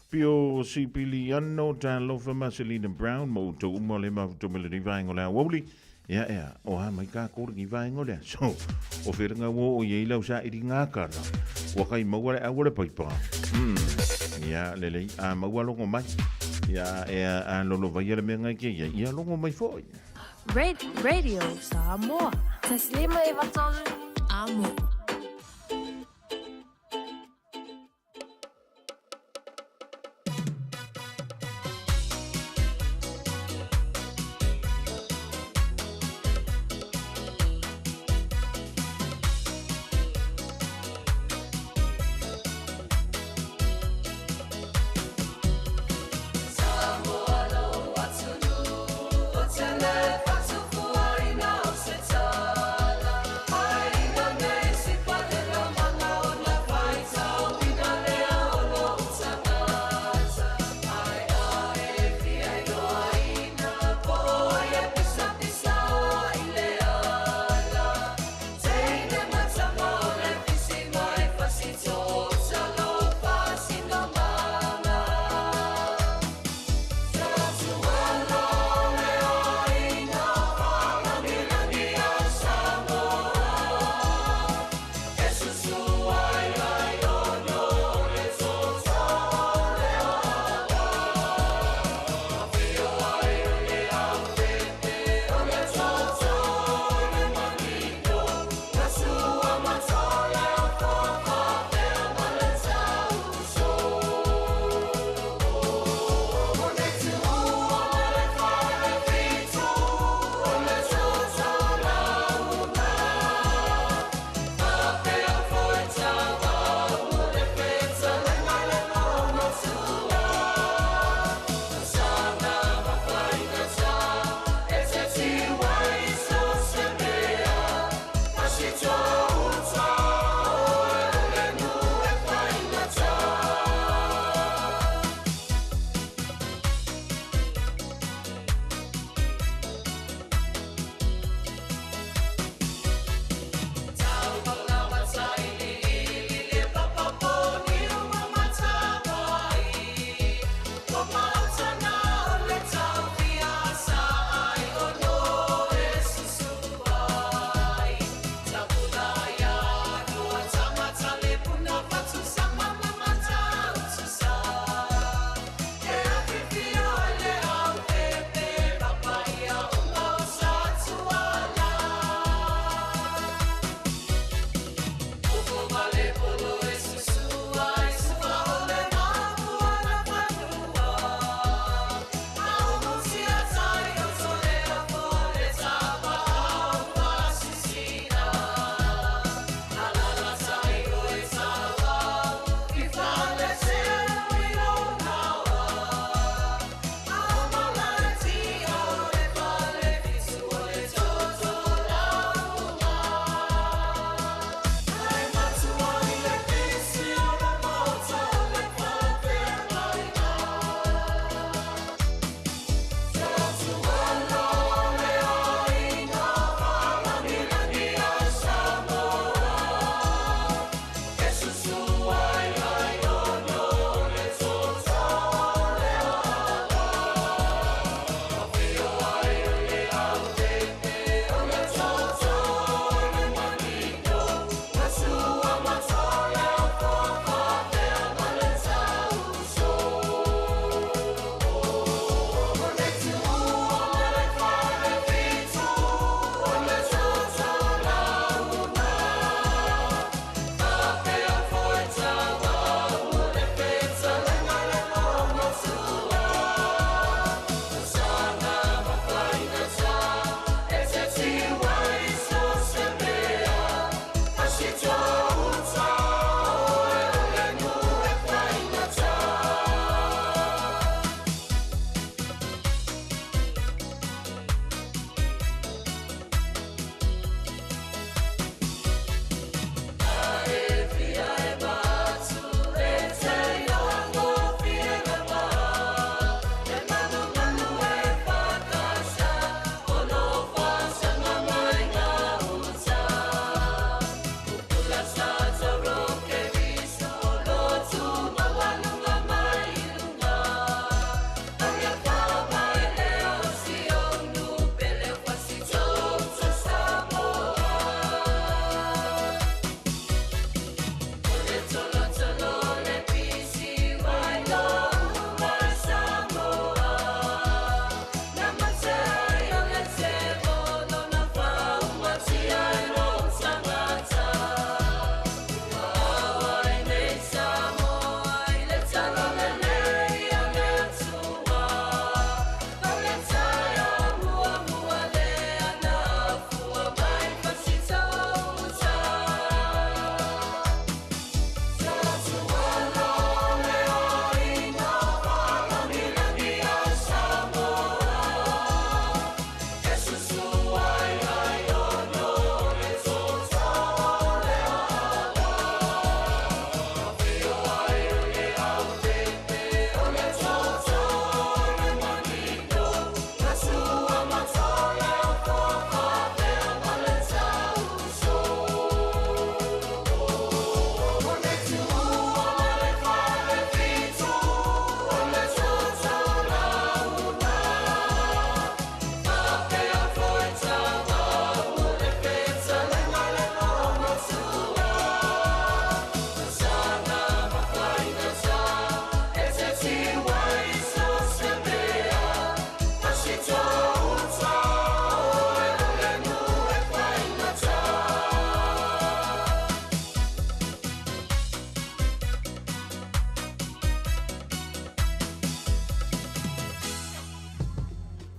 Pio Sipiliano, Talofa Marcelina Brown, ma outou uma o le mafuta mai lenei vaega o le aoauli. Ia ea, o a mai kā kōrangi vaega o le aso. O whenga ua o i ei lau sa iri ngā kara. Ua kai maua le au o le paipa. Ia, lelei, a maua longo mai. Ia, ea, a lolo vai le mea ngai ke ia. Ia longo mai foi. Radio Samoa. Taslima e vatolu. Amo.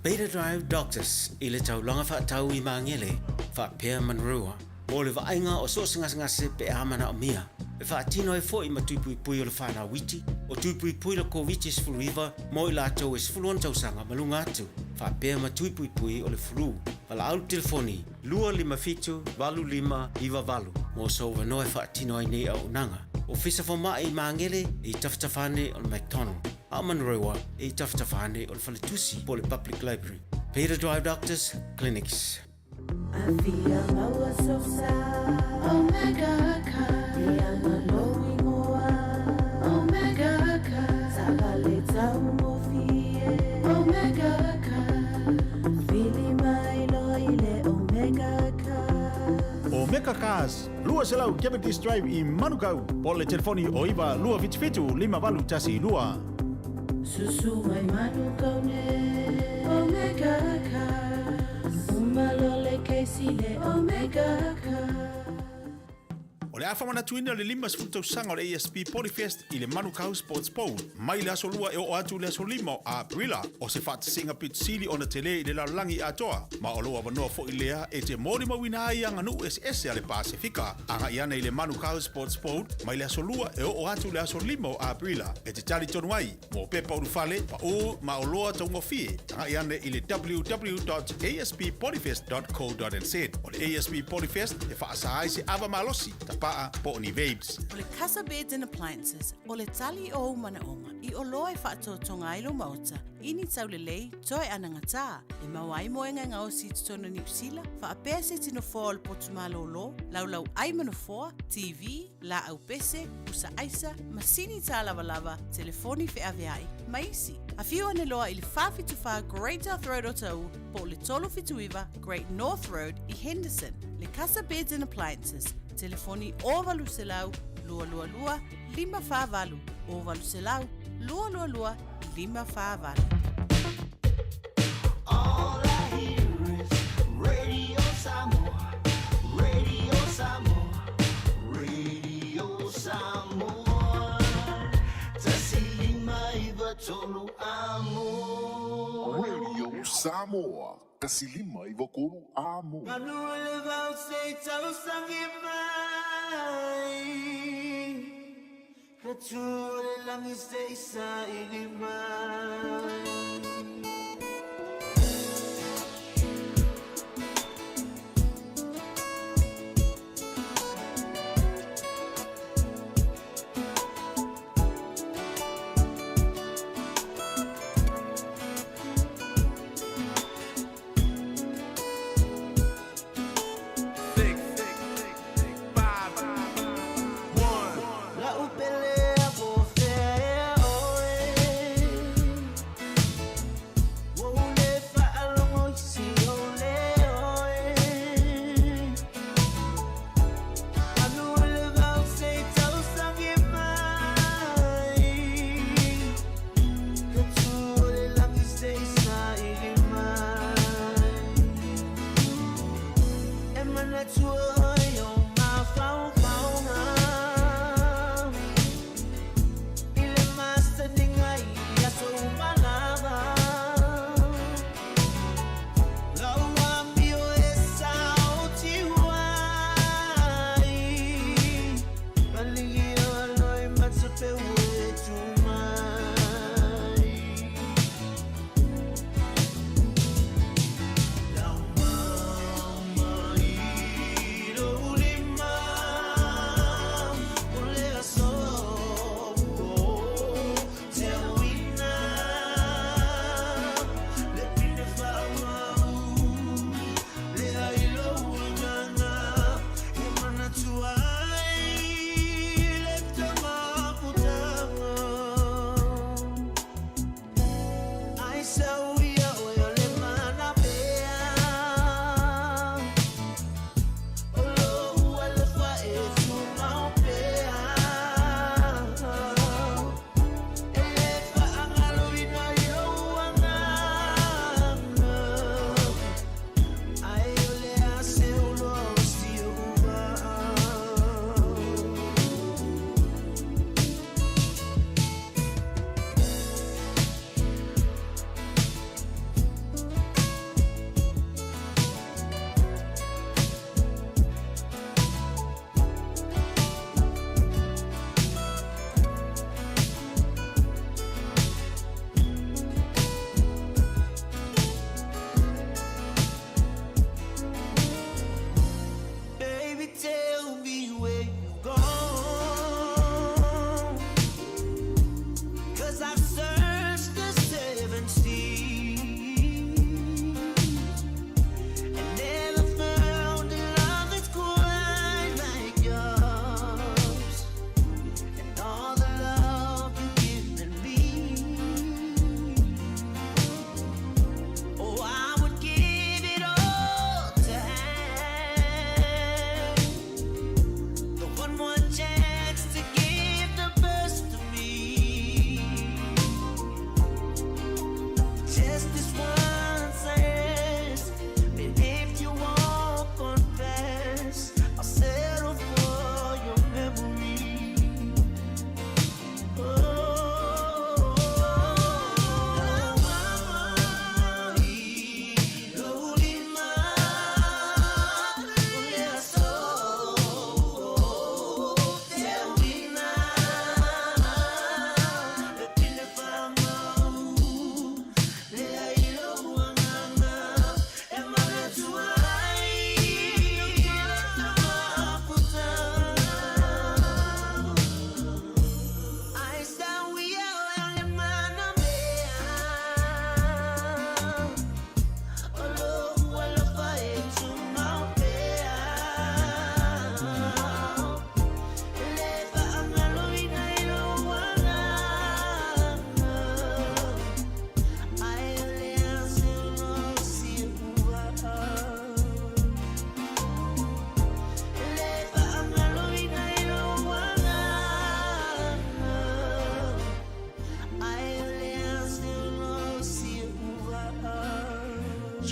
Beta Drive Doctors i le taulaga faatau i Magele, faapea Manurewa, mo le vaaiga o so o se gasegase pe a manaomia. E faatino ai foi ma tui puipui o le fanau iti, o tui puipui le Koviti-19 mo i latou e 16 tausaga ma luga atu, faapea ma tui puipui o le flu. Valaau le telefoni 257 8598 mo sou avanoa e faatino ai nei auaunaga. Ofisa Fomai i Magele i tafatafa ane o le McDonald, a o Manurewa i tafatafa ane o le Faletusi po o le Public Library. Beta Drive Doctors Clinics. Afia maua sosa Omega Car Ia lou igoa Omega Car Taavale taugofie Omega Car Vili mai loa i le Omega Car Omega Cars, 200 Cavendish Drive i Manukau, po o le telefoni o 9 277 5812. Susu mai Manukau nei Omega Cars Uma loa le kesi i le Omega Cars. O le a faamanatuina le 50 tausaga o le ASP Polyfest i le Manukau Sports Bowl mai le aso Lua e oo atu i le aso 5 o Aperila. O se faatasiga pito sili ona tele i le lalolagi atoa, ma o lou avanoa foi lea e te molimauina ai aganuu eseese a le Pasefika. Agai ane i le Manukau Sports Bowl mai le aso Lua e oo atu i le aso 5 o Aperila e te talitonu ai mo pepa ulufale, paū ma oloa taugofie. Agai ane i le www.asppolyfest.co.nz. O le ASP Polyfest e faasa ai se ava malosi, tapaa po o ni vapes. O le Casa Beds and Appliances, o le tali o ou manaoga i oloa e faatoatoga ai lou maota i ni taulelei toe anagatā e maua ai moega e gaosi i totonu o Niu Sila, faapea se iti nofoa o le potu malōlō, laulau ai ma nofoa, TV, laau pese, pusa aisa, masini tālavalava, telefoni feaveai, ma isi. Afio ane loa i le 474 Great South Road o Taʻu po o le 379 Great North Road i Henderson. Le Casa Beds and Appliances, telefoni 0800 222 548, 0800 222 548. All I hear is Radio Samoa, Radio Samoa, Radio Samoa. 1593 amo. Radio Samoa, 1593 amo. Manu o le vao se i tausagi mai. Ka tū o le lagi se i saili mai. Six, five, one. La'u pele a po o fea ea oe.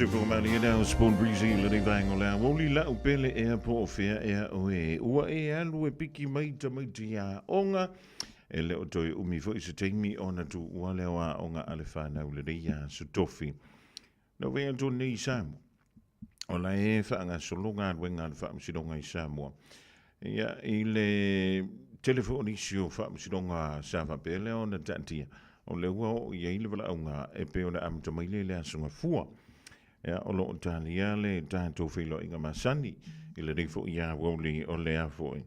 Soifua malie lea o Spoon Breezy i lenei vaega o le aoauli lau pele ea po o fea ea oe. Ua e alu e piki mai tamaiti aoga, e le o toe umi foi se taimi ona tuua lea o aoga a le fanau lenei aso tofi. Na vea atu nei i Samoa, o la e faagasolo galuega a le Faamasinoga i Samoa. Ia, i le tele foi o nisi o faamasinoga sa faapea lea ona taatia, o lea ua oo i ai le valaauga e pei ona amata mai lea i le Aso Gafua. Ia, o lo o talia le tatou feiloaiga masani i lenei foi aoauli o le a foi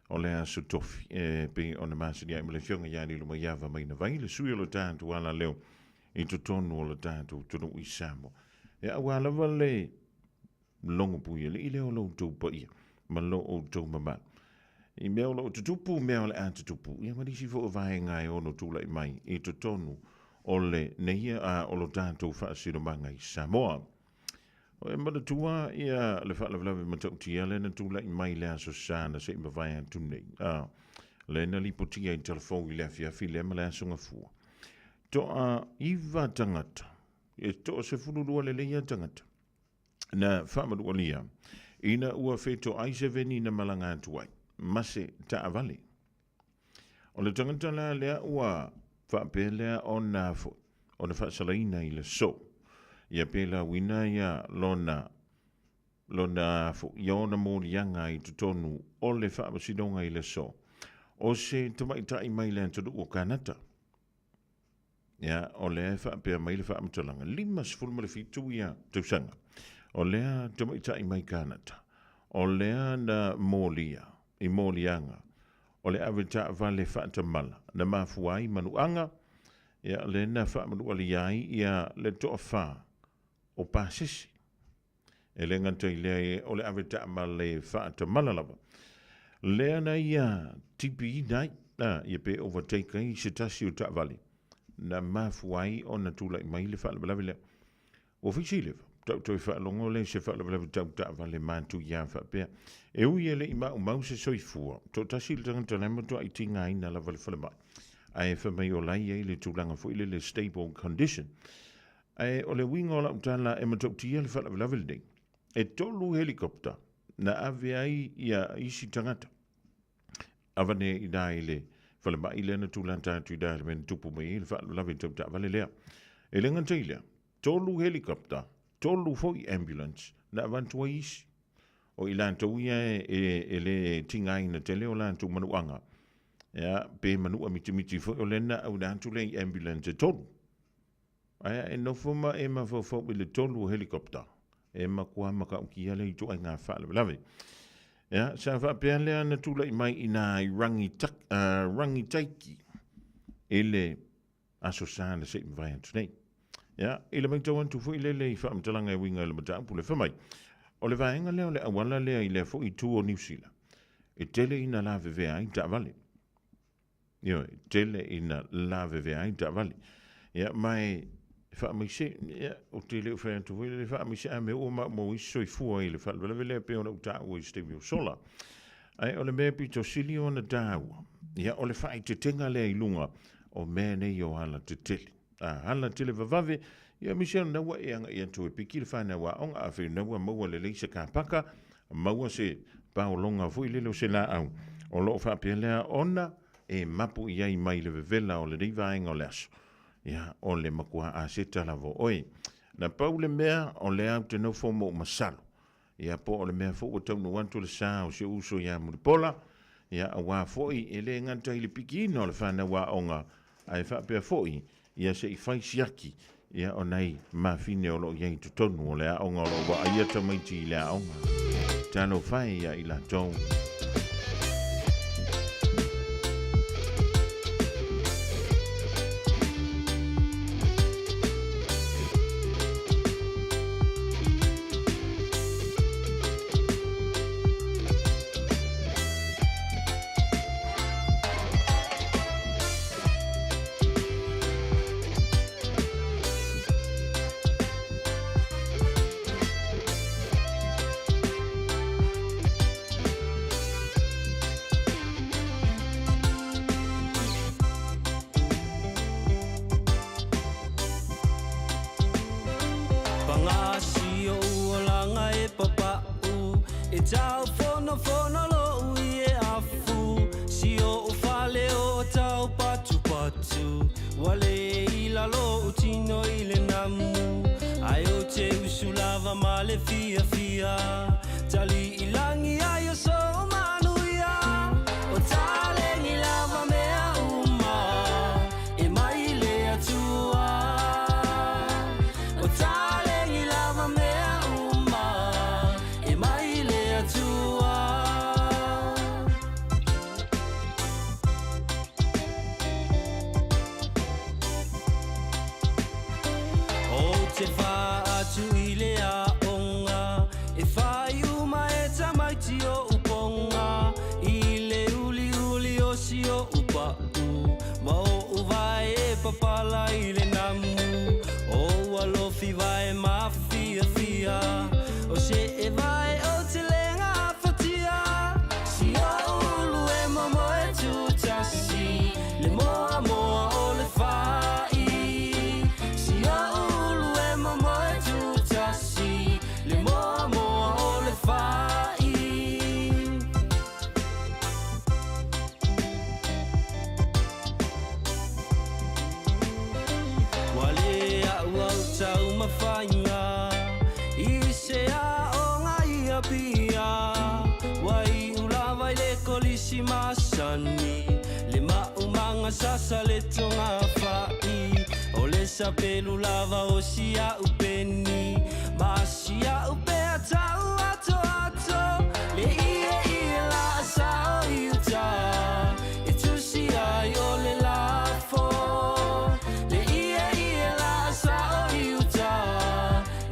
o le Aso Tofi e pei ona masani ai ma le Afioga ia Lilomaiava Mainavai, le sui o le tatou alaleo i totonu o le tatou atunuu i Samoa. Ia, aua lava le logo puialii lea o lo outou paia ma lo outou mamalu. I mea o lo o tutupu, mea o le a tutupu, ia ma nisi foi o vaega e ono tulai mai i totonu o le nei a o lo tatou faasinomaga i Samoa. O e manatua ia le faalavelave matautia lea na tulai mai le Aso Sa na se i mavae atu nei. A, lea na lipotia i talafou i le afiafi lea ma le Aso Gafua. Toa 9 tagata, e toa 12 lelei ia tagata, na faamanualia ina ua fetoai se veni na malaga atu ai ma se taavale. O le tagata la lea ua faapea lea ona foi, ona faasalaina i le so. Ia pe lauina ia lona lona foi, ia ona moliaga i totonu o le faamasinoga i le so. O se tamaitai mai le atunuu o Kanata. Ia, o lea e faapea mai le faamatalaga, 57 ia tausaga. O lea tamaitai mai Kanata, o lea na molia i moliaga o le ave taavale faatamala na mafua ai manuaga, ia, lea na faamanualia ai ia le toafa o pasese. E le gata i lea, o le ave taavale faatamala lava. Lea na ia tipiina ai, a, ia pe overtake ai se tasi o taavale, na mafua ai ona tulai mai le faalavelave lea. Ua fai leva, tau toe faalogo lea i se faalavelave tau taavale matuia faapea. E ui e le i maumau se soifua, toatasi le tagata la e matuai tigaina lava le falemai. Ae fai mai o la e i ai le tulaga foi lele stable condition. Ae o le uiga o lau tala e matautia le faalavelave lenei. E 3 helicopter na ave ai ia isi tagata. Avane i na i le falemai lea na tulata atu i na i le mea na tupu mai ai le faalavelave tau taavale lea. E le gata i lea, 3 helicopter, 3 foi ambulance na avatu ai isi. O i latou ia e le tigaina tele o latou manuaga. Ia, pe manua mitimiti foi o lea na auina atu lea i ambulance e 3. Ae e nofo ma e mafaufau i le 3 o helicopter e matua matautia le ituaiga faalavelave. Ia, sa faapea lea na tulai mai i nā i Rangitaiki i le Aso Sa na se i mavae atu nei. Ia, i le matau atu foi lele i faamatalaga e uiga i le mataupu le fai mai, o le vaega lea o le auala lea i lea foi itu o Niu Sila, e tele ina lavevea ai taavale. Ioe, tele ina lavevea ai taavale. Ia, ma e faamaise, ia, ou te le o fai atu foi le faamaise a mea ua maumau ai se soifua i le faalavelave lea pei ona ou taua i se taimi ua sola. Ae o le mea pito sili ona taua, ia, o le faaeteetega lea i luga o mea nei o alatetele. A ala tele vavave, ia aemaise o lena ua e agai atu e piki le fanau aoga, afai o lena ua maua lelei se kapaka, maua se paologa foi lele o se laau, o lo o faapea lea ona e mapu i ai mai le vevela o lenei vaega o le aso. Ia, o le matua aseta lava o oe. Na pau le mea, o lea ou te nofo ma ou masalo, Ia, po o le mea foi ua taunuu atu le sa o si ou uso ia Mulipola, ia, aua foi e le gata i le pikiina o le fanau aoga, ae faapea foi, ia se i fai siaki, ia, o nai mafine o lo o i ai i totonu o le aoga o lo o vaaia tamaiti i le aoga. Talofa e ia i latou. Fonofono lo'u i e afu Si o'u fale o tau patupatu Ua lē i lalo tino i le namu Ae ou te usu lava ma le fiafia Tali i lagi ai o sou manuia O taleni lava mea uma E mai le Atua O taleni lava mea uma E mai le Atua. Ou te fa'atu i le a'oga E fai uma e tamaiti o'u poga I le uliuli o si o'u pa'u Ma o'u vae e papala i le namu O ua lofi vae mafiafia O se'e vae o te le gafatia Si o'u ulu e momoe tutasi Le moamoa o le fa'i Si o'u ulu e momoe tutasi Le moamoa o le fa'i. Ua le a'ua'u taumafaiga I se a'oga i Apia Ua i'u lava i le kolisi masani Le ma'umaga sasa le togafa'i O le sapelu lava o si a'u peni Ma si a'u pea ta'u atoato Le ieie la'asa'o i uta E tusi ai o le lafo Le ieie la'asa'o i uta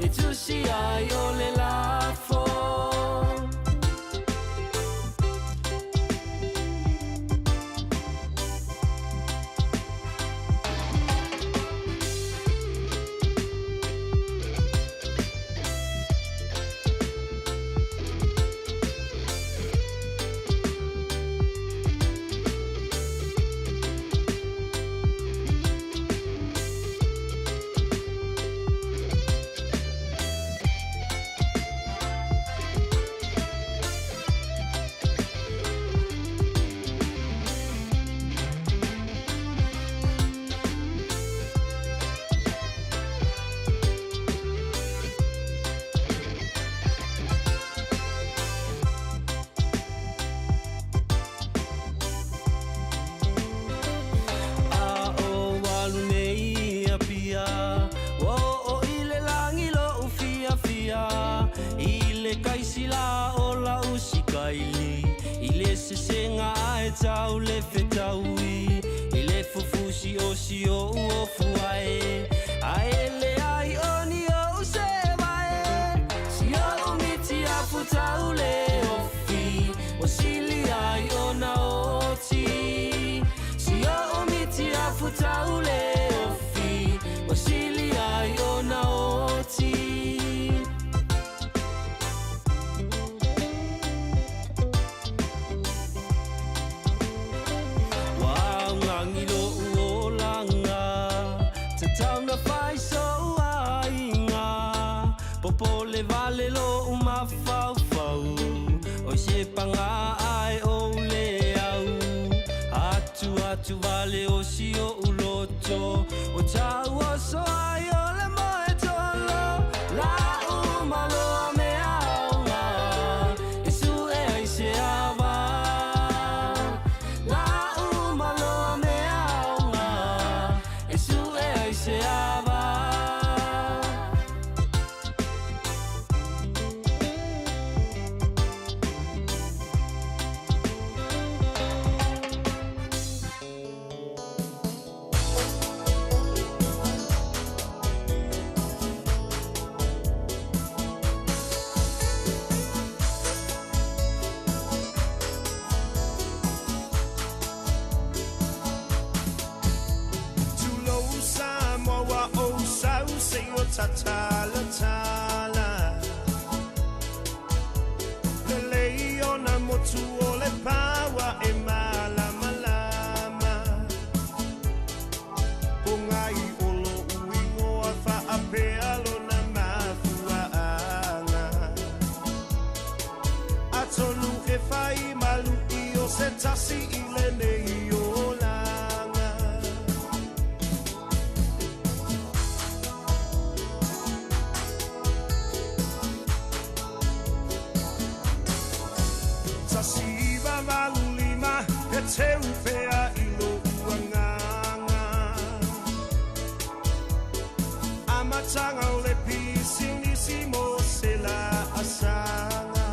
E tusi ai o le lafo. A ou alu nei i Apia Ua oo i le lagi lo'u fiafia I le kaisila o la'u sikaili I le sesega ae tau le fetaui I le fufusi o si o'u ofu ae Ae leai o ni o'u se'evae Si o'u miti afu tau le ofi Ua sili ai ona oti Si o'u miti afu tau le ofi Ua sili ai ona oti. Ua augagi lo'u olaga Tatau na fai so'u aiga Popole vale lo'u mafaufau Oi se pagā ae ou le au Atu atu vale o si o'u loto Ua tauoso ai o le moe tolo La'u maloa mea aoga E su'e ai se ava La'u maloa mea aoga E su'e ai se ava. Tulou Samoa ua ou sau seia tatalatala Lelei ona motu o le paua e malamalama Pogai o lo'u igoa faapea lona mafuaaga Atonu e amataga o le pisinisi mo se laasaga.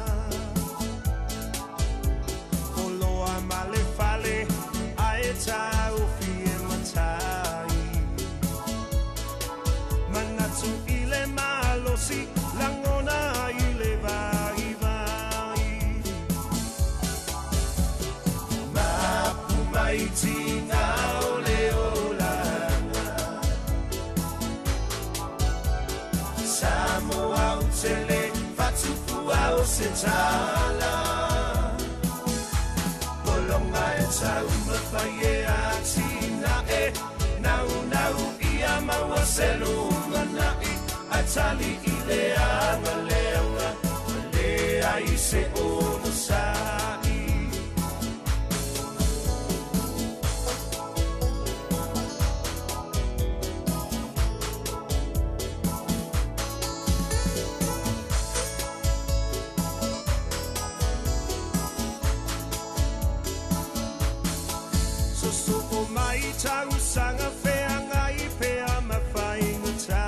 Oloa ma le fale ae taofi e matai. Manatu i le malosi lagona i le vaivai. Mapu mai tiga o le olaga. Samoa o tele fatufua o se tala. Polonga e taumafai e atinae. Naunau ia maua se lumanai. Ae tali i le agaleaga. Ma leai se onosai. Sosoo mai tausaga feagai pea ma faigata.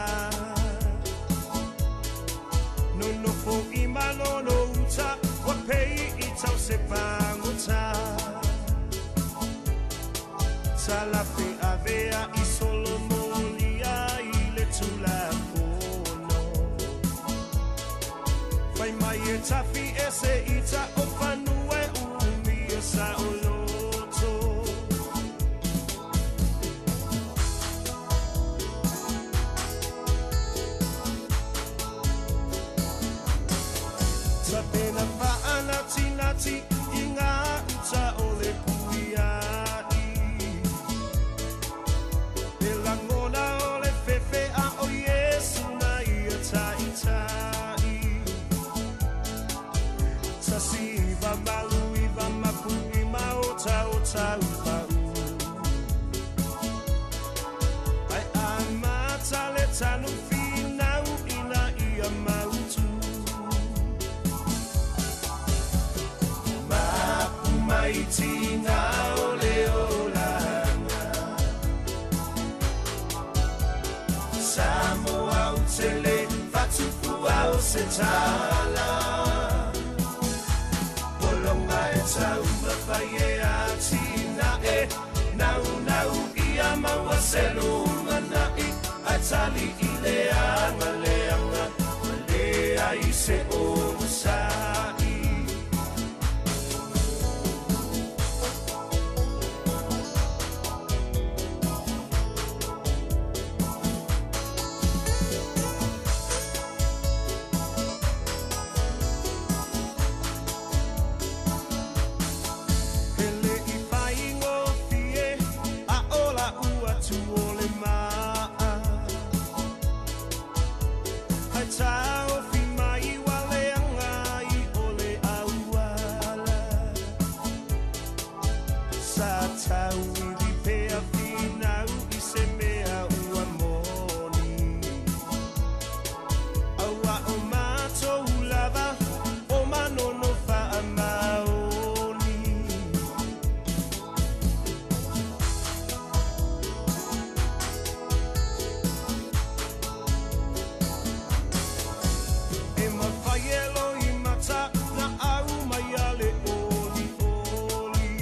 Nonofo i malono uta ua pei i tau se pagota. Talafe avea i solomolia i le tulafono. Fai mai e tafi ese ita o fanua e umi e saoloto. Tapena faanatinati i ngā uta o le puiai. E lagona o le fefe a o Iesu na ia taitai. 1989 mapu'i ma o tautaupau. Ae amata le tanu finau ina ia mautu. Mapu mai tiga o le olaga. Samoa o tele fatufua o se tala. Polonga e taumafai e atinae. Naunau ia maua se lumanai. Ae tali i le agaleaga. Ma leai se onosai. Hele i faigofie a o la ua tu o le maa. Hai taofi mai waleaga i o le auala. Sa tauivi pea finau i se mea ua moni. Aua o mātou lava o manono faamaoni. E mawhai e loi mata na au mai a le oli oli.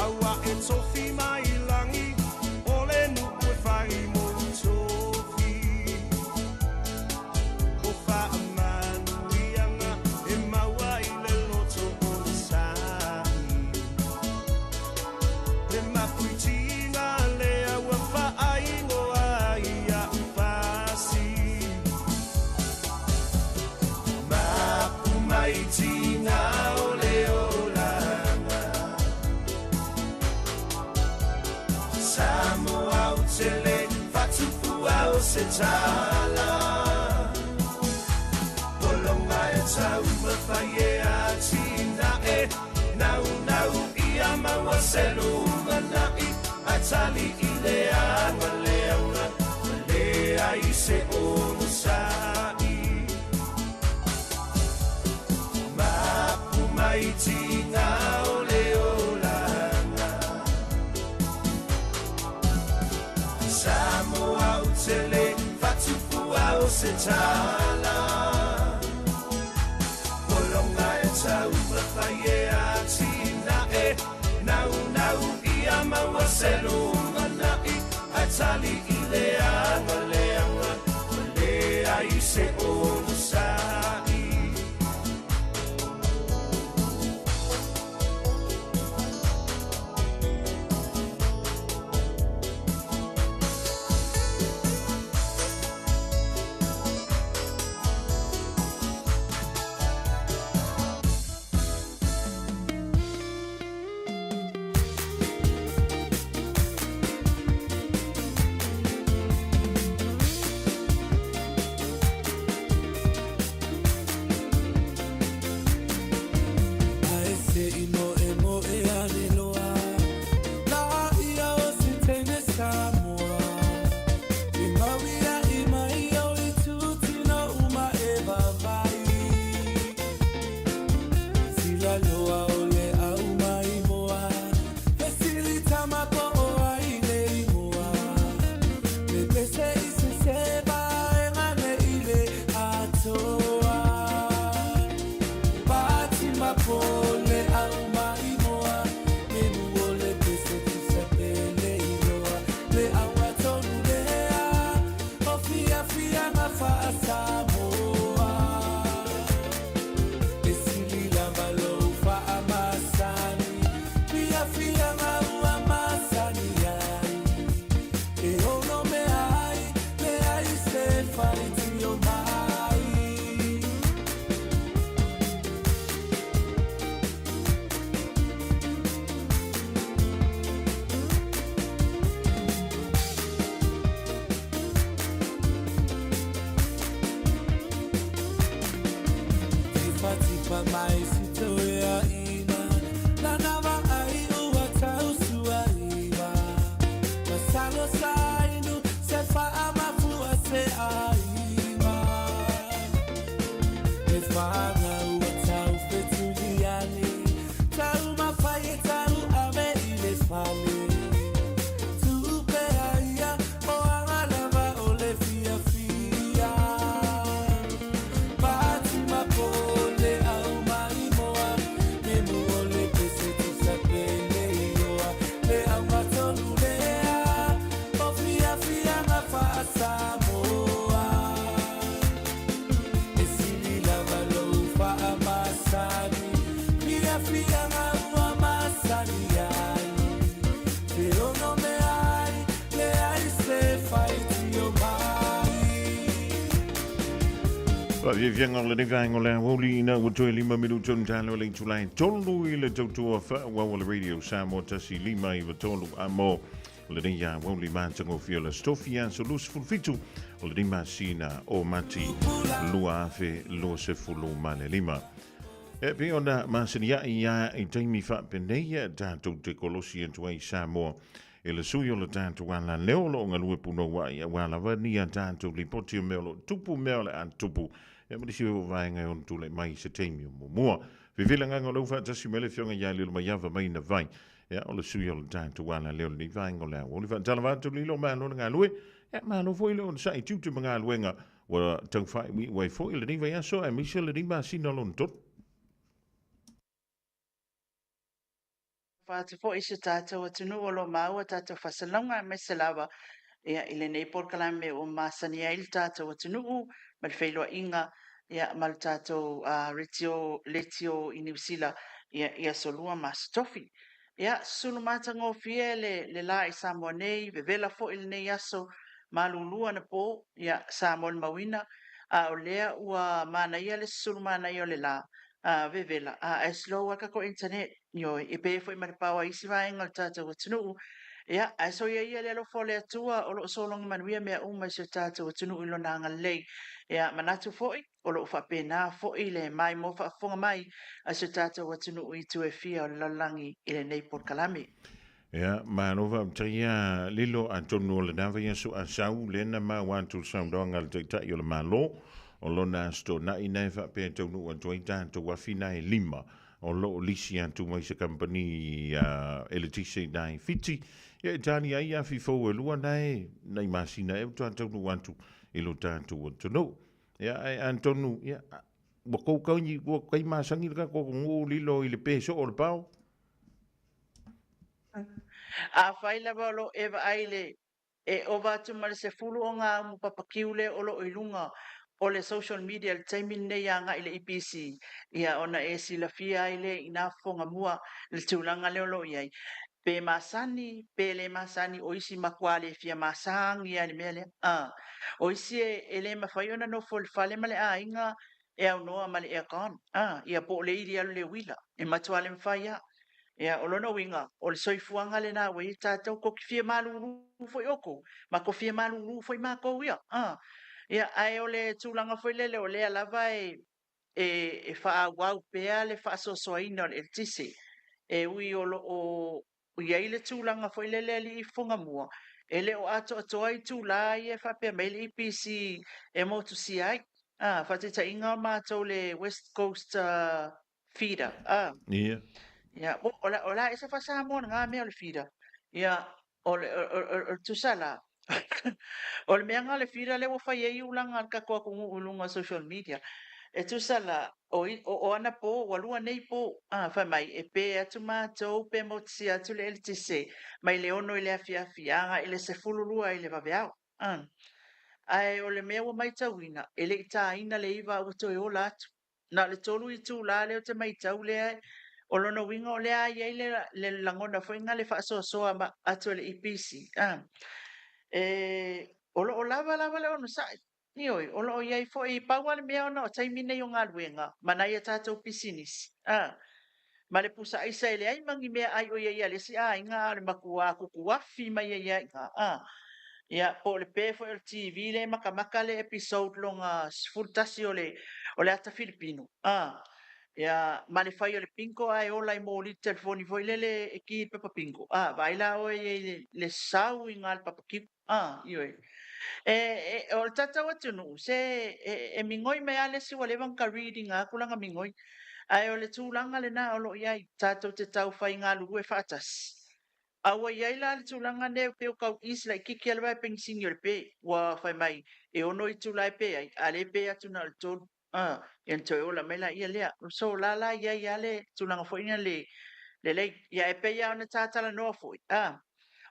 Aua e tofi mai langi o le nuku e whai mo tofi. O whaamanuianga e maua i le loto o le sai. Le mapuitinga le aua whaaingoa i a upasi. Mapu mai tiga o le olaga. Samoa o tele fatufua o se tala. Polonga e taumafai e atinae. Naunau ia maua se lumanai. Ae tali i le agaleaga. Ma leai se onosai. Mapu mai tiga o le olaga. Samoa o te le fatupua o se tala. Polonga e taumafai e atinae, naunau ia maua se lumanai, ae tali i le aga leaga, ua leai se onosai. Ae se i moe moe ane loa La ia o se teine Samoa I maui a i mai o i tūtino uma e vavai Sila loa o le au mai moa Fesili tama po o ai le imoa Le pese i se seva e ngane i le atoa Pati mapole au mai moa Me mu o le pese tusa pele iloa Le au atonu lea O fia fia nga faa Samoa E sili lava lou faamasani Fia fia nga ua masani ai E ono mea ai Le ai se faitio mai. Tipa mai si te ea ina Lana va ai ua tau sua iwa Masalo sa inu se wha mafua se aima E whanga ua tau fetuliani Tau mawhai e tau ame i le whale Tupe aia o anga lava o le fia fia Pati mapole au mai moa Me mu o le pese tusa pele iloa Le au matonu lea O fia fia nga faa Samoa E sili lava lou faamasani Fia fia nga ua masani ai Te ono mea ai Le ai se faitio mai. Wa vi vianga o le vaenga o le aoauli ina ua toe 5 minuto na talo le itulai 3 i le tautua faaauau o le Radio Samoa 1 5 9 3 a mo lenei aoauli matagofie o le Aso Tofi aso 27 o lenei masina o Mati 2025. E pei ona masani ai ia i taimi faapenei e tatou te kolosi atu ai Samoa e le sui o le tatou ala leo o loo galue punouai auā lava ni a tatou lipoti o mea o loo tupu mea o le a tupu e ma nisi o vaega e ono tulai mai se taimi o muamua. Fifilagaga o lau faatasi mai le afioga ia Lilo Maiava mai na vai ia o le sui o le tatou ala leo lenei vaega o le aoauli. Faatalava atu lilo malo le galue ia malo foi le onosa'i tiute ma galuega ua taufaaiuiu ai foi lenei vaiaso aemaise lenei masina o lona tolu. Atu foi se tatou atunuu o lo maua tatou faasalaga aemaise lava ia i lenei polokalame ua masani ai le tatou atunuu ma le feiloaiga ia ma le tatou radio letio i Niu Sila ia i aso lua ma aso tofi. Ia susulu matagofie le le la i Samoa nei, vevela foi lenei aso malulua na po ia sa molimauina a o lea ua manaia le susulu manaia o le la vevela a e slow a tatou internet ioe e pei foi ma le pao a isi vaega o le tatou atunuu. Ia ae soia ia le alofa o le Atua o loo sologa manuia mea uma i si o tatou atunuu i lona agalelei. Ia manatu foi o loo faapena foi le maimoa faafofoga mai a si o tatou atunuu i itu e fia o le lalolagi i lenei polokalame. Ia, malo faafetai ia Lilo atonu o lena vaiaso a sau lena maua atu le saunoaga a le Taitai o le Malo o lona aso toonai na e faapea e taunuu atu ai tatou afi na e 5. o lo o lisi atu mai se kamupani eletise i nai Fiti. Ia e tali ai afi fou e lua nae nai masina e faatoa taunuu atu i lo tatou atunuu. Ia ae atonu ia ua kou kau ua kai masani le tatou atunuu lilo i le pe soo o le pao. Afai lava o lo o e vaai i le e ova atu ma le 10 o ngā umu papakiu lea o lo o i luga o le social media i le taimi lenei agai i le EPC, ia ona e silafia ai lea i nā fofoga mua le tulaga lea o lo o i ai. Pe masani, pe le masani, o isi matua le fia masani lava i le mea lea. O isi e le mafai ona nofo i le fale ma le aiga e aunoa ma le aircon, ia po o le ili alu i le uila, e matua le mafai lava. Ia, o lona uiga, o le soifuaga lena ua i ai tatou, kou te fia malulu foi outou, ma ko fia malulu foi matou ia. Ia, ae o le tulaga foi lele o lea lava e, e, e faaauau pea le faasoasoaina o le eletise, e ui o lo o i ai le tulaga foi lele alii fofoga mua, e le o atoatoa itulā ia e faapea mai ai le EPC e motusia ai. Faataitaiga o matou le West Coast feeder. Ia. Ia, o la, o la ese faa-Samoa lena mea o le feeder. Ia, o le, o, o, o, tusa la, o le mea lena o le feeder lea ua fai ai ulaga a le tatou atunuu i luga o social media. E tusa la, o, o, o anapo, ua lua nei po, fai mai, e pe atu matou pe motusia atu le eletise mai le 6 i le afiafi agai i le 12 i le vaveao. Ae o le mea ua matauina, e le i taina le 9 a ua toe ola atu. Na o le 3 itulā lea ou te matau lea, o lona uiga o lea e i ai le, le lagona foi lena le faasoasoa atu e le EPC. E, o lo o lava lava le onosai. Ioe, o lo o i ai foi, pau lava le mea ona o taimi nei o galuega ma nai a tatou pisinisi. Ma le pusa aisa e leai ma ni mea ai o i ai a le isi aiga a o le matua tutuafi mai ai lava i ina. Ia, po o le pe foi o le TV lea e makamaka le episode lona 11 o le, o le ata Filipino. Ia, ma le fai o le bingo ae ola i moli le telefoni foi lele e ki i le pepa bingo. Vaai la oe i ai i le, le sau i ina le papakiu. Ioe. E, e, o le tatou atunuu, se e, e migoi mai lava le isi ua leva ona ta read ina atu lana migoi. Ae o le tulaga lena o lo o i ai, tatou te tau fai galulue faatasi. A ua i ai la le tulaga lea e pei o tau ease laitiiti lava le vae penisini o le pe, ua fai mai e 6 itula e pe ai, a o lea e pe atu na o le 3. Ia ona toe ola mai laia lea. So o la la i ai lava le tulaga foi lea le lelei. Ia e pei lava ona ta talanoa foi,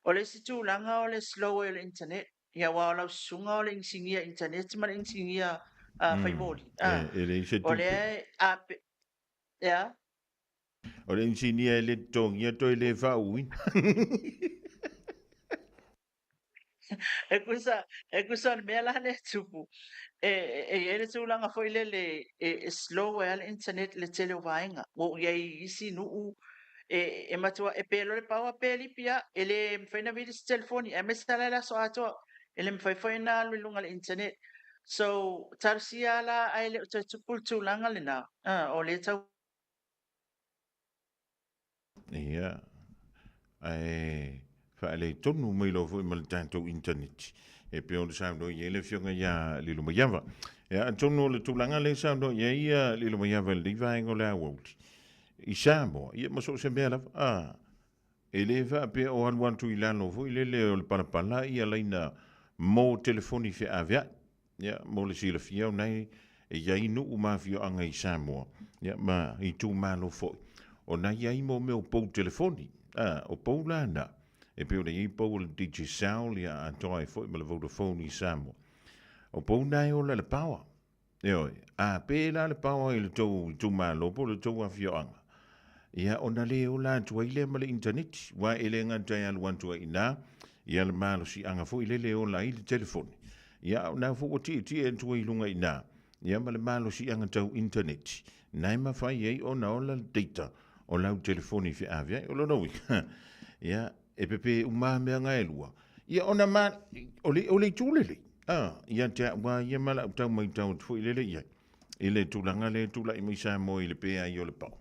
o le isi tulaga o le slow ai o le internet. Ia aua o lau susuga o le inisinia internet ma le inisinia fai moli. E leai se O tupe. lea a, ea? O le inisinia e le totogia toe le faauuina. E kusa, e kusa o le mea la lea e tupu, e, e i ai le tulaga foi lele e, e slow ai lava le internet i le tele o vaega. Ua ou i ai i isi nuu, e, e matua, e pe loa le power pe lipi lava, e le mafai ona vili se telefoni, aemaise lava la i le aso atoa, e le mafai foi ona alu i luga o le internet. So, talosia lava la ae le o toe tupu le tulaga lena, o lea e tau Ia, ae faaletonu mai loa foi ma le tatou internet e pei ona saunoa i ai le Afioga ia Lilomaiava. Ia, atonu o le tulaga lea e saunoa i ai ia Lilomaiava i lenei vaega o le aoauli i Samoa, ia ma so o se mea lava, a, e le faapea o alu atu i lalo foi lele o le palapala ia laina mo telefoni feaveai. Ia, mo le silafia o na e i ai nuu ma afioaga i Samoa, ia, ma itumalo foi, o na i ai mo mea o pou telefoni. A, o pou la na, e pei ona i ai pou o le Digicel, ia, atoa ai foi ma le Vodafone i Samoa. O pou na e ola i le power. Ioe, a pe la le power i le tou itumalo po o le tou afioaga, ia, ona le ola atu ai lea ma le initaneti, aua e le gata e alu atu ai i ina, ia le malosiaga foi lele e ola ai le telefoni. Ia, a o lena foi ua tietie atu ai i luga i ina, ia ma le malosiaga tau initaneti, na e mafai ai ona ola le data o lau telefoni feaveai. O lona uiga, ia, e pepe uma lava mea na e lua, ia ona ma, o le, o le itu lelei, a, ia te au lava ia ma lau tau matau atu foi lele i ai, i le tulaga lea e tulai mai Samoa i le pe ai o le pao.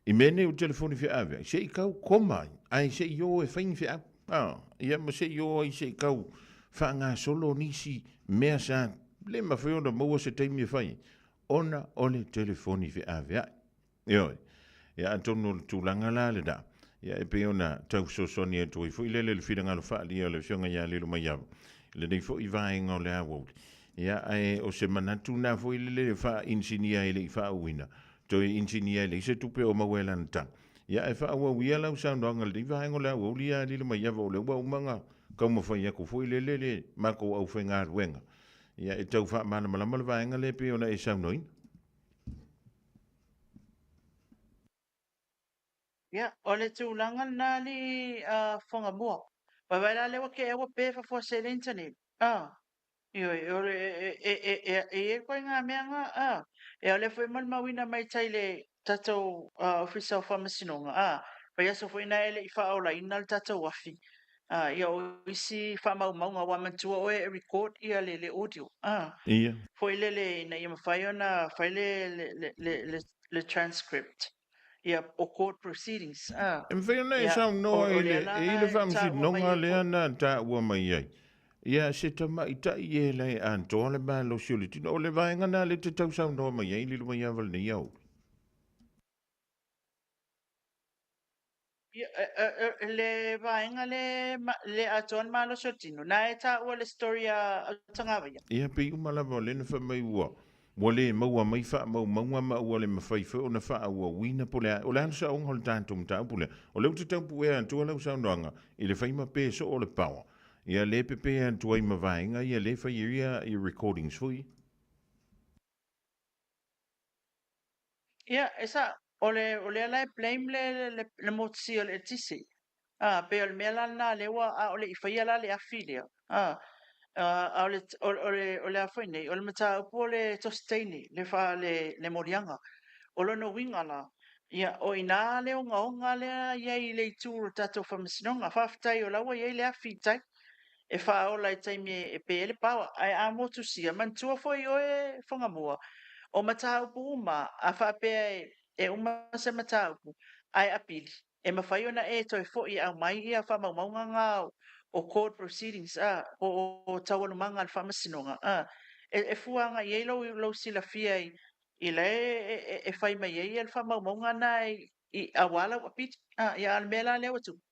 I mea nei o telefoni feaveai, se i kau koma ai, ae se i o e fai ni feau. A, ia ma se i o ai se i kau faagasolo nisi mea sa le mafai ona maua se taimi e fai ai, ona o le telefoni feaveai. Ioe. Ia atonu o le tulaga la lena, ia e pei ona tau fesoasoani atu ai foi lele i le finagalo faaalia o le Afioga ia Lilomaiava i lenei foi vaega o le aoauli. Ia ae o se manatu na foi lele e faa-inisinia e le i faauuina, toe inisinia e leai se tupe o maua e lana tala. Ia ae faaauau ia lau saunoaga i lenei vaega o le aoauli ia Lilomaiava o lea ua uma ona taumafai atu foi lele le matou aufaigaluega ia e tau faamalamalama le vaega lea e pei ona e saunoaina. Ia, o le tulaga lena alii Fofoga Mua. Vaevae la lea ua te ua pe fafuase i le internet. Ioe, o le, e, e, e, e i ai ituaiga mea na, Ia, o lea foi e molimauina mai tai le tatou Ofisa o Faamasinoga, vaiaso foi na e le i faaolaina le tatou afi, ia o isi faamaumauga, aua manatua oe e record ia le audio, foi lele ina ia mafai ona fai le transcript, ia o court proceedings. E mafai ona e saunoa i le, e i le faamasinoga lea na taua mai ai, ia se tamaitai e la e atoa le malosi o le tino. O le vaega lena lea e te tau saunoa mai ai, Lilomaiava lenei aoauli. Ia, le vaega le, le atoa le malosi o le tino, na e taua le story a Autagavaia. Ia, pei uma lava o lea na fai mai ua, ua le maua mai faamaumauga ma ua le mafai foi ona faaauauina po o le a. O le a le saoga o le tatou mataupu lea? O lea ou te tau puea atua lau saunoaga i le fai ma pe soo o le power. Ia, le pepe atu ai ma vaega ia le fai ai ia recordings foi. Ia, e sao. O le, o lea la e blame le, le, le motusia o le eletise. A, pei o le mea la lena lea ua, a o le i faia la le afi lea, a, a o le, o, o le, o le a foi nei, o le mataupu o le tosi teine, le fa, le, le moliaga. O lona uiga la, ia, o i ina le ogaoga lea i ai i le itu o le tatou Faamasinoga. Faafetai o la ua i ai le afi i tai e faaola i taimi e pe ai le paoa. Ae a motusia, manatua foi oe Fagamua, o mataupu uma a faapea e uma se mataupu ae apili, e mafai ona e toe foi e aumai ia faamaumauga na o court proceedings a, po o taualumaga a le Faamasinoga a, e fua agai i ai lou silafia i la e fai mai ai le faamaumauga na i aua lau apili. A, ia, a o le mea la lea ua tupu,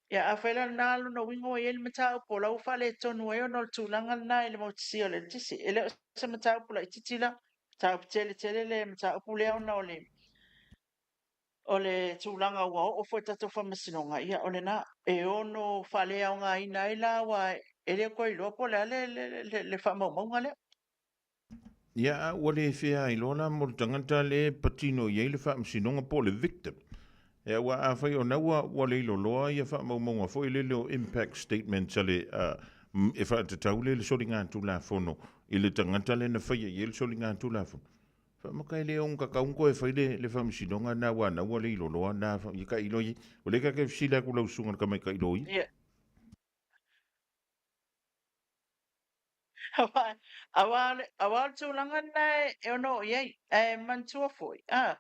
ia, afai la o lena lona uiga ua i ai le mataupu o la ua faaletonu ai ona o le tulaga lena i le motusia o le eletise. E le o se mataupu laitiiti la, mataupu tele tele le mataupu lea ona o le o le tulaga ua oo foi i le tatou faamasinoga, ia o lena e ono faaleaogaina ai la, aua e le o toe iloa po o le a le faamaumauga lea. Ia, a ua le fea ai loa la mo le tagata le patino i ai le faamasinoga po o le victim. Ia, aua afai o na ua, ua le iloloa ia faamaumauga foi lele o impact statements a le, a, e faatatau le le soligatulafono i le tagata le na faia i ai le soligatulafono. Faamaka e le ogatatau ona toe fai le, le faamasinoga na aua na ua le iloloa na, ia tailo i ai. O lea ta te fesili atu lau susuga i le tamaitai loia. Ia. Aua, aua o le, aua o le tulaga lena e ono oo i ai. Ae manatua foi, a,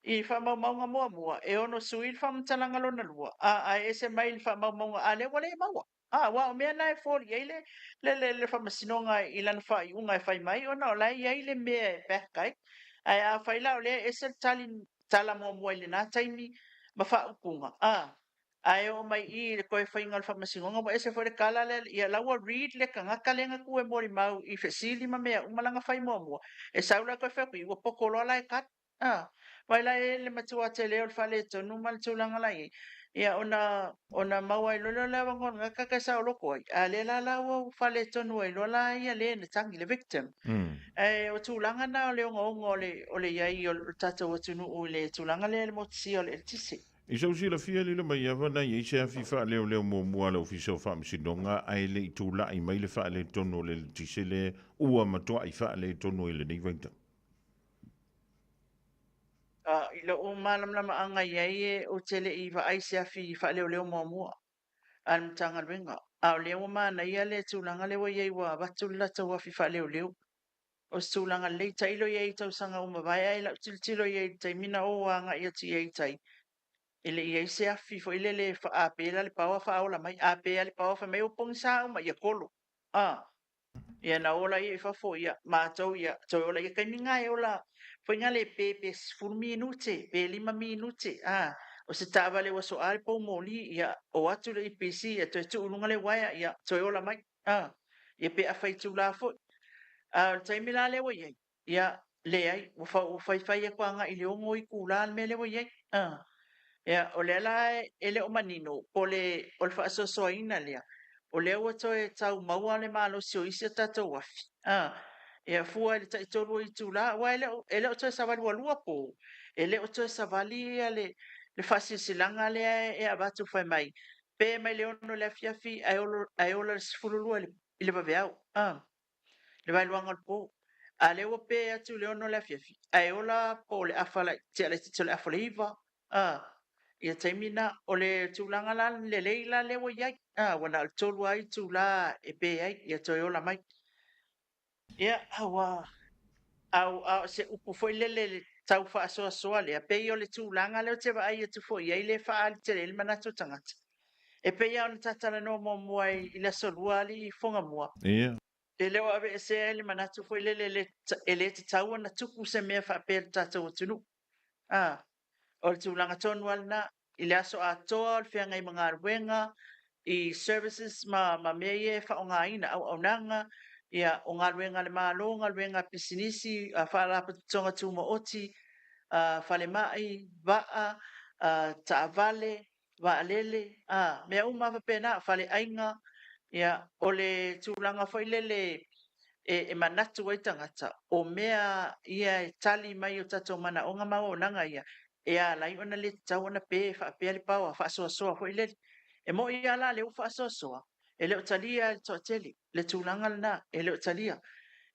i faamaumauga muamua, e ono sui le faamatalaga lona lua, a, ae ese mai le faamaumauga, a lea ua le maua. A, aua o mea na e foli ai le, le, le, le faamasinoga i lana faaiuga e fai mai, ona o la e i ai le mea e back ai. Ae afai la o lea e ese le tali, tala muamua i lena taimi ma faaupuga, a, Ae oo mai i i le toe faiga o le faamasinoga ua ese foi le tala lea, ia la ua read le tagata lea na tu e molimau i fesili ma mea uma la na fai muamua, e sau la toe fai atu i i ua poto loa la e tali. A, vaai la e i ai le matua tele o le faaletonu ma le tulaga la i ai, ia ona, ona maua ai loa lea o le avanoa o le tagata e saoloto ai, a o lea la la ua faaletonu ai loa la ia le na tagi, le victim. Ae o tulaga na o le ogaoga o le, o le i ai o le tatou atunuu i le tulaga lea i le motusia o le eletise. I sou silafia lilo mai ava na i ai se afi faaleoleo muamua a le Ofisa o Faamasinoga ae le i tulai mai le faaletonu o le eletise lea ua matuai faaletonu ai lenei vaitau. I lou malamalamaaga i ai ou te le i vaai i se afi faaleoleo muamua a le Matagaluega, a o lea ua manaia le tulaga lea ua i ai ua avatu le latou afi faaleoleo. O se tulaga lelei, tailo i ai i tausaga ua mavae ae lau tilotilo i ai i le taimi na ou agai atu i ai i tai, e le i i ai se afi foi lele e a pe la le paoa faaola mai, a pe a le paoa fai mai ua pogisa uma, ia kolo. A. Ia na ola ia i fafo, ia, matou, ia, toe ola ia taimi na e ola foi na le pe pe 10 minute, pe 5 minute, a, o se taavale ua soa le pou moli, ia, o atu le EPC, ia toe tuu i luga le uaea, ia, toe ola mai, a, ia pe afa itula foi. A o le taimi la lea ua i ai, Ia, leai, ua fa, ua faifai atu agai i le 6 itula le mea lea ua i ai. A. Ia, o lea la e le o manino po o le, o le faasoasoaina lea, o lea ua toe tau maua le malosi o isi a tatou afi. A. Ia, fua i le taitolu o itula, aua e le o, e le o toe savali ua lua po, e le o toe savali ia le, le faasilasilaga lea e avatu fai mai, pe mai le 6 i le afiafi ae olo, ae ola i le 12 i le, i le vaveao. A. le vaeluaga o le po. A lea ua pe atu i le 6 o le afiafi, ae ola po o le afa tea laitiiti o le afa o le 9, a, ia taimi na. O le tulaga la lelei la lea ua i ai, a, ua na o le 3 lava itula e pe ai, ia toe ola mai. Ia, ua, a, a o se upu foi lele i le tau faasoasoa lea, pei o le tulaga lea ou te vaai atu foi i ai lea e faaali tele ai le manatu o tagata. E pei lava ona ta talanoa muamua i le Aso Lua alii Fogamua. Ia. E le o aveesea ai le manatu foi lele e le tatau ona tupu se mea faapea i le tatou atunuu. A, o le tulaga tonu lava lena, i le aso atoa o le feagai ma galuega, i services ma, ma mea ia e faaaogaina, auaunaga, ia, o galuega a le Malo, galuega a pisinisi, faalapotopotoga tumaoti, falemai, vaa, taavale, vaalele, a, mea uma lava faapena, faleaiga, ia, o le tulaga foi lele e, e manatu ai tagata, o mea ia e tali mai o tatou manaoga ma auaunaga ia, e ala ai ona le tatau ona pe faapea le paoa faasoasoa foi lele. E moni lava la lea ua faasoasoa, e le o talia e le toatele le tulaga lena, e le o talia.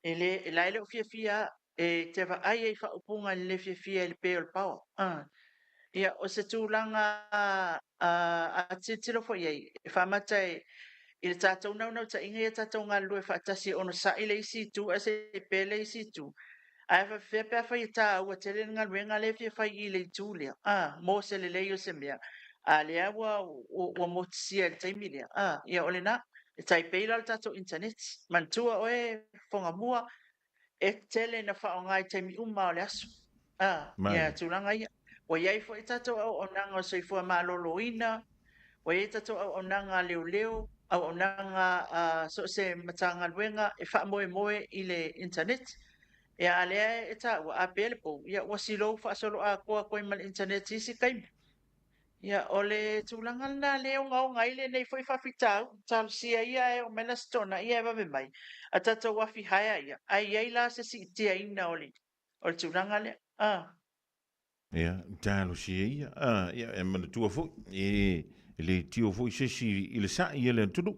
E le, la e le o fiafia e te vaai ai i faaupuga i le le fiafia i le pe o le paoa. Ia, o se tulaga a tilotilo foi i ai, e faamata e, i le tatou naunautaiga ia tatou galulue faatasi e onosai le isi itu ae se i pe le isi itu. Ae faapefea pe afai e taua tele le galuega lea e fia fai i le itu lea, a, mo se lelei o se mea, a lea ua, ua, ua motisia i le taimi lea, a, ia o lena. E tai pei la o le tatou internet. Manatua oe, Fogamua, e tele ina faaaoga i taimi uma o le aso. A, ia tulaga ia. Ua i ai foi tatou auaunaga o soifua maloloina, ua i ai tatou auaunaga a leoleo, auaunaga a so o se Matagaluega e faamoemoe i le internet. Ia a lea e taua, a pe le pou, ia ua silou faasoloatoa atu ai ma le internet i isi taimi. Ia, o le tulaga lena lea e ogaoga ai lenei foi faafitauli. Talosia ia e oo mai le Aso Toonai ae vave mai a tatou afi haea ia, ae i ai la se siitiaina o le o le tulaga lea. A. Ia, talosia ia. A, ia, e manatua foi, e, e le tio foi se isi i le sa'i a le atunuu.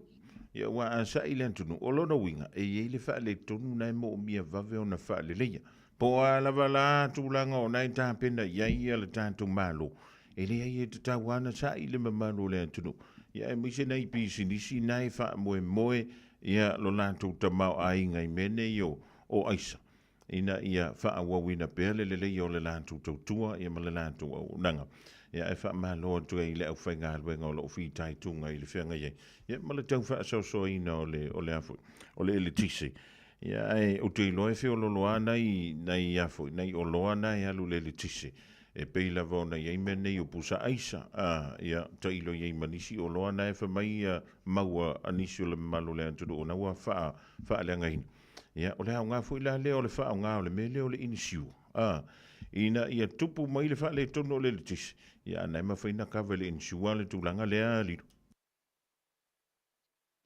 Ia, aua a sa'i le atunuu, o lona uiga, e i ai le faaletonu na e moomia vave ona faaleleia. Po o a lava la tulaga o na e tapena i ai ia le tatou Malo, e leai e tatau lava ona sa'i le mamalu o le atunuu, ia aemaise nai pisinisi na e faamoemoe ia lo latou tamaoaiga i mea nei o o aisa, ina ia faaauauina pea le lelei o le latou tautua ia ma le latou auaunaga. Ia ae faamalo atu ai i le aufaigaluega o lo o fitaituga i le feagai ai ia ma le tau faasoasoaina o le o le a foi o le eletise. Ia, ae ou te iloa e feololo lava nai, nai a foi, nai oloa na e alu i le eletise, e pei lava ona i ai mea nei o pusa aisa, a, ia, tailo i ai ma nisi oloa na e fai mai ia maua a nisi o le mamalu o le atunuu ona ua faa, faaleagaina. Ia, o le aoga foi la lea o le faaaoga o le mea lea o le inisiua, a, ina ia tupu mai le faaletonu o le eletise, ia, a na e mafai ona kava e le inisiua le tulaga lea, Lilo.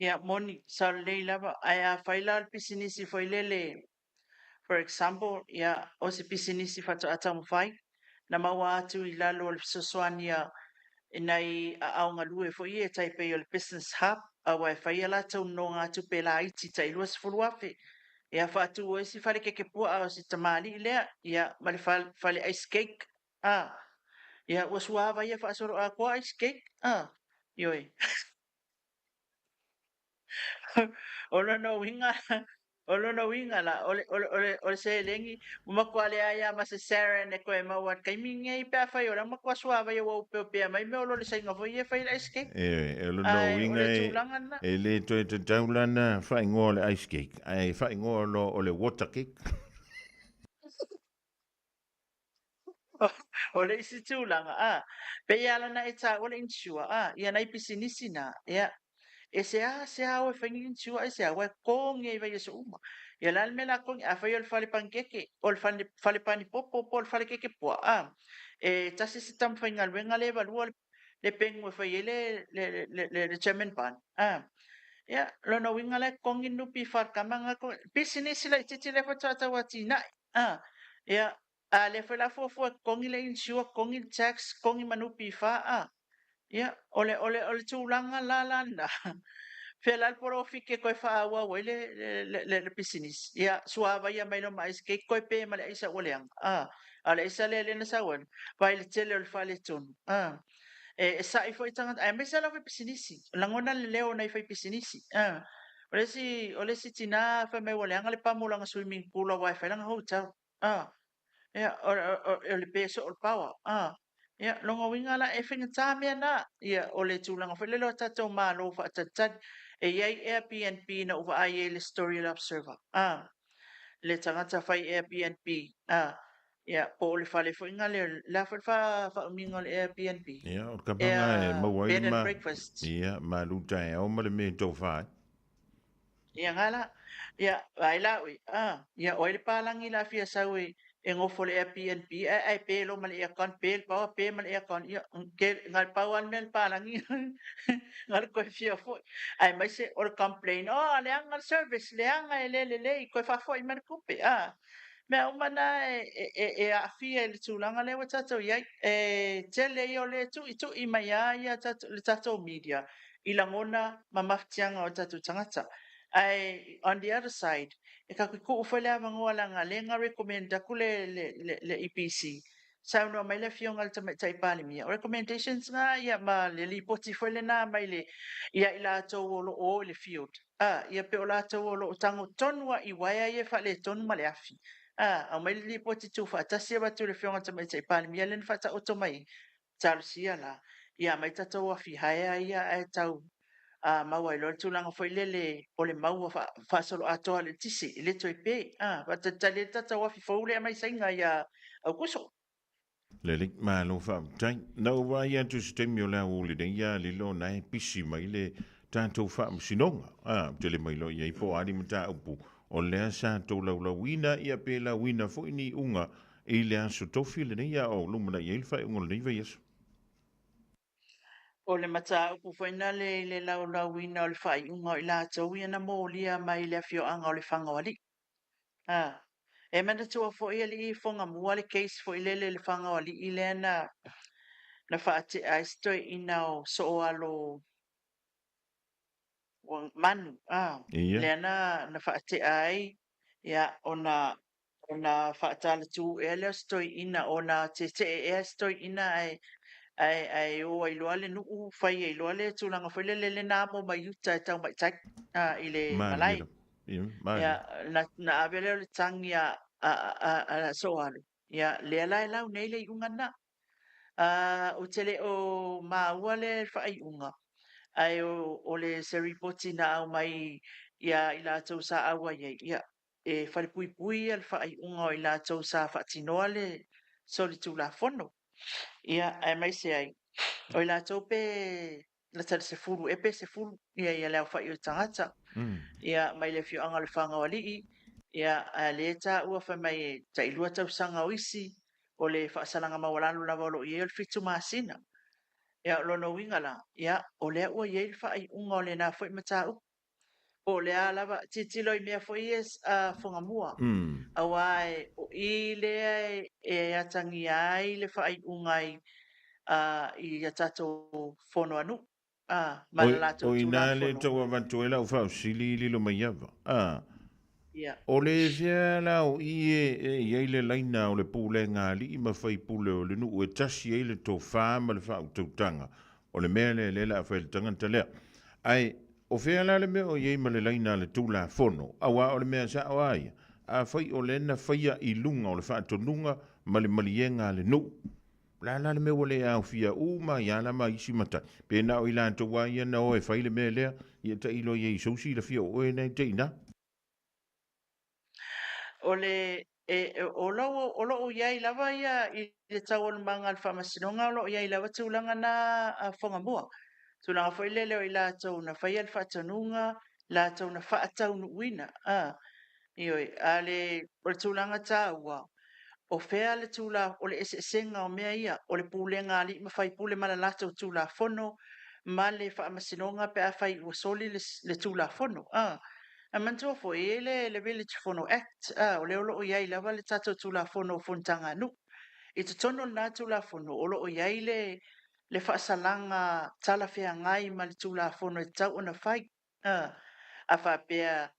Ia, moni, sao lelei lava. Ae afai la o le pisinisi foi lele, for example, ia, o se pisinisi faatoa taumafai, na maua atu i lalo o le fesoasoani a nai aao galue foi ia e tai pei o le Business Hub, aua e fai a latou nonogatupe laiti tai $20,000, ia faatu ai si fale keke puaa o si tamalii lea, ia, ma le fale ice cake, a, ia, ua suava ia faasoloatoa ice cake, a, ioe. O lona uiga, O lona uiga la, o le, o le, o le, o le seleni, ua matua leai lava ma se saran e toe maua i le taimi lenei pe afai o lea ua matua suavai ua opeopea mai mea o lo le Saina foi ia e fai ai le ice cake. E, o lona Ae o uiga le e, tulaga lena. e le toe tatau la ona faaigoa o le ice cake, ae faaigoa loa o le water cake. O le isi tulaga, a, pei lava la na e taua le insure, a, ia nai pisinisi na, ia, e seasea o e fai ni insure aisea, aua e totogi ai i vaiaso uma. Ia o le a le mea o le a totogi? Afai o le fale panikeke, o le fale, fale panipopo po o le fale keke puaa, a, e tasi se tama faigaluega lea e valua le penu e fai ai le, le, le, le, le German bun, a. Ia, lona uiga la e totogi le NPF a le tama lena, pisinisi laitiiti lea faatoa tau atinae, a. Ia, A lea foi la fuafua e totogi le insure, totogi le tax, totogi ma NPF a. Ia, o le, o le, o le tulaga la la lena, fea la le polofiti e toe faaauau ai le, le, le, le pisinisi? Ia, suavaia mai loa ma aisa, kei toe pe ma le aisa ua leaga, a. A o le aisa lea lea na sau ai, vaai i le tele o le faaletonu, a. E, e sa'i foi tagata, aemaise lava faipisinisi, lagona le leo o nai faipisinisi, a. O le isi, o le isi tinā fai mai ua leaga le pamu o lana swimming pool aua e fai lana hotel. Ah, ia, o, o, o le pe soo o le power. Ah, ia, lona uiga la, e faigata mea na. Ia, o le tulaga foi lele o tatou Malo faatalitali. E i ai Airbnb na ou vaai ai i le story a le Observer. Ah, le tagata fai Airbnb. Ah, ia, po o le fale foi na lea, le a foi le faaumiga o le Airbnb? Ia, o le kapanga e maua ai Bed and ma, breakfast. ia, malu taeao ma le mea e tofa ai. Ia nga la, ia, ai la oi, ah, ia, o ai le palagi la fia sau e, e gofo le Airbnb, ae, ae pe loa ma le aircon, pe le power, pe ma le aircon, ia, ke, na le pau lava le mea le palagi, na le toe fia foi. Aemaise o le complain, oh, leaga le service, leaga e le lelei, toe faafoi mai le tupe, ah. Mea uma na e, e, e aafia i le tulaga lea ua tatou i ai. E tele ia o lea e tuitui mai lava ia tatou, le tatou media i lagona ma mafatiaga o tatou tagata. Ae on the other side, e tatou te tuu foi le avanoa leaga lea na recommend atu le, le, le, le EPC, saunoa mai le Afioga i le Tamaitai Palemia, o recommendations na ia ma le lipoti foi lena mai le, ia i latou o lo o o i le field, a, ia pe o latou o lo o tago tonu lava i uaea ia e faaletonu ma le afi. A, aumai le lipoti tuufaatasi avatu i le Afioga i le Tamaitai Palemia lea na faataoto mai ai, talosia la, ia aumai tatou afi haea ia ae tau a maua ai loa le tulaga foi lele o le mau ua faasoloatoa i le eletise, e le toe pe. A, faatalitali ai le tatou afi fou lea mai Saina ia Aukuso. Lelei, malo faafetai. Na ou vaai atu i se taimi o le aoauli nei ia lilo na e pisi mai le tatou faamasinoga. A, ou te le mai loa i ai po o a ni mataupu o lea sa tolaulauina ia pe lauina foi ni iuga i le aso tofi lenei a o lumanai ai le faaiuga o lenei vaiaso. O le mataupu foi nale i le laulauina o le faaiuga o i latou ia na molia mai le afioaga o Lefaga-o-Alii. A, e manatua foi alii Fogamua le case foi lele i Lefaga-o-Alii lea na, na faatea ai si toeaina o Sooalo Manu, a, Ia. lea na, na faatea ai, ia, ona ona faatalatū ea lea o se toeaina, ona tetee ea se toeaina ae, ae, ae o ai loa le nuu, fai ai loa le tulaga foi lele le na amo mai uta e tau mai tai, a, i le malae. Malie lava. Ia, na, na ave lea o le tagi a, a, a, a Sooalo. Ia, lea la e lau nei le iuga lena. A, ou te le o maua le faaiuga, ae o, o le se ripoti na aumai ia i latou sa auai ai, ia, e falepuipui ia le faaiuga o i latou sa faatinoa le solitulafono. Ia, aemaise ai, o i latou pe lata le 10 ea pe 10 ia ia le aofai o tagata. Ia, mai le afioaga o Lefaga-o-Alii, ia, a lea e taua fai mai e tailua tausaga o isi, o le faasalaga maualalo lava o lo o i ai o le 7 masina. Ia, o lona uiga la, ia, o lea ua i ai le faaiuga o lena foi mataupu. Po o le a lava, tilotilo i mea foi ia a Fogamua, aua o i lea e atagia ai le faaiuga i i a tatou fono a nuu, ma le latou O ina le Tulafono. tau avatu ai lau faafesili lilo mai ava, a. Ia. O le fea la o i e i ai le laina o le pulega alii ma faipule o le nuu e tasi ai le tofa ma le faautautaga o le mea lea lea le a fai e le tagata lea. Ae. O fea la le mea o i ai ma le laina a le Tulafono, aua o le mea sa'o a ia, afai o lea na faia i luga o le faatonuga ma le maliega a le nuu, o le a la le mea ua le aofia uma ai lava la ma isi matai? Pe na o i latou lava ia na o e fai le mea lea, ia tailo i ai i sou silafia o oe na e te i ina. O le, e, o lo o lo o i ai lava ia i le taualumaga a le Faamasinoga, o lo o i ai lava tulaga na a Fogamua. Tulaga foi lele o i latou na faia le faatonuga, latou na faataunuuina, a, ioe, a le, o le tulaga taua, o fea le tula, o le eseesega o mea ia, o le pulega a alii ma faipule ma le latou Tulafono ma le Faamasinoga pe afai ua soli le, le Tulafono, a. Ae manatua foi, e i ai le, le Village Fono Act, a, o lea o lo o i ai lava le tatou Tulafono o Fonotaga a Nuu. I totonu o lena Tulafono, o lo o i ai le, le faasalaga talafeagai ma le Tulafono e tatau ona fai. A, a faapea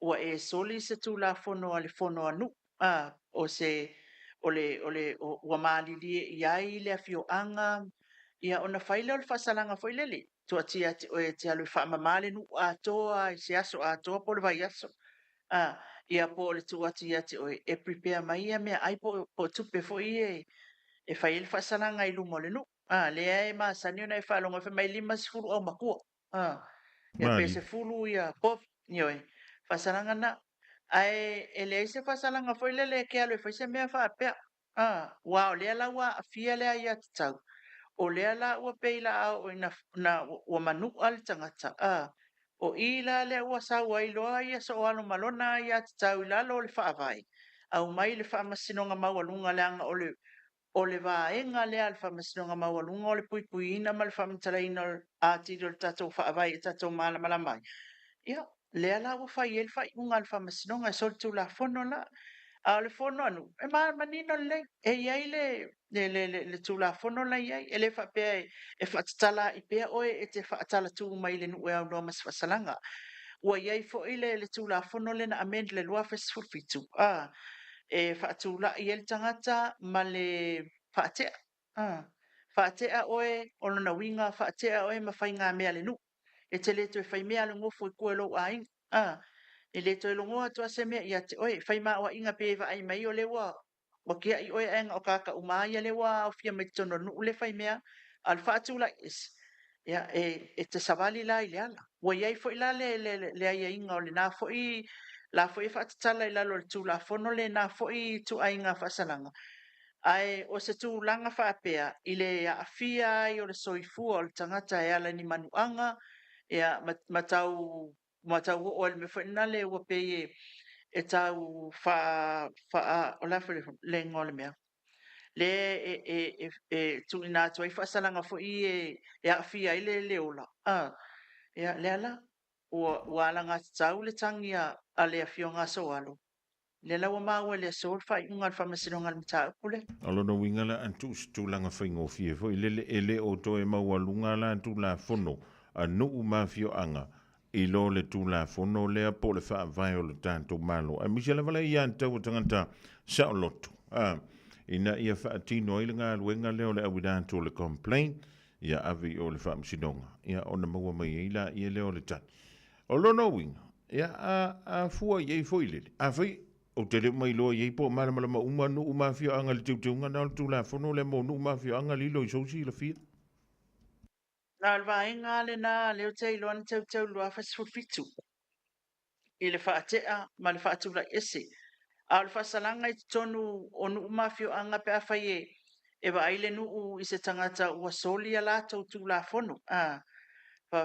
ua e soli se Tulafono a le Fono a Nuu, a, o se, o le, o le, o, ua malilie i ai le afioaga, ia ona fai lea o le faasalaga foi lele. Tuatia atu oe e te alu e faamama le nuu atoa i se aso atoa po o le vaiaso, a, ia po o le tuu atu ia te oe e prepare mai ia meaai po o tupe foi ia e fai ai le faasalaga i luma o le nuu. A, lea e masani ona e faalogo ai fai mai e 50 aumatua, a, ia pe 10 ia povi, ioe, faasalaga na. Ae e leai se faasalaga foi lele e te alu e fai se mea faapea. A, aua o lea la ua aafia le aiatatau, o lea la ua pei la a oo ina na, ua manu'a le tagata, a, o i la lea ua sau ai loa ia sooalo ma lona aiatatau i lalo o le Faavae, aumai le Faamasinoga Maualuga leaga o le, o le vaega lea a le Faamasinoga Maualuga o le puipuiina ma le faamatalaina atili o le tatou Faavae ia tatou malamalama ai. Ia, lea la ua fai ai le faaiuga a le Faamasinoga e solitulafono la. A o le fono a nuu, e manino lelei, e i ai le, le, le, le, le tulafono la e i ai. E le faapea e, e faatatalaai pea oe e te faatalatu mai i le nuu e aunoa ma se faasalaga. Ua i ai foi le, le tulafono lea na amend i le 2017, a, e faatulai ai le tagata ma le faatea. A, faatea oe, o lona uiga, faatea oe ma faigamea a le nuu. E te le toe fai mea alu nofo i tua i lou aiga. A, e le toe logoa atu lava se mea ia te oe. Fai maoaiga pei e vaai mai o lea ua ua tiai oe ae na o tagata uma lava ia lea ua aofia mai totonu o le nuu lea e fai mea. A o le faatulai ese, ia, e, e te savali la i le ala. Ua i ai foi la le, le, le aiaiga o lena foi la foi e faatatala i lalo o le Tulafono lena foi ituaiga faasalaga. Ae o se tulaga faapea i le aafia ai o le soifua o le tagata e ala i ni manuaga, ia, ma, ma tau, ma tau oo ai i le mea foi lena ua pei e, e tau faa, faa, o le a foi le, le igoa o le mea, lea e, e, e, e tuuina atu ai faasalaga foi e, e aafia ai le, le ola, a, ia, lea la, ua, ua alagatatau le tagi a, a le Afioga a Sooalo Lea la ua maua i le aso le faaiuga a le Faamasinoga i le mataupu lea. O lona uiga la a tuu se tulaga faigofie foi lele e le o toe maualuga la Tulafono a nuu ma afioaga i lo le Tulafono lea po o le Faavae o le tatou Malo aemaise lava le ia tau a tagata saoloto a ina ia faatino ai le galuega lea o le auina atu o le complaint ia ave i o le Faamasinoga ia ona maua mai ai laia lea o le tali. O lona uiga, ia, a, a fua i ai foi lele, afai ou te le o mailoa i ai po o malamalama uma nuu ma afioaga i le teuteuga na o le Tulafono lea mo nuu ma afioaga lilo i sou silafia. Na o le vaega lava lena lea ou te iloa na teuteu i le 2017 i le faatea ma le faatulai ese. A o le faasalaga i totonu o nuu ma afioaga pe afai e e vaai le nuu i se tagata ua soli a latou tulafono, a,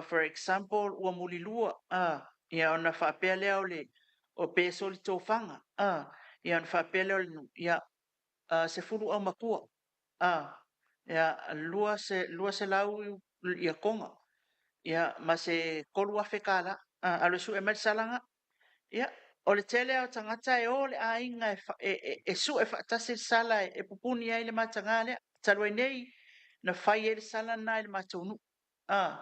for example, ua mulilua, a, ia ona faapea lea o le, o pe soli tofaga, a, ia ona faapea lea o le nuu, ia, 10 aumatua, a, ia, 200 ia toga, ia, ma se $3,000, a, alu e sue mai le salaga. Ia, o le tele lava o tagata e o le aiga e, e, e, e sue faatasi le sala e, e pupuni ai le mataga lea. Talu ai nei, na fai ai le sala lena i le matou nuu. Ah,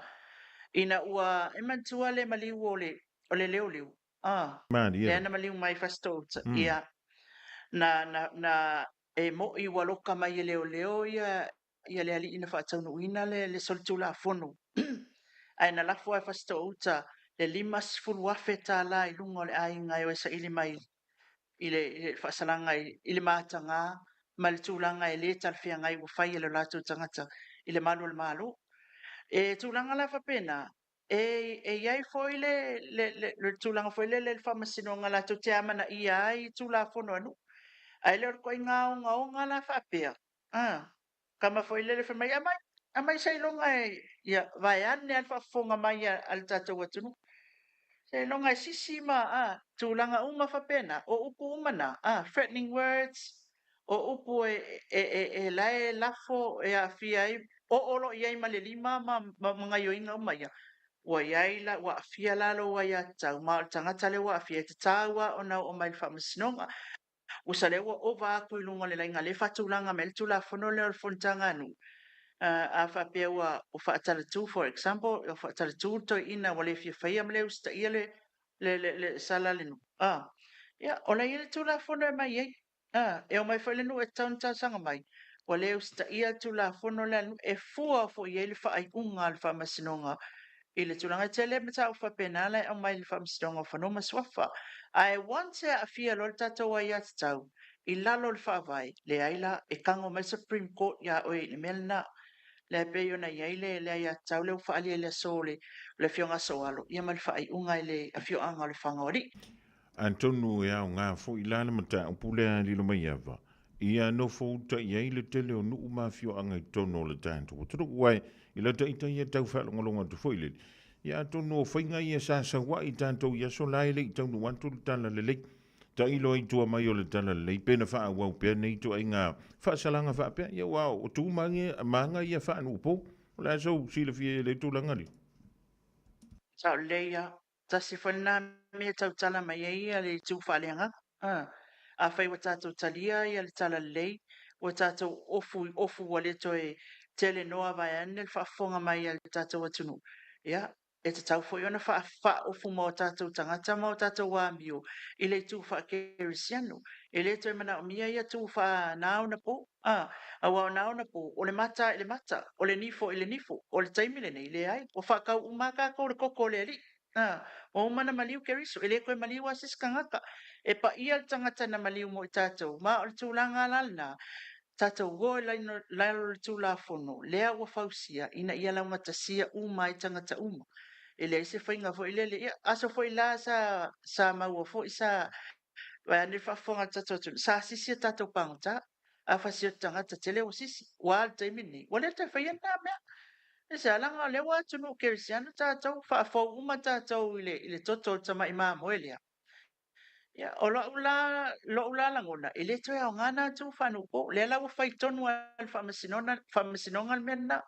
ina ua e manatua le maliu o le, o le leoleo. Ah, Malie. lea na maliu mai i Fasitouta. Ia, na, na, na, e mo'i ua loka mai e leoleo ia, ia le alii na faataunuuina le, le solitulafono. Ae na lafo lava e Fasitouta le $50,000 i luga o le aiga e o e saili mai i le faasalaga i le mataga ma le tulaga e le talafeagai ua fai e le latou tagata i le malu o le Malo. E tulaga la faapena, e i ai foi le tulaga foi lele i le faamasinoga latou te amanaia ai Tulafono a nuu, ae le o le ituaiga ogaoga la faapea, tama foi lele fai mai, aumai, aumai seiloga e, ia, vaeane lava le faafofoga mai a le tatou atunuu. Seiloga e sisi ma tulaga uma faapena, o upu uma na, threatening words, o upu e la e lafo e aafia ai, oo loa i ai ma le lima ma gaoioiga uma ia, ua i ai la, ua aafia la lou aiatatau, ma o le tagata lea ua aafia, e tatau lava ona oo mai i le faamasinoga. Usa lea ua ova atu i luga o le laina lea e faatulaga mai ai le Tulafono lea o le Fonotaga a nuu, a faapea ua faatalatu, for example, ua faatalatu le toeaina ua le fia faia ma le usitaia le sala a le nuu, ia, o la e i ai le Tulafono e aumai ai. E omai foi le nuu e tatau ona talosaga mai, ua le usitaia le Tulafono lea a le nuu, e fua foi i ai le faaiuga a le Faamasinoga i le tulaga. E tele mataupu faapena la e aumai i le Faamasinoga o Fanua ma Suafa. Ae once e aafia loa le tatou aiatatau i lalo o le Faavae, leai la, e tago mai le Supreme Court ia oe i le mea lena. Lea e pei ona i ai le aiatatau lea ua faaalia i le aso o le Afioga Sooalo, ia ma le faaiuga i le afioaga o Lefaga-o-Alii. Atonu e aoga foi la le mataupu lea a Lilomaiava, ia nofo uta i ai le tele o nuu ma afioaga i totonu o le tatou atunuu. Aua i lata ita ia tau faalogologo atu foi lele, ia atonu o faiga ia sa saua'i tatou i aso la e le i taunuu atu le talalelei. Tailo ai i tua mai o le talalelei pe na faaauau pea nei ituaiga faasalaga faapea, ia aua o tu ma aga ia faanuupo. O le a sou silafia i lea tulaga lea? Sao lelei lava. Tasi foi lena mea e tautala mai ai le itu faaleagaga. Afai ua tatou talia le talalelei, ua tatou ofu i ofu ua le toe tele noa vaeane le faafofoga mai a le tatou atunuu, ia, e tatau foi ona faaofu ma o tatou tagata ma o tatou amio i le itu faakerisiano. E le toe manaomia ia tu faanaonapo, aua o naonapo, o le mata i le mata, o le nifo i le nifo, o le taimi lenei, leai, ua faatau uma lava tatou i le toto o le Alii. Ua uma ona maliu Keriso, e le toe maliu lava se isi tagata. E paia le tagata na maliu mo i tatou, ma o le tulaga la lena, tatou o i lalo o le Tulafono lea ua fausia ina ia laugatasia uma ai tagata uma. E leai se faiga foi lele, ia, aso foi la sa maua foi sa vaeane le faafofoga a le tatou atunuu, sa sisi a tatou pagota. A fasi o le tagata tele ua sisi, ua a le taimi lenei, ua le toe faia lena mea. E se alaga o lea ua atunuu kerisiano tatou, faafou uma tatou i le toto o le tamai mamoe lea. Ia, o lou la, lou la lagona, e le toe aoga na atu faanuupo. Lea la ua fai tonu lava e le faamasinoga le mea lena.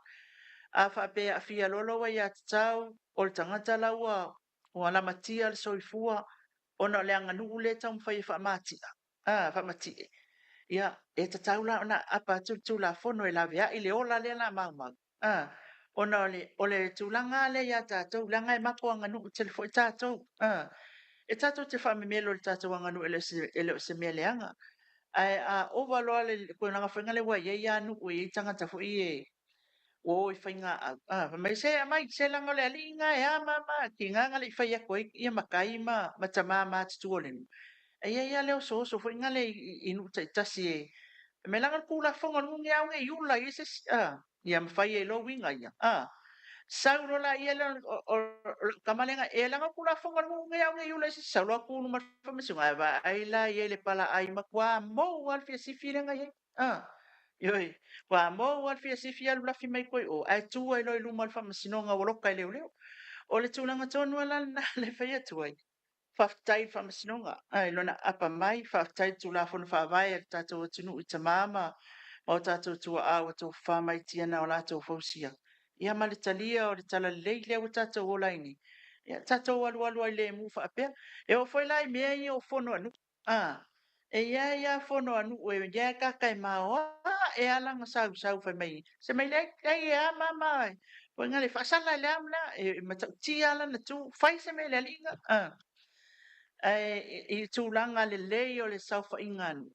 A faapea e aafia loa lou aiatatau, o le tagata la ua lamatia le soifua ona o le aganuu lea e taumafai e faamatia, faamatie, ia, e tatau la ona aapa atu le Tulafono e laveai le ola lea la maumau. Ona o le tulaga lea ia tatou, leaga e mapo aganuu tele foi tatou. E tatou te faamemelo i le tatou aganuu e le o se mea leaga. Ae a ova loa le tulaga foi lea ua i ai lava nuu e i ai tagata foi e ua o i faigaau. Fai mai, se aumai, se leaga o le alii lena e a ma ma, tiga na le i fai atu ai ia matai ma tama matutua o le nuu. E i ai lava le osooso foi lea i nuu taitasi e fai mai, leaga o le Tulafono a le nuu lenei, aua ne i ula i ai se isi. Ia ma fai ai loa uiga ia. Sau loa la ia lea o lau tama lea, e leaga o le Tulafono a le nuu lenei, aua ne i ula i ai se isi. Sau loa tu i luma o le faamasinoga, ae vaai la i ai le palaai, matua mou lava le fiasifi lea na i ai. Ioe, ua mou lava le fiasifi alu lafi mai koe i o, ae tu ai loa i luma o le faamasinoga ua loka e leoleo. O le tulaga tonu lava la lena le fai atu ai. Faafetai i le Faamasinoga i lona aapa mai, faafetai i le Tulafono Faavae a le tatou atunuu i tama ma o tatou tuaa ua tofafa mai tia na o latou fausia, ia ma le talia o le talalelei lea ua tatou ola ai nei, ia tatou alualu ai lemu faapea. E oo foi la i mea ia o fono a nuu, e i ai lava fono a nuu e i ai tagata e maoae lava lana sausau fai mai, se mai leai, leai e a ma ma, foi na le faasala i le a ma le a, e matautia lava lana tu, fai se mea i le alii na. Ae i tulaga lelei o le saofaiga a nuu,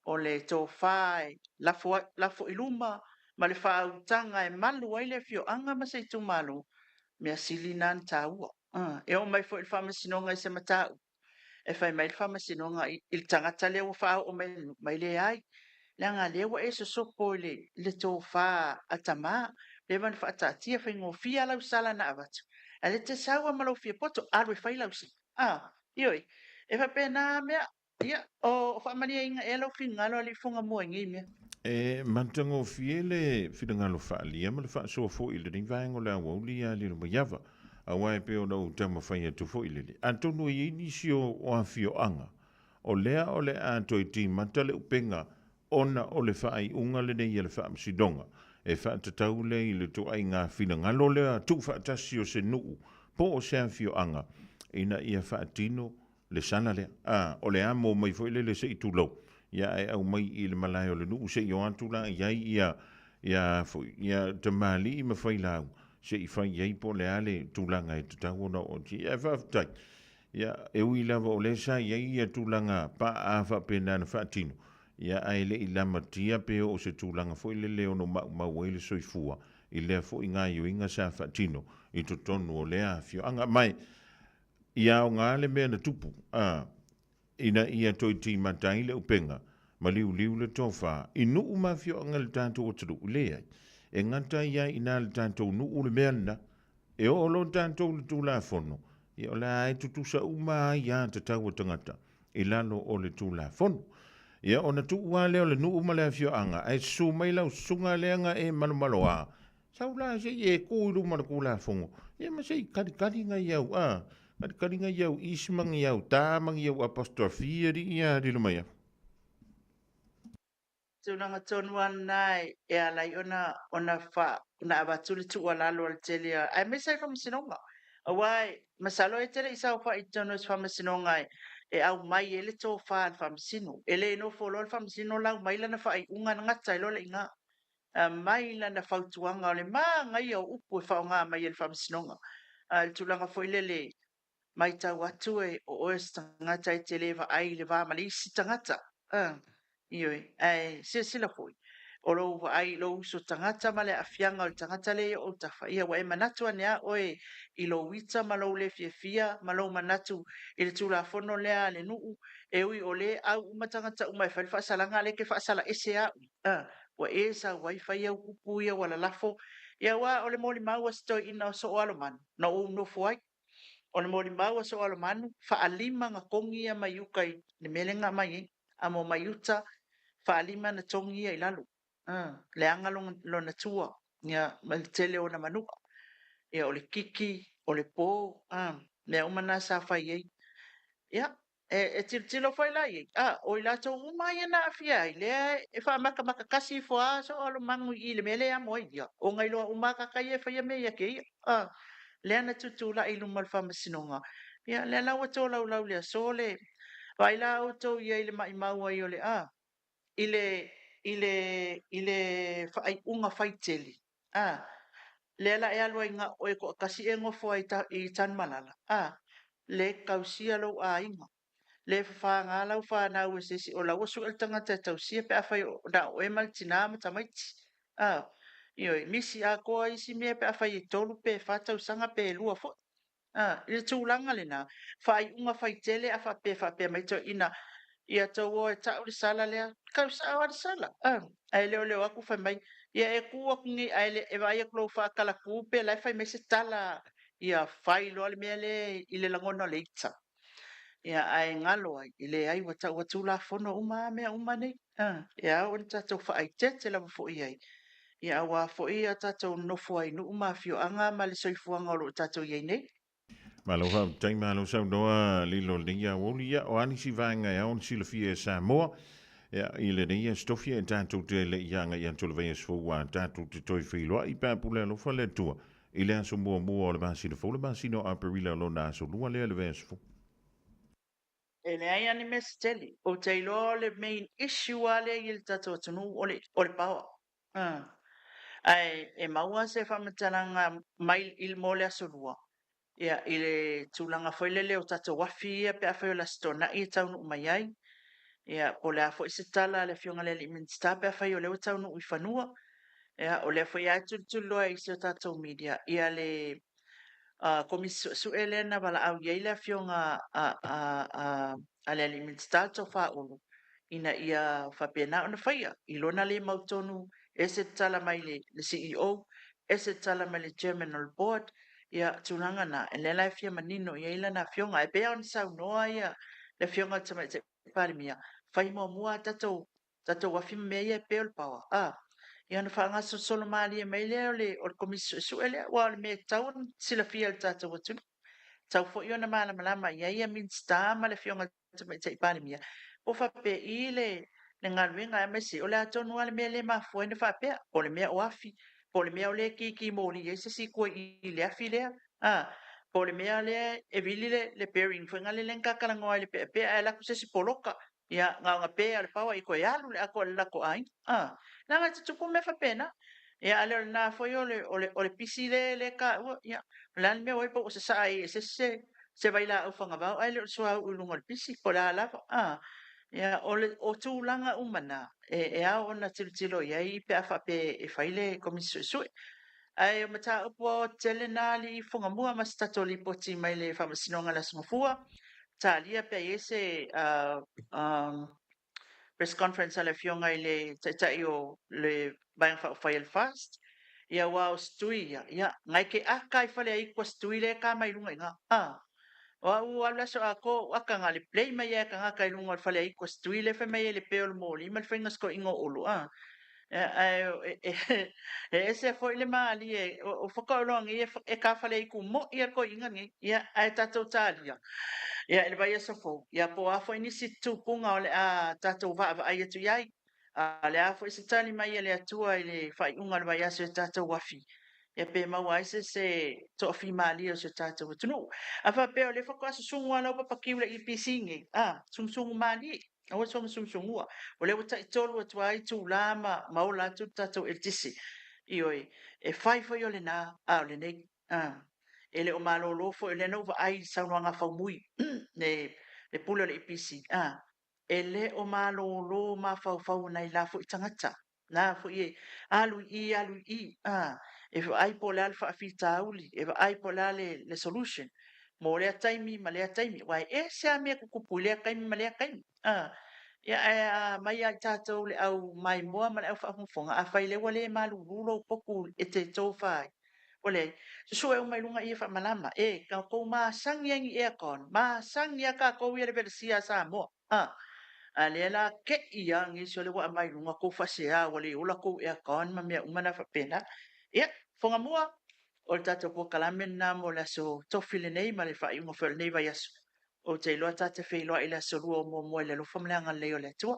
o le tofa e lafo i luma ma le faautaga e malu ai le afioaga ma se itumalo, mea sili na ona taua. E oo mai foi i le Faamasinoga i se mataupu, e fai mai le Faamasinoga i le tagata lea ua faaoo mai le nuu, mai leai, leaga lea ua e sosopo i le tofa a tama, leva ona faataatia, faigofie lau sala na avatu, ae lea e te sau lava ma lou fiapoto, alu e fai lau sala. Ioe, e faapena mea. Ia, o faamalieina ea lou finagalo alii Fugamua i nei mea? E matagofie le finagalo faaalia ma le faasoa foi i lenei vaega o le aoauli ia Lilomaiava, aua e pei ona ou taumafai atu foi lele, atonu e i ai nisi o afioaga o lea o le a toe timata le upega ona o le faaiuga lenei a le Faamasinoga e faatatau lea i le ituaiga finagalo lea tuufaatasi o se nuu po o se afioaga ina ia faatino le sala lea. A, o le amo mai foi lele se i tulou, ia ae aumai i le malae o le nuu se i o atu la i ai ia, ia foi, ia tamalii ma failau se i fai i ai po o le a le tulaga e tatau ona oo atu i ai. Ae faafetai, ia, e ui lava o lea sa i ai ia tulaga paa faapena na faatino, ia ae le i lamatia pe oo se tulaga foi lele e ono maumau ai le soifua i lea foi gaioiga sa faatino i totonu o lea afioaga. Ma e Ia aoga le mea na tupu, a, ina ia toe timata ai le upega, ma liuliu le tofa, i nuu ma afioaga i le tatou atunuu, leai, e gata ai lava i ina le tatou nuu le mea lena. E oo loa tatou i le Tulafono, ia o le a e tutusa uma ai a tatau a tagata i lalo o le Tulafono. Ia ona tuu lava lea o le nuu ma le afioaga, ae susu mai lau susuga lea na e malomaloa, Sau la se i e ku i luma o le Tulafono, ia ma se i kalikali nai au, a, kalikali nai au is ma ni au ta ma ni au apostrophe alii ia lilo mai afu. Tulaga tonu lava lena e ala ai ona ona fa ona avatu le tuualalo a le tele a aemaise ai faamasinoga. Aua e masalo e te le i saofai i totonu o se faamasinoga e aumai ai le tofa a le faamasino. E le nofo loa le faamasino lau mai lana faaiuga na gata ai loa le iga. Aumai lana fautuaga o le manaia o upu e faaaoga mai e le Faamasinoga. A i le tulaga foi lele, matau atu e o oe o se tagata e te le vaai i le va ma le isi tagata, ioe, ae silasila foi, o lou vaai i lou uso tagata ma le aafiaga o le tagata lea i ou autafa, ia ua e manatu ane lava oe i lou ita ma lou le fiafia ma lou manatu i le Tulafono lea a le nuu, e ui o lea e au uma tagata uma e fai le faasalaga, a o lea e te faasala ese lava au. Ua e sau ai fai au upu ia ua lalafo, ia aua o le molimau a si toeaina o Soo Alomanu, na ou nofo ai. O le molimau a Soo Alomanu, faalima na togi ia mai uka i le mea lea na aumai ai. Amo mai uta, faalima na togi ia i lalo. Leaga lona tua, ia, ma le tele o ona manu'a. Ia, o le kiki, o le po, mea uma na sa fai ai. Ia, E tilotilo foi la i ai, a, o i latou uma ia na aafia ai, lea e faamatamata kasi ifo lava soo alomanu i i le mea lea e amo ai ia, ona iloa uma lava tagata ia e faia mea ia te ia, a, lea na tutulai i luma o le faamasinoga, ia, lea la ua tolaulau i le aso le, vaai la outou i ai i le maimau ai o le, a, i le, i le, i le faaiuga faitele, a, lea la e alu ai na o oe toatasi e nofo ai i Tanumalala, a, le tausia lou aiga, le fafaga lau fanau e se isi, o la ua sue le tagata e tausia pe afai na o oe ma le tina ma tamaiti, a, ioe, misi atoa isi mea pe afai e 3 pe 4 tausaga pe 2 foi. I le tulaga lena, faaiuga faitele a faapea faapea mai toeaiina, ia tou o e tau le sala lea, tau sao lava le sala, ae le o le o atu fai mai, ia e tu atu nei ae le, e vaai atu i lou faatalatu pe la e fai mai se tala, ia fai loa le mea lea i le lagona o le ita. Ia ae galo ai, e leai ua tau ua tulafono uma lava mea uma nei, e ao ona tatou faaeteete lava foi i ai, ia aua foi a tatou nonofo ai i nuu ma afioaga ma le soifuaga o lo o tatou i ai nei. Malo faafetai, malo saunoa Lilo i lenei aoauli. Ia, o a nisi vaega e ao ona silafia e Samoa ia, i lenei aso tofi e tatou te le i agai atu i le vaiaso fou ua tatou te toe feiloai pe a pule alofa le Atua i le aso muamua o le masina fou, le masina o Aperila lona aso lua lea i le vaiaso fou. E leai lava ni mea se tele. Ou te iloa o le main issue lava lea i le tatou atunuu o le, o le power. Ae e maua se faamatalaga mai i, mo le aso Lua, ia, i le tulaga foi lele o tatou afi ia pe afai o le Aso Toonai e taunuu mai ai. Ia, po o le a foi se tala a le Afioga i le alii Minisita pe afai o lea ua taunuu i fanua. Ia, o lea foi lava e tulituliloa e isi o tatou media ia le. Komisi Suesue lea na valaau i ai le Afioga a a a a le Alii Minisita le Tofa Olo ina ia faapena ona faia i lona le mautonu, ese le tala mai le le CEO, ese le tala mai le Chairman o le Board, ia tulaga na, lea la e fia manino i ai lana Afioga. Ae pei lava ona saunoa ia le Afioga i le Tamaitai Palemia, fai muamua a tatou tatou afi ma mea ia e pe o le power, a, ia ona faagasolosolo malie mai lea o le, o le Komisi Suesue lea, aua o le mea e tatau ona silafia e le tatou atunuu. E tatau foi ona malamalama i ai ia Minisita ma le Afioga i le Tamaitai Palemia, po o faapei le, le galuega, aemaise o le a tonu lava le mea lea e mafua ai ona faapea, po o le mea o afi, po o le mea o lea e kiki moli ai se isi i tua i le afi lea, a, po o le mea lea e vili le, le bearing foi lea na ta talanoa ai i le peapea ae alu atu se isi poloka, Ia, na ona pe lava o le paoa i toe alu le ato a le latou aiga. A, leaga e tutupu mea faapena. Ia, a le o lena foi o le, o le, o le pisi lea, lea e taua, ia, o le a le mea ua i ai pe ua sasaa ai e se isi se, se vailaau fagavao ae le o le suauu i luga o le pisi, po o le a lava. A, ia, o le, o tulaga uma na, e, e ao ona tilotilo i ai pe a faapea e fai le Komisi Suesue. Ae o mataupu aoaotetele na alii Fugamua ma se tatou lipoti mai le Faamasinoga o le Aso Gafua, talia pe i ai se press conference a le Afioga i le Taitai o le Vaega Faaupufai a le FAST, ia aua o se tui ia, ia, ngai ke aka i fale ai kua se tui lea e ka mai luga i ina. A, o au ua alu le aso atoa ou aka na le play mai lava e tagata i luga o le fale ai kua se tui lea fai mai ai le pe o le moli ma le faiga sikoiga o Olo, a. Ae e ese foi le malie, o faatoa nei e ka faleitu moi a le toeaina nei, ia, ae tatou talia, ia, i le vaiaso fou, ia, po o a foi nisi tupuga o le a tatou vaavaai atu i ai, a o le a foi se tali mai a le Atua i le faaiuga o le vaiaso i tatou afi, ia, pe maua ai se se toafimalie o si o tatou atunuu. A faapea o lea faatoa susugu lava lau papa kiu i le EPC nei, a, sugusugumālie. Aua le soona sugusugua. O lea ua taitolu atu ai itulā ma, ma ola atu le tatou eletise. Ioe, e fai foi o lena, a o lenei. A, e le o malolo foi, o lea na ou vaai i le saunoaga a Faumui, le, le pule o le EPC, a, e le o malolo mafaufau o nai la foi tagata. Na foi e alu i i, alu i i, a, e vaai po o le a le faafitauli, e vaai po o le a le, le solution mo lea taimi ma lea taimi, aua e ese lava mea e tutupu i lea taimi ma lea taimi, a. Ia, ae a aumai lava i tatou le au maimoa ma le au faafogafoga, afai o lea ua le malulu lou potu e te tofa ai, ua leai, susue uma i luga i i e faamalama, e, tatou masani ai i ni aircon, masani lava tatou ia i le velesia a Samoa. A, a lea la te i a nisi o le ua aumai i luga tou faasea ua le ola tou aircon ma mea uma na faapena. Ia, Fogamua, o le tatou polokalame lena mo le aso Tofi lenei ma le faaiuga foi o lenei vaiaso. Ou te iloa ta te feiloai i le aso Lua o muamua i le alofa ma le agalelei o le Atua.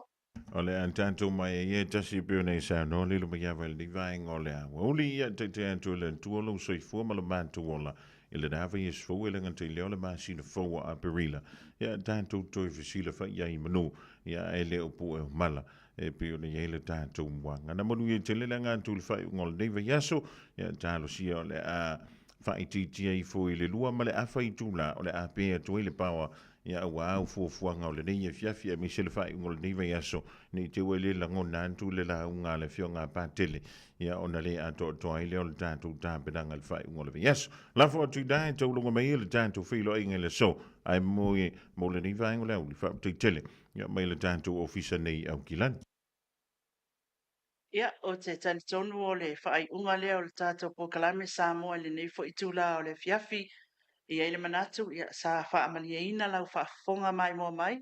O le a tatou mai ai e tasi e pei ona e saunoa lilo mai ava i lenei vaega o le aoauli. Ia taitai atu e le Atua lou soifua ma lo matou ola i lena vaiaso fou e le gata i lea o le masina fou o Aperila. Ia tatou toe fesilafai ai i manu, ia ae le o pue o mala e pei ona i ai le tatou muaga. Na manuia tele le aga atu i le faaiuga o lenei vaiaso, ia talosia o le a faaitiitia ifo i le 2 ma le afa itula o le a pe atu ai le paoa Ia aua au fuafuaga o lenei afiafi aemaise le faaiuga o lenei vaiaso, ne i te i ua le lagona atu le lauga a le Afioga a Patele, ia ona le atoatoa ai lea o le tatou tapenaga i le faaiuga o le vaiaso. Lafo atu i ina e taulaga mai ai le tatou feiloaiga i le aso, ae moe mo lenei vaega o le aoauli. Faafetai tele ia mai le tatou ofisa nei i Aukilani. Ia, ou te talitonu o le faaiuga lea o le tatou polokalame Samoa i lenei foi itula o le afiafi. E i ai le manatu, ia, sa faamalieina lau faafofoga maimoa mai,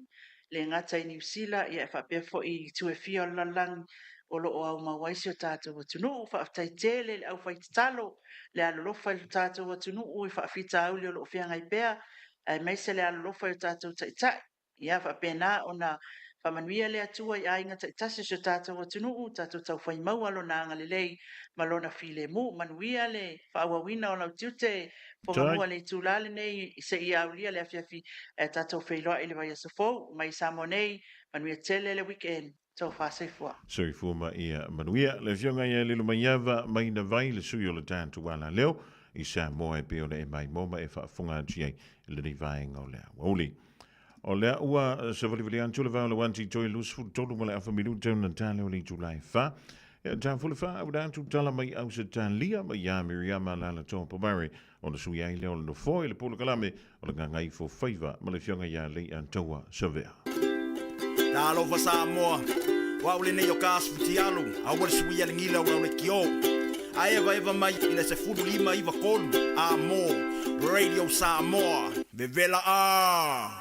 le gata i Niu Sila, ia, e faapea foi i itu e fia o le lalolagi o lo o aumau ai si o tatou atunuu. Faafetai tele i le aufaitatalo, le alolofa i lo tatou atunuu i faafitauli o lo o feagai pea, aemaise le alolofa i o tatou taitai. Ia faapena ona faamanuia le Atua i aiga taitasi o si o tatou atunuu, tatou taufai maua Lona agalelei ma Lona filemu. Manuia le faaauauina o lau tiute, Fogamua i le itula lenei seia aulia le afiafi ae tatou feiloai i le vaiaso fou. Mai Samoa nei, manuia tele le weekend. Tofa soifua. Soifua ma ia manuia. Le Afioga ia Lilomaiava Maina Vai, le sui o le tatou alaleo i Samoa e pei ona e maimoa ma e faafofoga atu i ai i lenei vaega o le aoauli. O lea ua savalivali atu le vao le 1 toe 23 ma le afa minute ona tale o le itula e 4. Ia ta fule wha au dātu tala mai au se tālia mai ia Miriama Lala Topa Murray o le sui ai lea o le nofoa i le polokalame o le gagaifo faiva ma le fioga ia Lei Antoa Savea. Talofa Samoa, o au lenei o ka Asufutialu, aua le suia le gila o lau leitio. A evaeva mai i le 15 93 a mo Radio Samoa. Vevela a!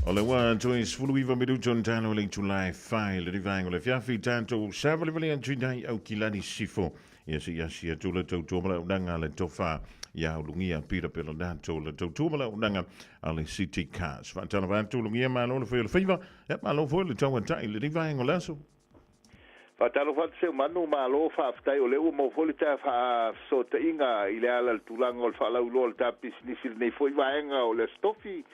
O le ua toe 19 minuto na talo le itula e fai le rivaenga o le afiafi tatou savalivali atu i nai au kilani sifo. Ia se i asi atu le tautua ma le auaunaga a le tofa ia Ulugia Peter Pelonato le tautua ma le auaunaga a le City Cars. Faatalofa atu Ulugia, malo le fai o le faiva, ia malo foi le tauatai le rivaenga o le aso. Faatalofa atu Seumanu, malo faafetai o lea ua maua foi le ta faafesootaiga i le ala i le tulaga o le faalauiloa o le ta pisinisi i lenei foi vaega o le Aso Tofi.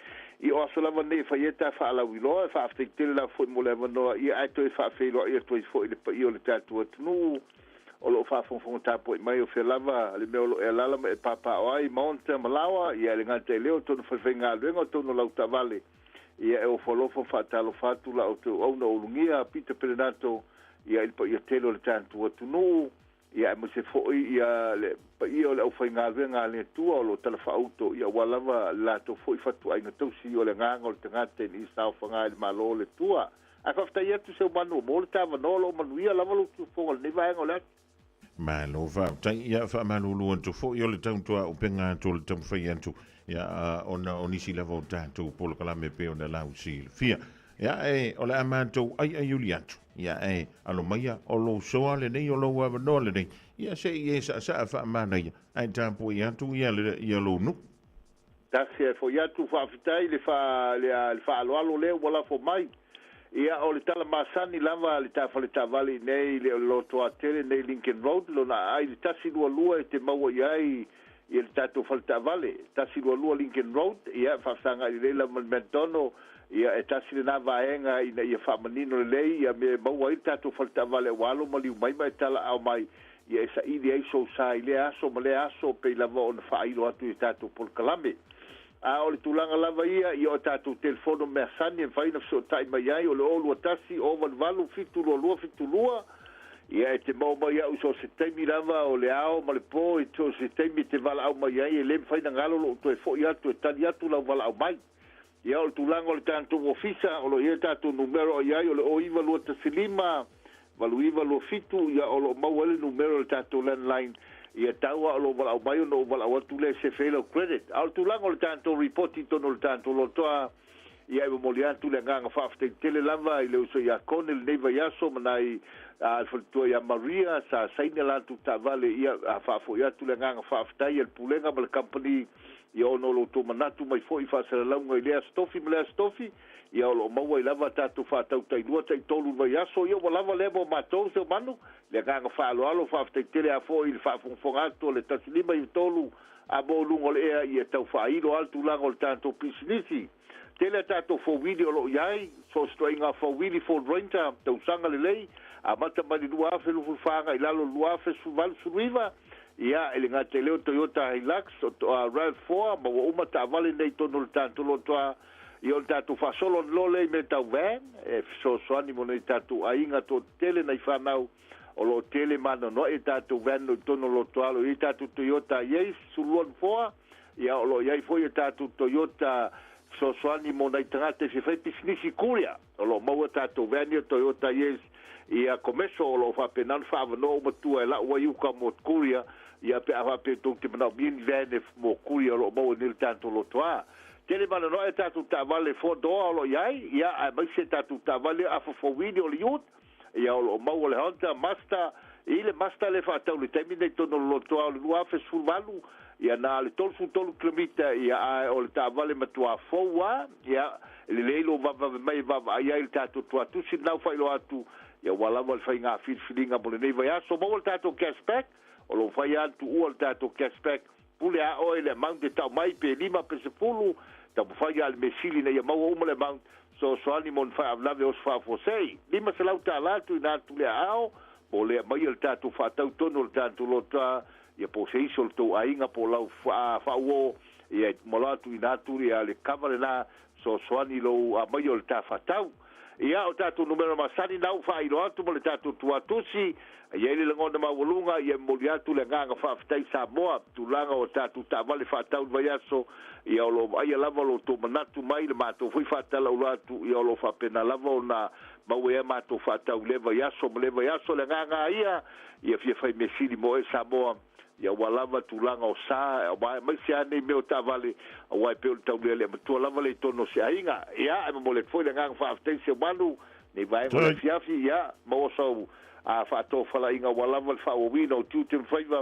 I o aso lava nei e fai ai ta faalauiloa, e faafetai tele lava foi mo le avanoa ia ae toe faafeiloai atu ai foi i le paia o le tatou atunuu o lo o faafogafoga tapuai mai o fea lava le mea o lo o e alaala ma e papaaao ai, Maota ma Laoa, ia e le gata i lea o totonu o falefaigaluega, o totonu o lau taavale, ia e ofo alofa ma faatalofa atu la outou auauna o Ulugia, Pita Pelenato, ia i le paia tele o le tatou atunuu, ia aemaise foi ia le paia o le aufaigaluega a le Atua o lo o talafaauto, ia aua lava le latou foi fatuaiga tausi o le agaga o le tagata ina ia saofaga i le Malo o le Atua. Ae faafetai atu Seumanu mo le ta avanoa o lo o manuia lava lou tufofoga i lenei vaega o le aso. Malo faafetai, ia faamalulu atu foi o le tautuaupega atu o le taumafai atu ia ona o nisi lava o tatou polokalame e pei ona lausilafia. Ia e o le a matou aiaiuli atu, ia e alo maia o lou soa lenei o lou avanoa lenei, ia se i e saasaa faamanaia ae tapuai atu ia, ia lou nuu. Tasi ae foi atu faafetai le fa le le faaaloalo lea ua lafo mai. Ia o le tala masani lava a le ta fale taavale i nei le lotoatele nei Lincoln Road lona aai le 122 e te maua i ai ia le tatou fale taavale 122 Lincoln Road ia faafesagai lelei lava ma le McDonald ia e tasi lena vaega ina ia faamanino lelei ia mea e maua ai le tatou fale taavale ua alo maliu mai ma e talaaao mai ia e saili ai sou sa i lea aso ma lea aso pei lava ona faailo atu i tatou polokalame. A o le tulaga lava ia, ia o tatou telefono measani e mafai ona fesootai mai ai, o le 021 088 722 72, ia e te maua mai au i so o se taimi lava o le ao ma le po, i so o se taimi e te valaau mai ai, e le mafai ona galo lou toe foi atu e tali atu lau valaau mai. Ia o le tulaga o le tatou ofisa, o lo o i ai le tatou numera o i ai, o le 09215 8927, ia o lo o maua ai le numera o le tatou landline, ia tau lava o lou valaau mai ona ou valaau atu lea e sefe ai lau credit. A o le tulaga o le tatou ripoti i totonu o le tatou lotoa, ia e momoli atu le agaga faafetai tele lava i le uso ia Kone i lenei vaiaso ma nai a le faletua ia Maria sa saina latou taavale, ia faafoi atu le agaga faafetai a le Pulega ma le Kamupani Ia ona o lo outou manatu mai foi i faasalalauga i lea Aso Tofi ma lea Aso Tofi, ia o lo o maua ai lava a tatou faatau tailua, taitolu i le vaiaso, ia ua lava lea mo matou, Seumanu. Le agaga faaaloalo, faafetai tele a foi i le faafogafoga atu o le 1593 a mo luga o le ea, ia tau faailo a le tulaga o le tatou pisinisi. Tele a tatou fouwili o lo o i ai, so o se ituaiga fouwili Ford Ranger, tausaga lelei, amata mai le 2024 agai i lalo i le 2018, 19, Ia, e le gata i lea o Toyota Hilux, o Rav4, ma ua uma taavale nei i totonu o le tatou lotoa, ia o le tatou faasolo ane loa lea i mea tau van, e fesoasoani mo nai tatou aiga toatele nai fanau o lo o tele ma anoanoai a tatou van o i totonu o lotoa, o lo o i ai tatou Toyota Yace 12 nofoa, ia o lo o i ai foi a tatou Toyota fesoasoani mo nai tagata e fia fai pisinisi courier. O lo o maua tatou van ia Toyota Yaris ia Komeso o lo o faapena ona faaavanoa uma tua e lau ai uka mo courier ia pe a faapea tou te manaomia ni van e mo courier o lo o maua nei le tatou lotoa. Tele malanoa e tatou taavale four door o lo o i ai ia aemaise tatou taavale afa four wheel o le ute ia o lo o maua le Honda, Mazda, i le Mazda lea e faatau i le taimi nei i totonu o le lotoa o le 2018, ia na le 33 kilomita, ia ae o le taavale matua fou lava, ia e lelei lou vavevave mai e vaavaai ai le tatou tuatusi lena ua faailoa atu, ia ua lava le faiga filifiliga mo lenei vaiaso. Maua le tatou cash back, o lo o fai lava le tuua o le tatou cash back, pule a oe i le amount e tau mai, pe lima pe sefulu, taumafai lava le mea sili ina ia maua uma le amount, fesoasoani mo ni faalavelave oso faafuasei. $500 tuuina atu le aao mo le aumaia le tatou faatau tonu o le tatou lotoa, ia po o se isi o le tou aiga po o lau faauo, ia e mola tuuina atu ia le kava lena fesoasoani i lou aumaia o le ta faatau. Ia, o tatou numera masani na ua faailoa atu ma le tatou tuatusi, e i ai le lagona maualuga, ia e momoli atu le agaga faafetai Samoa, tulaga o tatou taavale faatau i le vaiaso, ia o lo o vaaia lava lo outou manatu mai le matou foi faatalaula atu, ia o lo o faapena lava ona maua ai a matou faatau i lea vaiaso ma lea vaiaso. Le agaga lava ia, ia fia fai mea sili mo oe Samoa, Ia ua lava tulaga o sa, aua aemaise lava nei mea o taavale, aua e pei o le taulealea matua lava lea i totonu o se aiga. Ia, e momoli atu foi le agaga faafetai i Seumanu, nei vaega o le afiafi, ia, maua sau faatofalaiga ua lava le faaauauina o tiute ma faiva,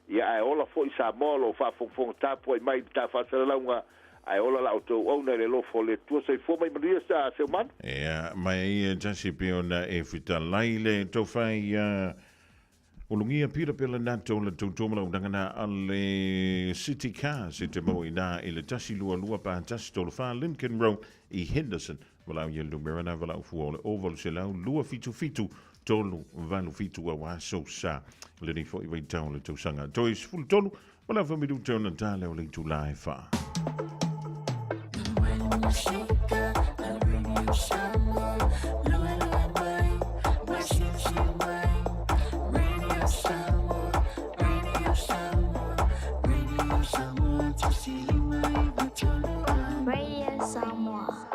ia, ae ola foi Samoa o lo o faafogafoga tapuai mai i le ta faasalalauga, ae ola la outou auauna i le alofa o le Atua. Soifua mai manuia Seumanu. Ia, mai e tasi pei ona e fetalai le tofai ia Ulugia Peter Pelenato le tautua malaunaga na a le City Cars e te maua i nā i le 122 pa 134 Lincoln Road i Henderson. Walau ia le numera na walau fua o le 0800 277 3, 8, 7 aua aso sa lenei foi vaitau o le tausaga. Toe 13 ma le afa minute ona ta lea o le itulā e 4. Radio Samoa.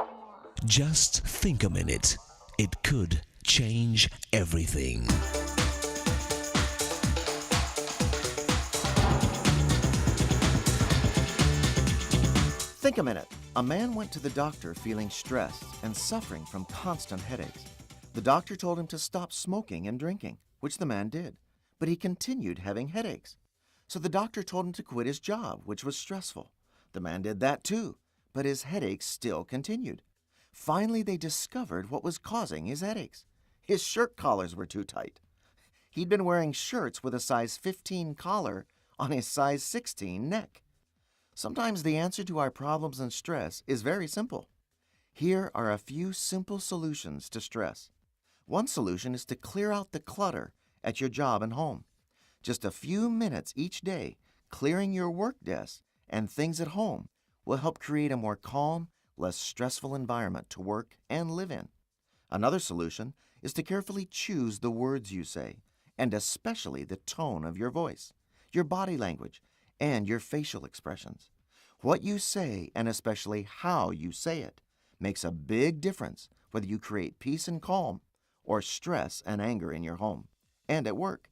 Just think a minute. It could change everything. Think a minute. A man went to the doctor feeling stressed and suffering from constant headaches. The doctor told him to stop smoking and drinking, which the man did, but he continued having headaches. So the doctor told him to quit his job, which was stressful. The man did that too, but his headaches still continued. Finally, they discovered what was causing his headaches. His shirt collars were too tight. He'd been wearing shirts with a size 15 collar on his size 16 neck. Sometimes the answer to our problems and stress is very simple. Here are a few simple solutions to stress. One solution is to clear out the clutter at your job and home. Just a few minutes each day clearing your work desk and things at home will help create a more calm, less stressful environment to work and live in. Another solution is to carefully choose the words you say, and especially the tone of your voice, your body language, and your facial expressions. What you say, and especially how you say it, makes a big difference whether you create peace and calm or stress and anger in your home and at work.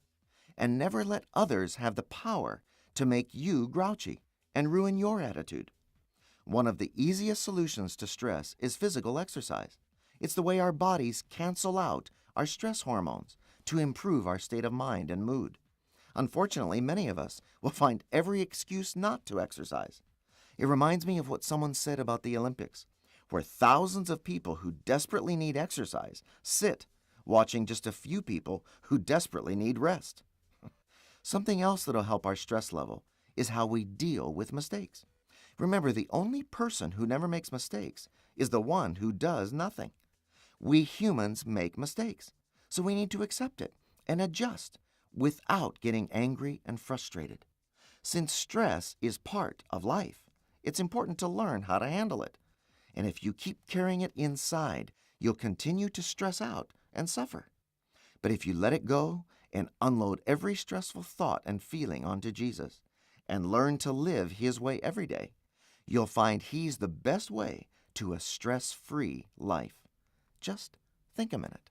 And never let others have the power to make you grouchy and ruin your attitude. One of the easiest solutions to stress is physical exercise. It's the way our bodies cancel out our stress hormones to improve our state of mind and mood. Unfortunately, many of us will find every excuse not to exercise. It reminds me of what someone said about the Olympics, where thousands of people who desperately need exercise sit watching just a few people who desperately need rest. Something else that'll help our stress level is how we deal with mistakes. Remember, the only person who never makes mistakes is the one who does nothing. We humans make mistakes, so we need to accept it and adjust without getting angry and frustrated. Since stress is part of life, it's important to learn how to handle it. And if you keep carrying it inside, you'll continue to stress out and suffer. But if you let it go and unload every stressful thought and feeling onto Jesus and learn to live His way every day, you'll find He's the best way to a stress free life. Just think a minute.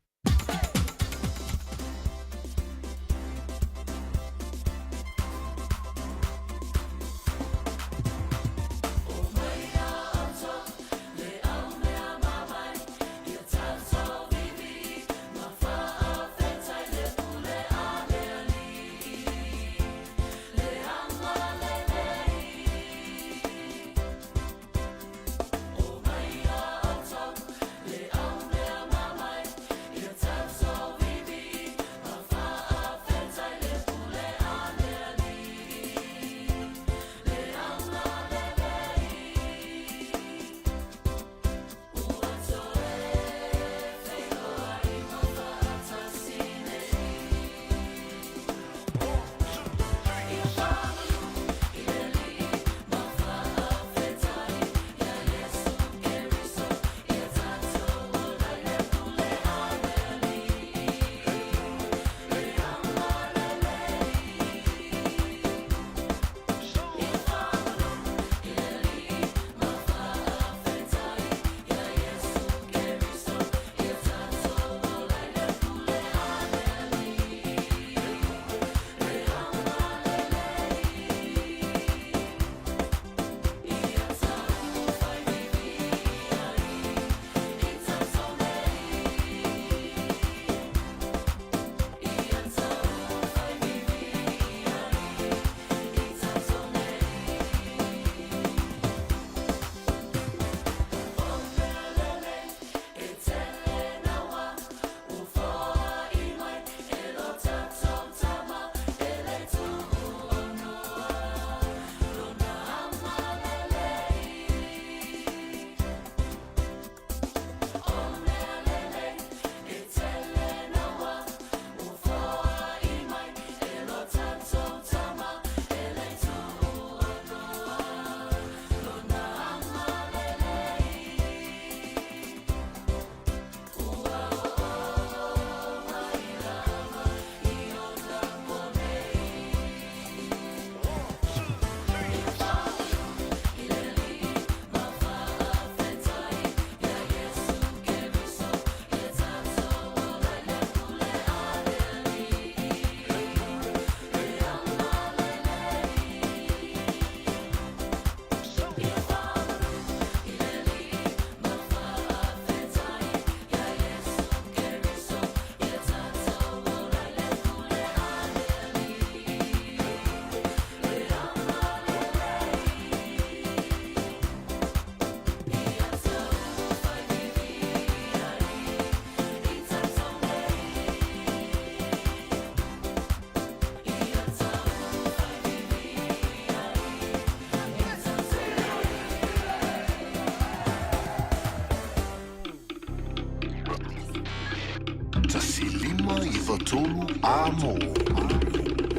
93 Amo.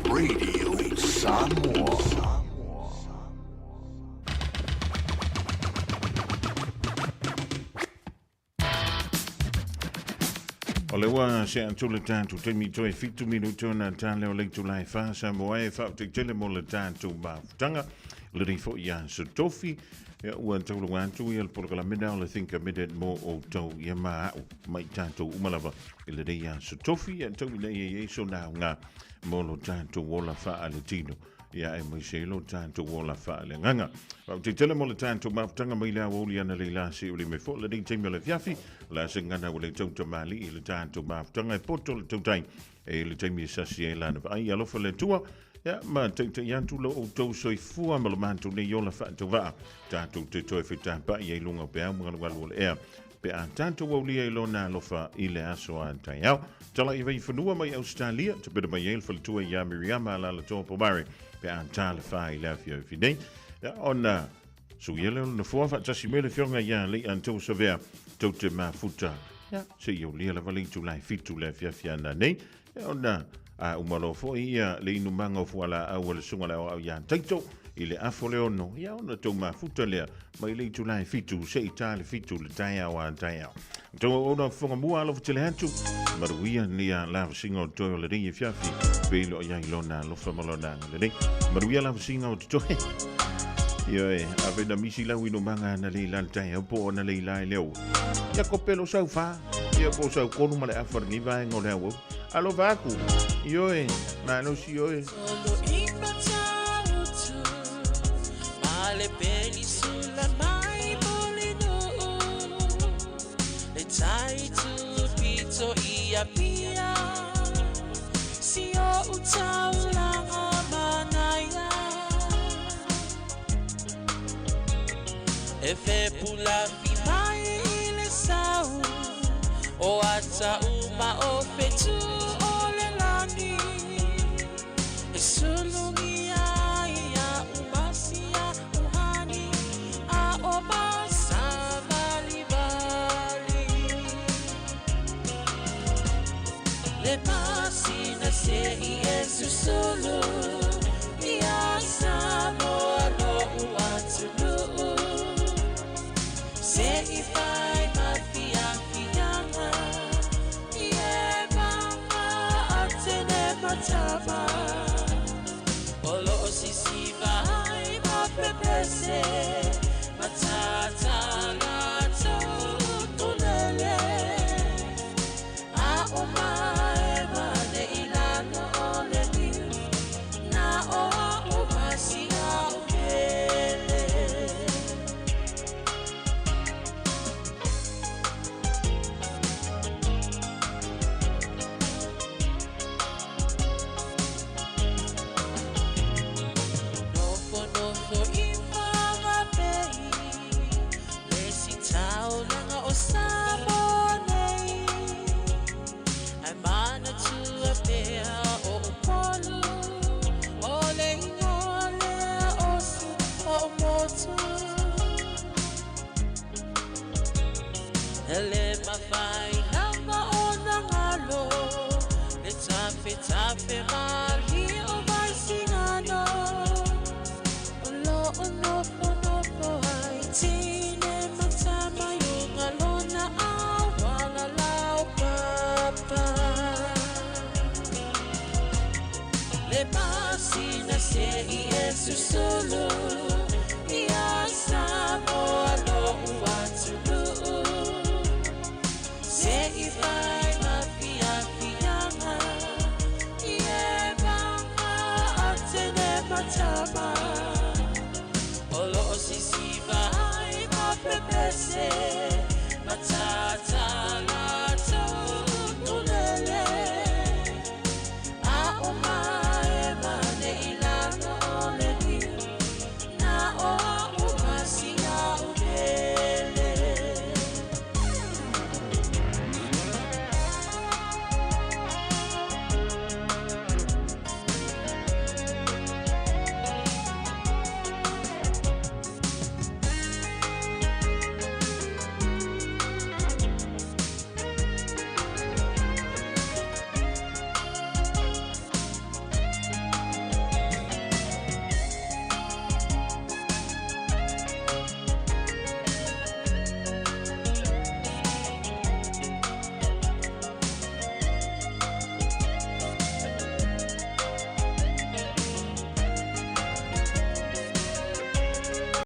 Radio Samoa. O le ua se atu le tātou taimi toe 7 minuto na tā leo le itula e wha sa moa e whaotetele mo le tātou mafutanga. Le rei fo ia sa tofi. Ia ua taulu atu ia le polokalamena o le Think a Minute mo o tau ia maa au mai tātou umalava. I le rei ia sa tofi ia tau ina ia ia so nā ngā mo lo tātou ola wha a le tino. Ia e mai se lo tātou ola wha le nganga. Wau te tele mo le tātou mafutanga mai le au oli ana le la se uli me fo le rei taimi o le fiafi. La se ngana o le tauta mali i le tātou mafutanga e poto le tautai. E le taimi e sasi e lana ai alofa le tua. Ia ma tautai atu lo o tau soifua ma lo mātou nei ola whaatau waa. Tātou te toe whitapa i ei lunga pe au mga o le ea. Pe a tātou au lia i lona alofa i le aso a tai au. Tala i vei whanua mai Australia, te pera mai e le whalitua i a Miriama la toa pomare. Pe a tāle wha i le awhi au nei. Ia ona suia leo na fua whaatasi mele whionga ia le antou savea tau te mafuta. Ia se i au lia la wale tu lai fitu le whiawhia na nei. Ia ona a umalo foi ia le inumanga o fuala au le sunga le au ia taito i le afo le ono. Ia ona tau mafuta lea mai le itu lai fitu se i tā le fitu le tai au a tai au. Tau ona whanga mua alofa tele atu. Maruia nia lava singa o toi o le ringi fiafi. Pelo ia i lona alofa malona le ringi. Maruia lava singa o te toi. Ia e, a vena misi lau ino manga na le la tai au po na le la leo. Ia ko pelo sau fa. Ia po sau konu ma le afa ni vai ngo le au. Alofa aku. Ioe, mano si oe. Solo imatautu, male peni sula mai molino. Le tai tu pito ia pia, si o utaulanga manaya. E fe pula fi mai i le sau, o ata uma o fetu o le lani. E sulungi ai a umasia uhani, a o masa vali vali. Le pasina se i e susulu, i a Samoa lo uatunuu. Se i whai mawhia whianga, i e mama a tene matama. O lo o sisi vai ma pepese, matata la tau tulele. A o mai mane i lano o le niu, na o a o masi a o pele. Nofo nofo i whangapei, le si taulanga o Samoa nei. Ai mana tua pea o Upolu, o le ingoa lea o si o motu. Ele mawhai lava o nangalo, le tafe tafe mali o vai singano. O lo o nofo nofo ai tine matama yunga lona awala lau papa. Le pasina se i e susulu,